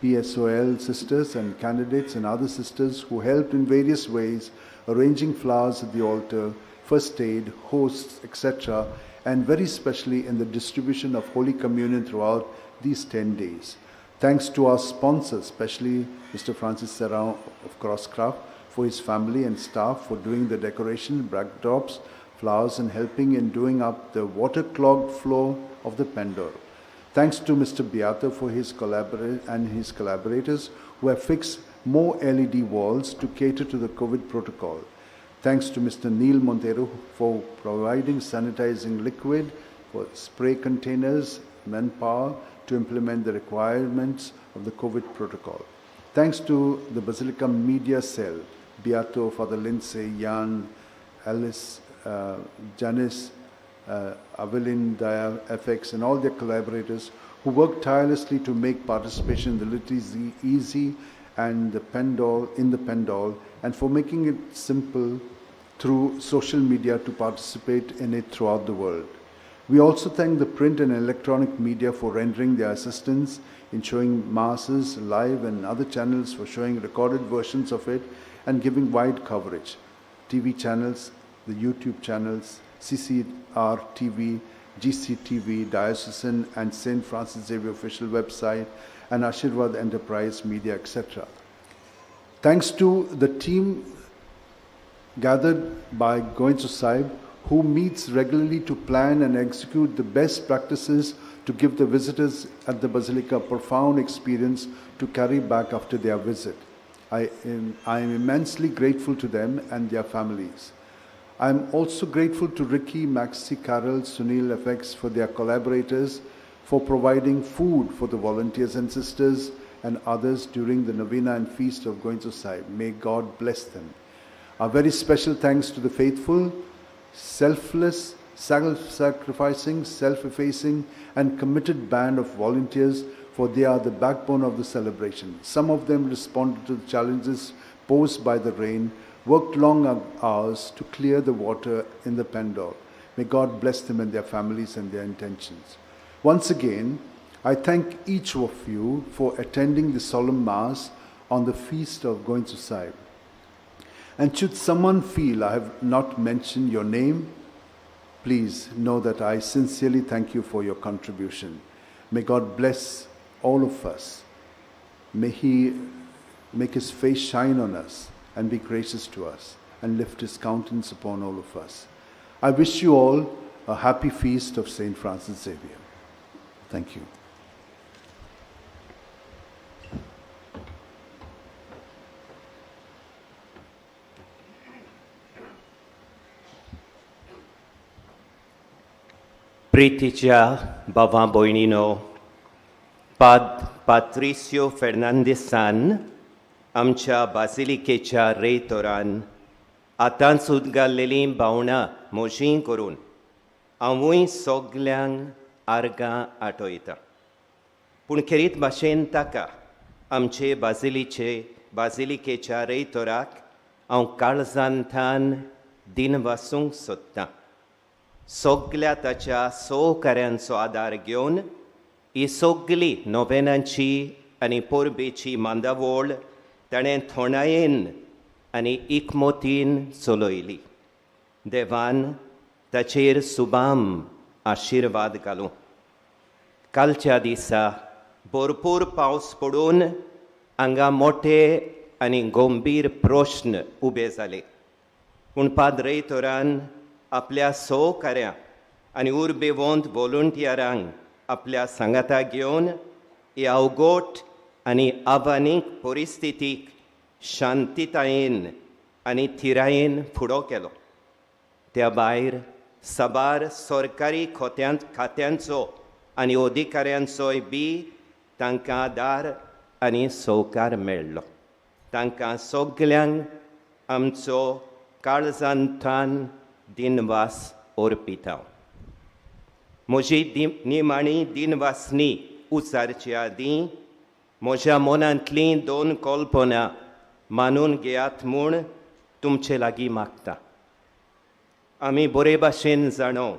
PSOL sisters and candidates and other sisters who helped in various ways, arranging flowers at the altar, first aid, hosts, etc., and very especially in the distribution of Holy Communion throughout these 10 days. Thanks to our sponsors, especially Mr. Francis Serrao of Crosscraft, for his family and staff for doing the decoration, backdrops, flowers, and helping in doing up the water-clogged floor of the pandal. Thanks to Mr. Beato for his his collaborators who have fixed more LED walls to cater to the COVID protocol. Thanks to Mr. Neil Montero for providing sanitizing liquid for spray containers, manpower to implement the requirements of the COVID protocol. Thanks to the Basilica Media Cell, Beato, Father Lindsay, Jan, Alice, Janice, Avelin, Daya, FX, and all their collaborators who worked tirelessly to make participation in the liturgy easy and the pandal, in the pandal, and for making it simple through social media to participate in it throughout the world. We also thank the print and electronic media for rendering their assistance in showing masses live and other channels for showing recorded versions of it and giving wide coverage. TV channels, the YouTube channels, CCR TV, GCTV, Diocesan and St. Francis Xavier official website, and Ashirwad Enterprise Media, etc. Thanks to the team gathered by Goencho Saib, who meets regularly to plan and execute the best practices to give the visitors at the Basilica a profound experience to carry back after their visit. I am immensely grateful to them and their families. I am also grateful to Ricky, Maxi, Carol, Sunil, FX for their collaborators for providing food for the volunteers and sisters and others during the Novena and Feast of Goencho Saib. May God bless them. Our very special thanks to the faithful, selfless, self-sacrificing, self-effacing, and committed band of volunteers, for they are the backbone of the celebration. Some of them responded to the challenges posed by the rain, worked long hours to clear the water in the pandal. May God bless them and their families and their intentions. Once again, I thank each of you for attending the solemn Mass on the feast of Goencho Saib. And should someone feel I have not mentioned your name, please know that I sincerely thank you for your contribution. May God bless all of us. May He make His face shine on us and be gracious to us and lift His countenance upon all of us. I wish you all a happy feast of St. Francis Xavier. Thank you. प्रितीच्या बाबा भयणीनो, पात्रिस्यो फेर्नांदीसान आमच्या बासिलिकेच्या रेतोरान आतांच उदगारलेलीं भावनां म्हजीं करून हांवूय सगल्यांक आर्गां आठयता. पूण खेरीत भाशेन ताका आमचे बासिलिकेच्या रेतोराक हांव काळजांतल्यान दिनवासूंक सोदतां. सगल्या ताच्या सहकाऱ्यांचो आदार घेवन ही सगली नोवेनांची आनी परबेची मांदावळ ताणें थोंडायेन आनी इकमोतीन चलयली. देवान ताचेर सुबाम आशिर्वाद घालूं. कालच्या दिसा भरपूर पावस पडून हांगा मोठे आनी गंभीर प्रश्न उबे जाले. पूण पाद्रेतोरान आपल्या सहकाऱ्यां आनी उर्बेवंत व्हॉलंटियरांक आपल्या सांगाता घेवन ही अवघड आनी आव्हानीक परिस्थितीक शांतितायेन आनी थिरायेन फुडो केलो. त्या भायर साबार सरकारी खात्यांचो आनी अधिकाऱ्यांचोय बी तांकां आदार आनी सहकार मेळ्ळो. तांकां सगल्यांक आमचो काळजांतल्यान दिनवास अर्पिता. म्हजी निमाणी दिनवासनी उचारचे आदीं म्हज्या मनांतलीं दोन कल्पना मानून घेयात म्हूण तुमचे लागीं मागता. आमी बरे भाशेन जाणो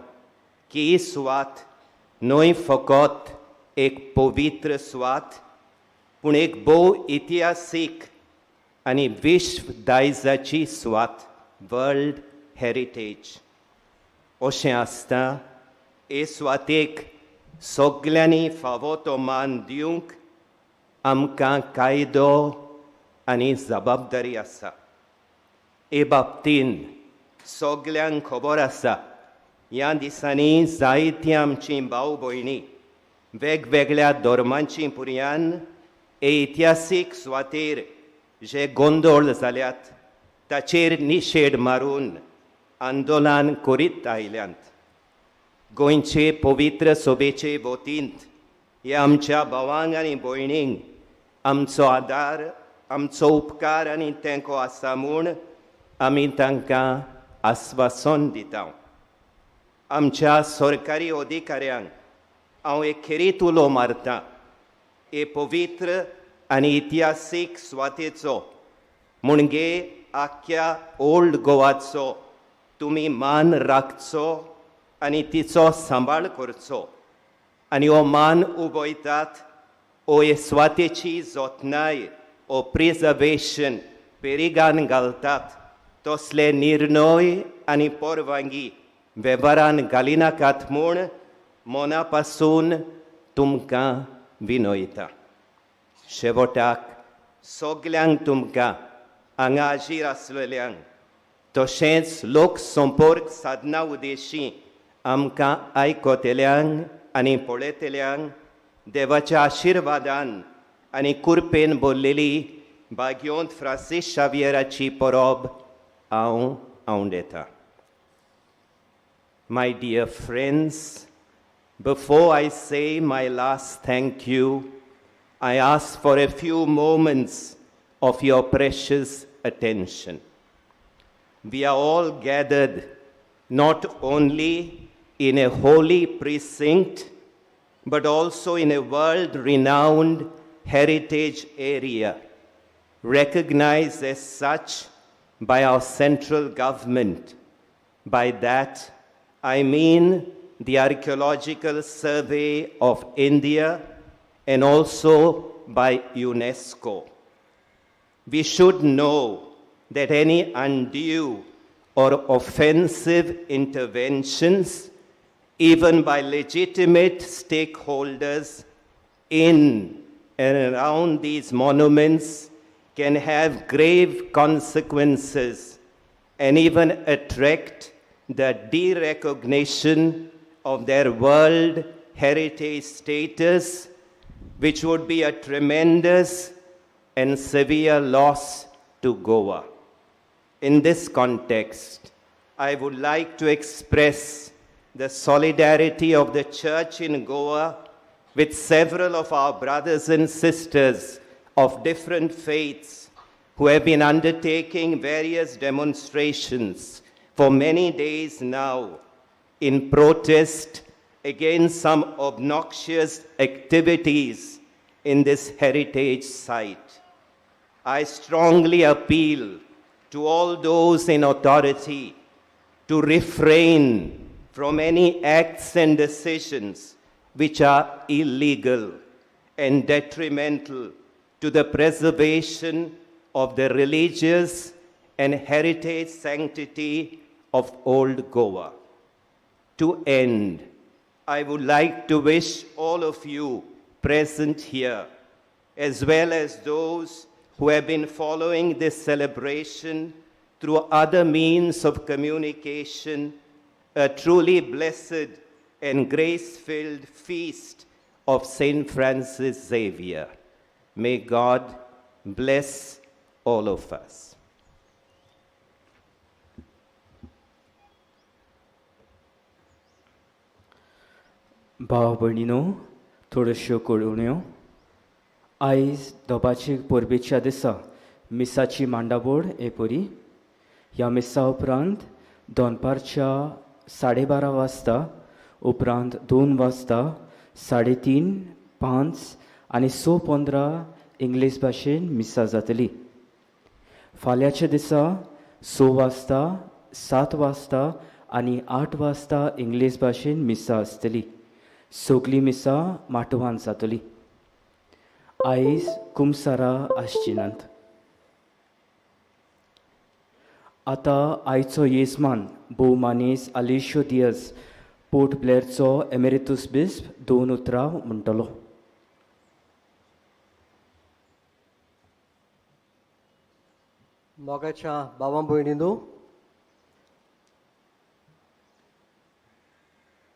की ही सुवात न्हय फकत एक पवित्र सुवात पूण एक भोव इतिहासीक आनी विश्व दायजाची सुवात, वर्ल्ड हेरिटेज. अशें आसता हे सुवातेक सगल्यांनी फावो तो मान दिवंक आमकां कायदो आनी जबाबदारी आसा. हे बाबतीन सगल्यांक खबर आसा ह्या दिसांनी जायतीं आमचीं भाव भयणी वेगवेगळ्या धर्मांची पुरयान हे इतिहासीक सुवातेर जे गोंदळ जाल्यात ताचेर निशेड मारून आंदोलन करीत आयल्यांत. गोंयचे पवित्र सभेचे वतींत हे आमच्या भावांक आनी भयणींक आमचो आदार, आमचो उपकार आनी तेंको आसा म्हूण आमी तांकां आस्वासन दिता. आमच्या सरकारी अधिकाऱ्यांक हांव एक खेरीत उलो मारता, हे पवित्र आनी इतिहासीक सुवातेचो म्हणजे आख्ख्या ओल्ड गोवाचो तुमी मान राखचो आनी तिचो सांबाळ करचो आनी हो मान उबयतात ओ हे सुवातेची जतनाय ओ प्रिजर्वेशन पेरिगान घालतात तसले निर्णय आनी परवानगी वेव्हारान घालिनाकात म्हूण मना पासून तुमकां विनयता. शेवटाक सगल्यांक तुमकां हांगा हाजीर आसलेल्यांक तशेंच लोक संपर्क साधना उद्देशी आमकां आयकतल्यांक आनी पळयतल्यांक देवाच्या आशिर्वादान आनी कुरपेन भरलेली भाग्योंत फ्रांसीस शावियराची परब हांव आवडेता. My dear friends, before I say my last thank you, I ask for a few moments of your precious attention. We are all gathered not only in a holy precinct, but also in a world-renowned heritage area, recognized as such by our central government. By that, I mean the Archaeological Survey of India and also by UNESCO. We should know that any undue or offensive interventions, even by legitimate stakeholders in and around these monuments, can have grave consequences and even attract the derecognition of their World Heritage status, which would be a tremendous and severe loss to Goa. In this context, I would like to express the solidarity of the Church in Goa with several of our brothers and sisters of different faiths who have been undertaking various demonstrations for many days now in protest against some obnoxious activities in this heritage site. I strongly appeal to all those in authority to refrain from any acts and decisions which are illegal and detrimental to the preservation of the religious and heritage sanctity of Old Goa. To end, I would like to wish all of you present here, as well as those who have been following this celebration through other means of communication, a truly blessed and grace-filled feast of St. Francis Xavier. May God bless all of us. भाव भयणीनो, थोड्योश्यो कळोवण्यो. आयज दोबाचे परबेच्या दिसा मिसाची मांडावळ हे परी. ह्या मिसा उपरांत दनपारच्या 12:30 वाजता, उपरांत 2 वाजता, 3:30, 5 आनी 6:15 इंग्लीश भाशेन मिसा जातली. फाल्यांच्या दिसा 6 वाजता, 7 वाजता आनी 8 वाजता इंग्लीश भाशेन मिसां आसतली. सगलीं मिसां माटवान जातली. आयज कुमसारां आसचिनात. आतां आयचो येजमान भोवमानेस आलेशो दियस पोर्ट ब्लेअरचो एमेरितूस बिस्प 2 उतरां म्हणटलो. मोगाच्या भावां भयणींनो,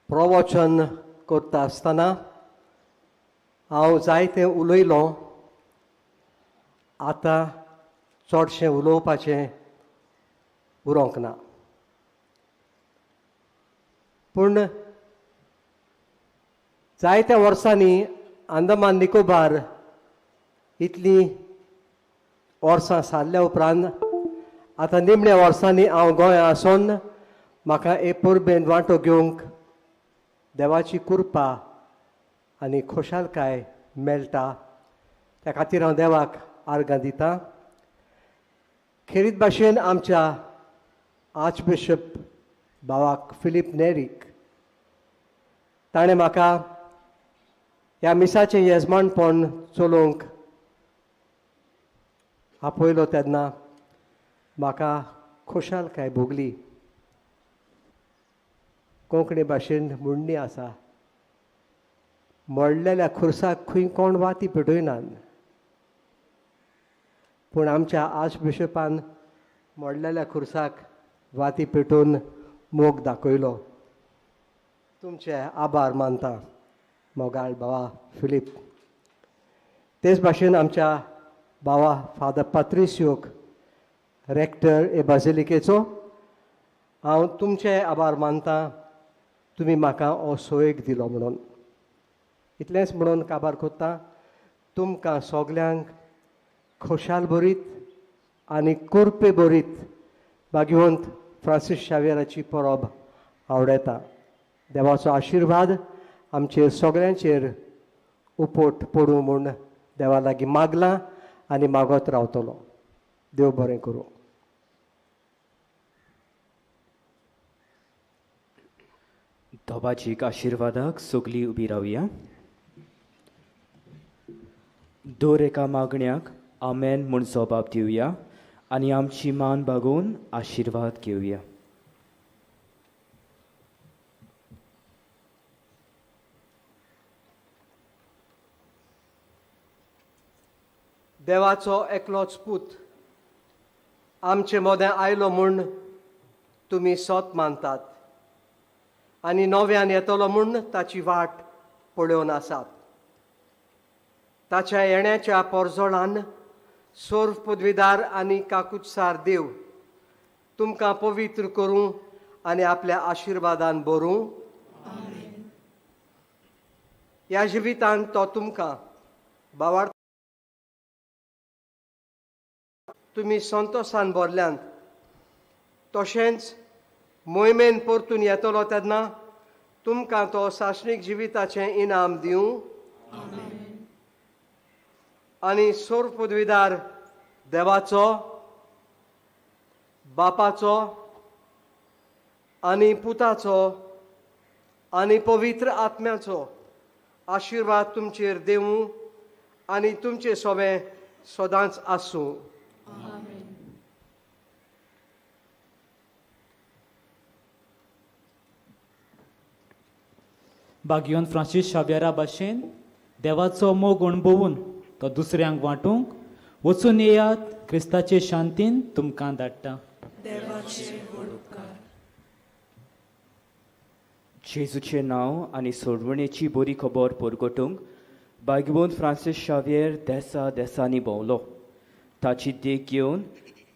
प्रवचन करता आसतना हांव जायतें उलयलो. आतां चडशें उलोवपाचें उरोंक ना, पूण जायत्या वर्सांनी अंदमान निकोबार इतलीं वर्सां सारल्या उपरांत आतां निमण्या वर्सांनी हांव गोंया आसून म्हाका हे परबेन वांटो घेवंक देवाची कृपा आनी खोशालकाय मेळटा. त्या खातीर हांव देवाक आर्गां दितां. खेरीत भाशेन आमच्या आर्चबिशप भावाक फिलीप नेरीक, ताणें म्हाका ह्या मिसाचें येजमानपण चलोवंक आपयलो तेन्ना म्हाका खोशालकाय भोगली. कोंकणी भाशेन म्हणणी आसा, मोडलेल्या खुर्साक खंय कोण वाती पेटयनात, पूण आमच्या आर्चबिशपान मोडलेल्या खुर्साक वाती पेटोवन मोग दाखयलो. तुमचे आभार मानता मोगाळ बाबा फिलीप. तेच भाशेन आमच्या बाबा फादर पात्रिसियोक, रेक्टर हे बाजिलिकेचो हांव तुमचे आभार मानता. तुमी म्हाका हो सोयेक दिलो म्हणून. इतलेंच म्हणून काबार कोत्ता. तुमकां सगल्यांक खोशाल भरीत आनी कुरपे भरीत भाग्यवंत फ्रांसीस शाव्येराची परब आवडयता. देवाचो आशिर्वाद आमचेर सगल्यांचेर उपोट पडूं म्हूण देवा लागीं मागलां आनी मागत रावतलो. देव बरें करूं. दोबाजीक आशिर्वादाक सगलीं उबी रावया. दर एका मागण्याक आमेन म्हूण जबाब दिवया आनी आमची मान बागोवन आशिर्वाद घेवया. देवाचो एकलोच पूत आमचे मदें आयलो म्हूण तुमी सोत मानतात आनी नव्यान येतलो म्हूण ताची वाट पळोवन आसात. ताच्या येण्याच्या पोरजोळान सर्व पदवीदार आनी काकुत्सार देव तुमकां पवित्र करूं आनी आपल्या आशिर्वादान भरूं. ह्या जिवितांत तो तुमकां बावार तुमी संतोसान भरल्यांत, तशेंच मोहिमेन परतून येतलो तेन्ना तुमकां तो सासणीक जिविताचें इनाम दिवं. आनी सर्व पदवीदार देवाचो, बापाचो आनी पुताचो आनी पवित्र आत्म्याचो आशिर्वाद तुमचेर देवूं आनी तुमचे सोबें सदांच आसूं. भाग्यवंत फ्रांसीस शाव्येरा भाशेन देवाचो मोग अणभवून तो दुसऱ्यांक वांटूंक वचून येयात. क्रिस्ताचे शांतीन तुमकां धाडटा. जेजूचें नांव आनी सोडवणेची बरी खबर परगटूंक भाग्यवंत फ्रांसीस शाव्येर देसा देसांनी भोंवलो. ताची देख घेवन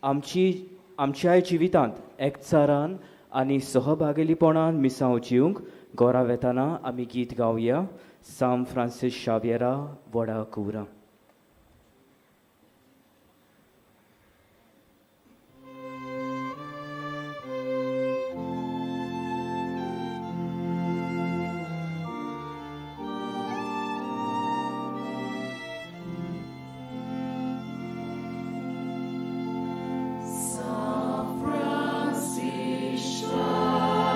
आमच्याय जिवितांत एकचारान आनी सहभागेलीपणान मिसांव जिवंक घरा वेताना आमी गीत गावया. साम फ्रांसीस शाव्येरा वडा कुवरा. Francis Xavier.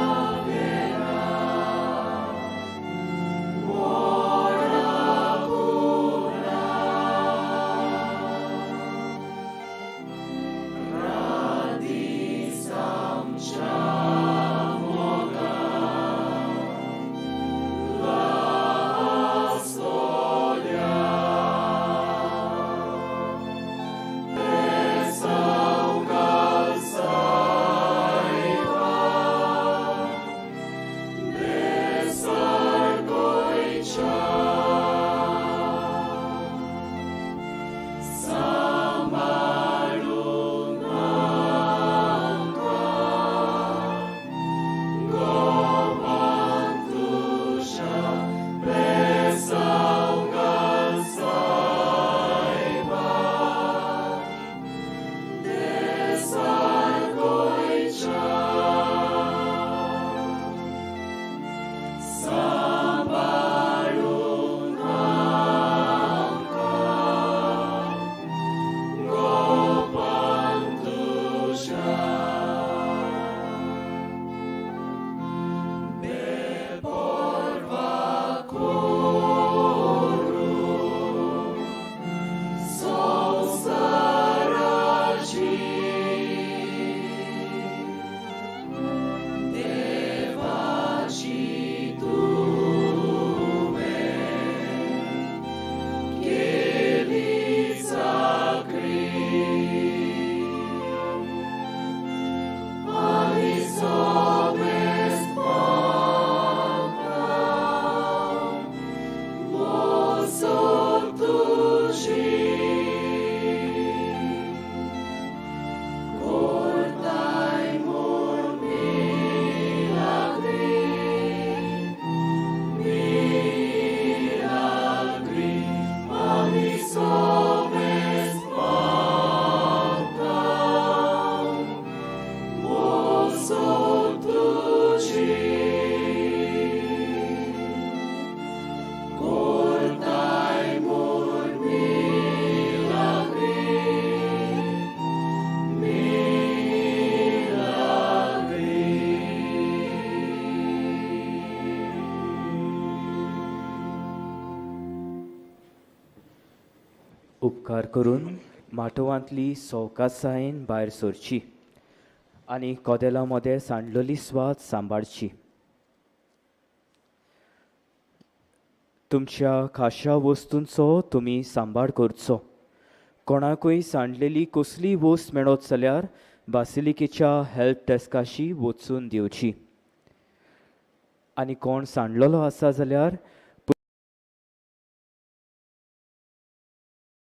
उपकार करून माटवांतली सवकासायेन भायर सरची आनी कदेलां मदें सांडलेली स्वाद सांबाळची. तुमच्या खाशा वस्तूंचो तुमी सांबाळ करचो. कोणाकूय सांडलेली कसलीय वस्त मेळत जाल्यार बासिलिकेच्या हेल्प डेस्काशी वचून दिवची. आनी कोण सांडलेलो आसा जाल्यार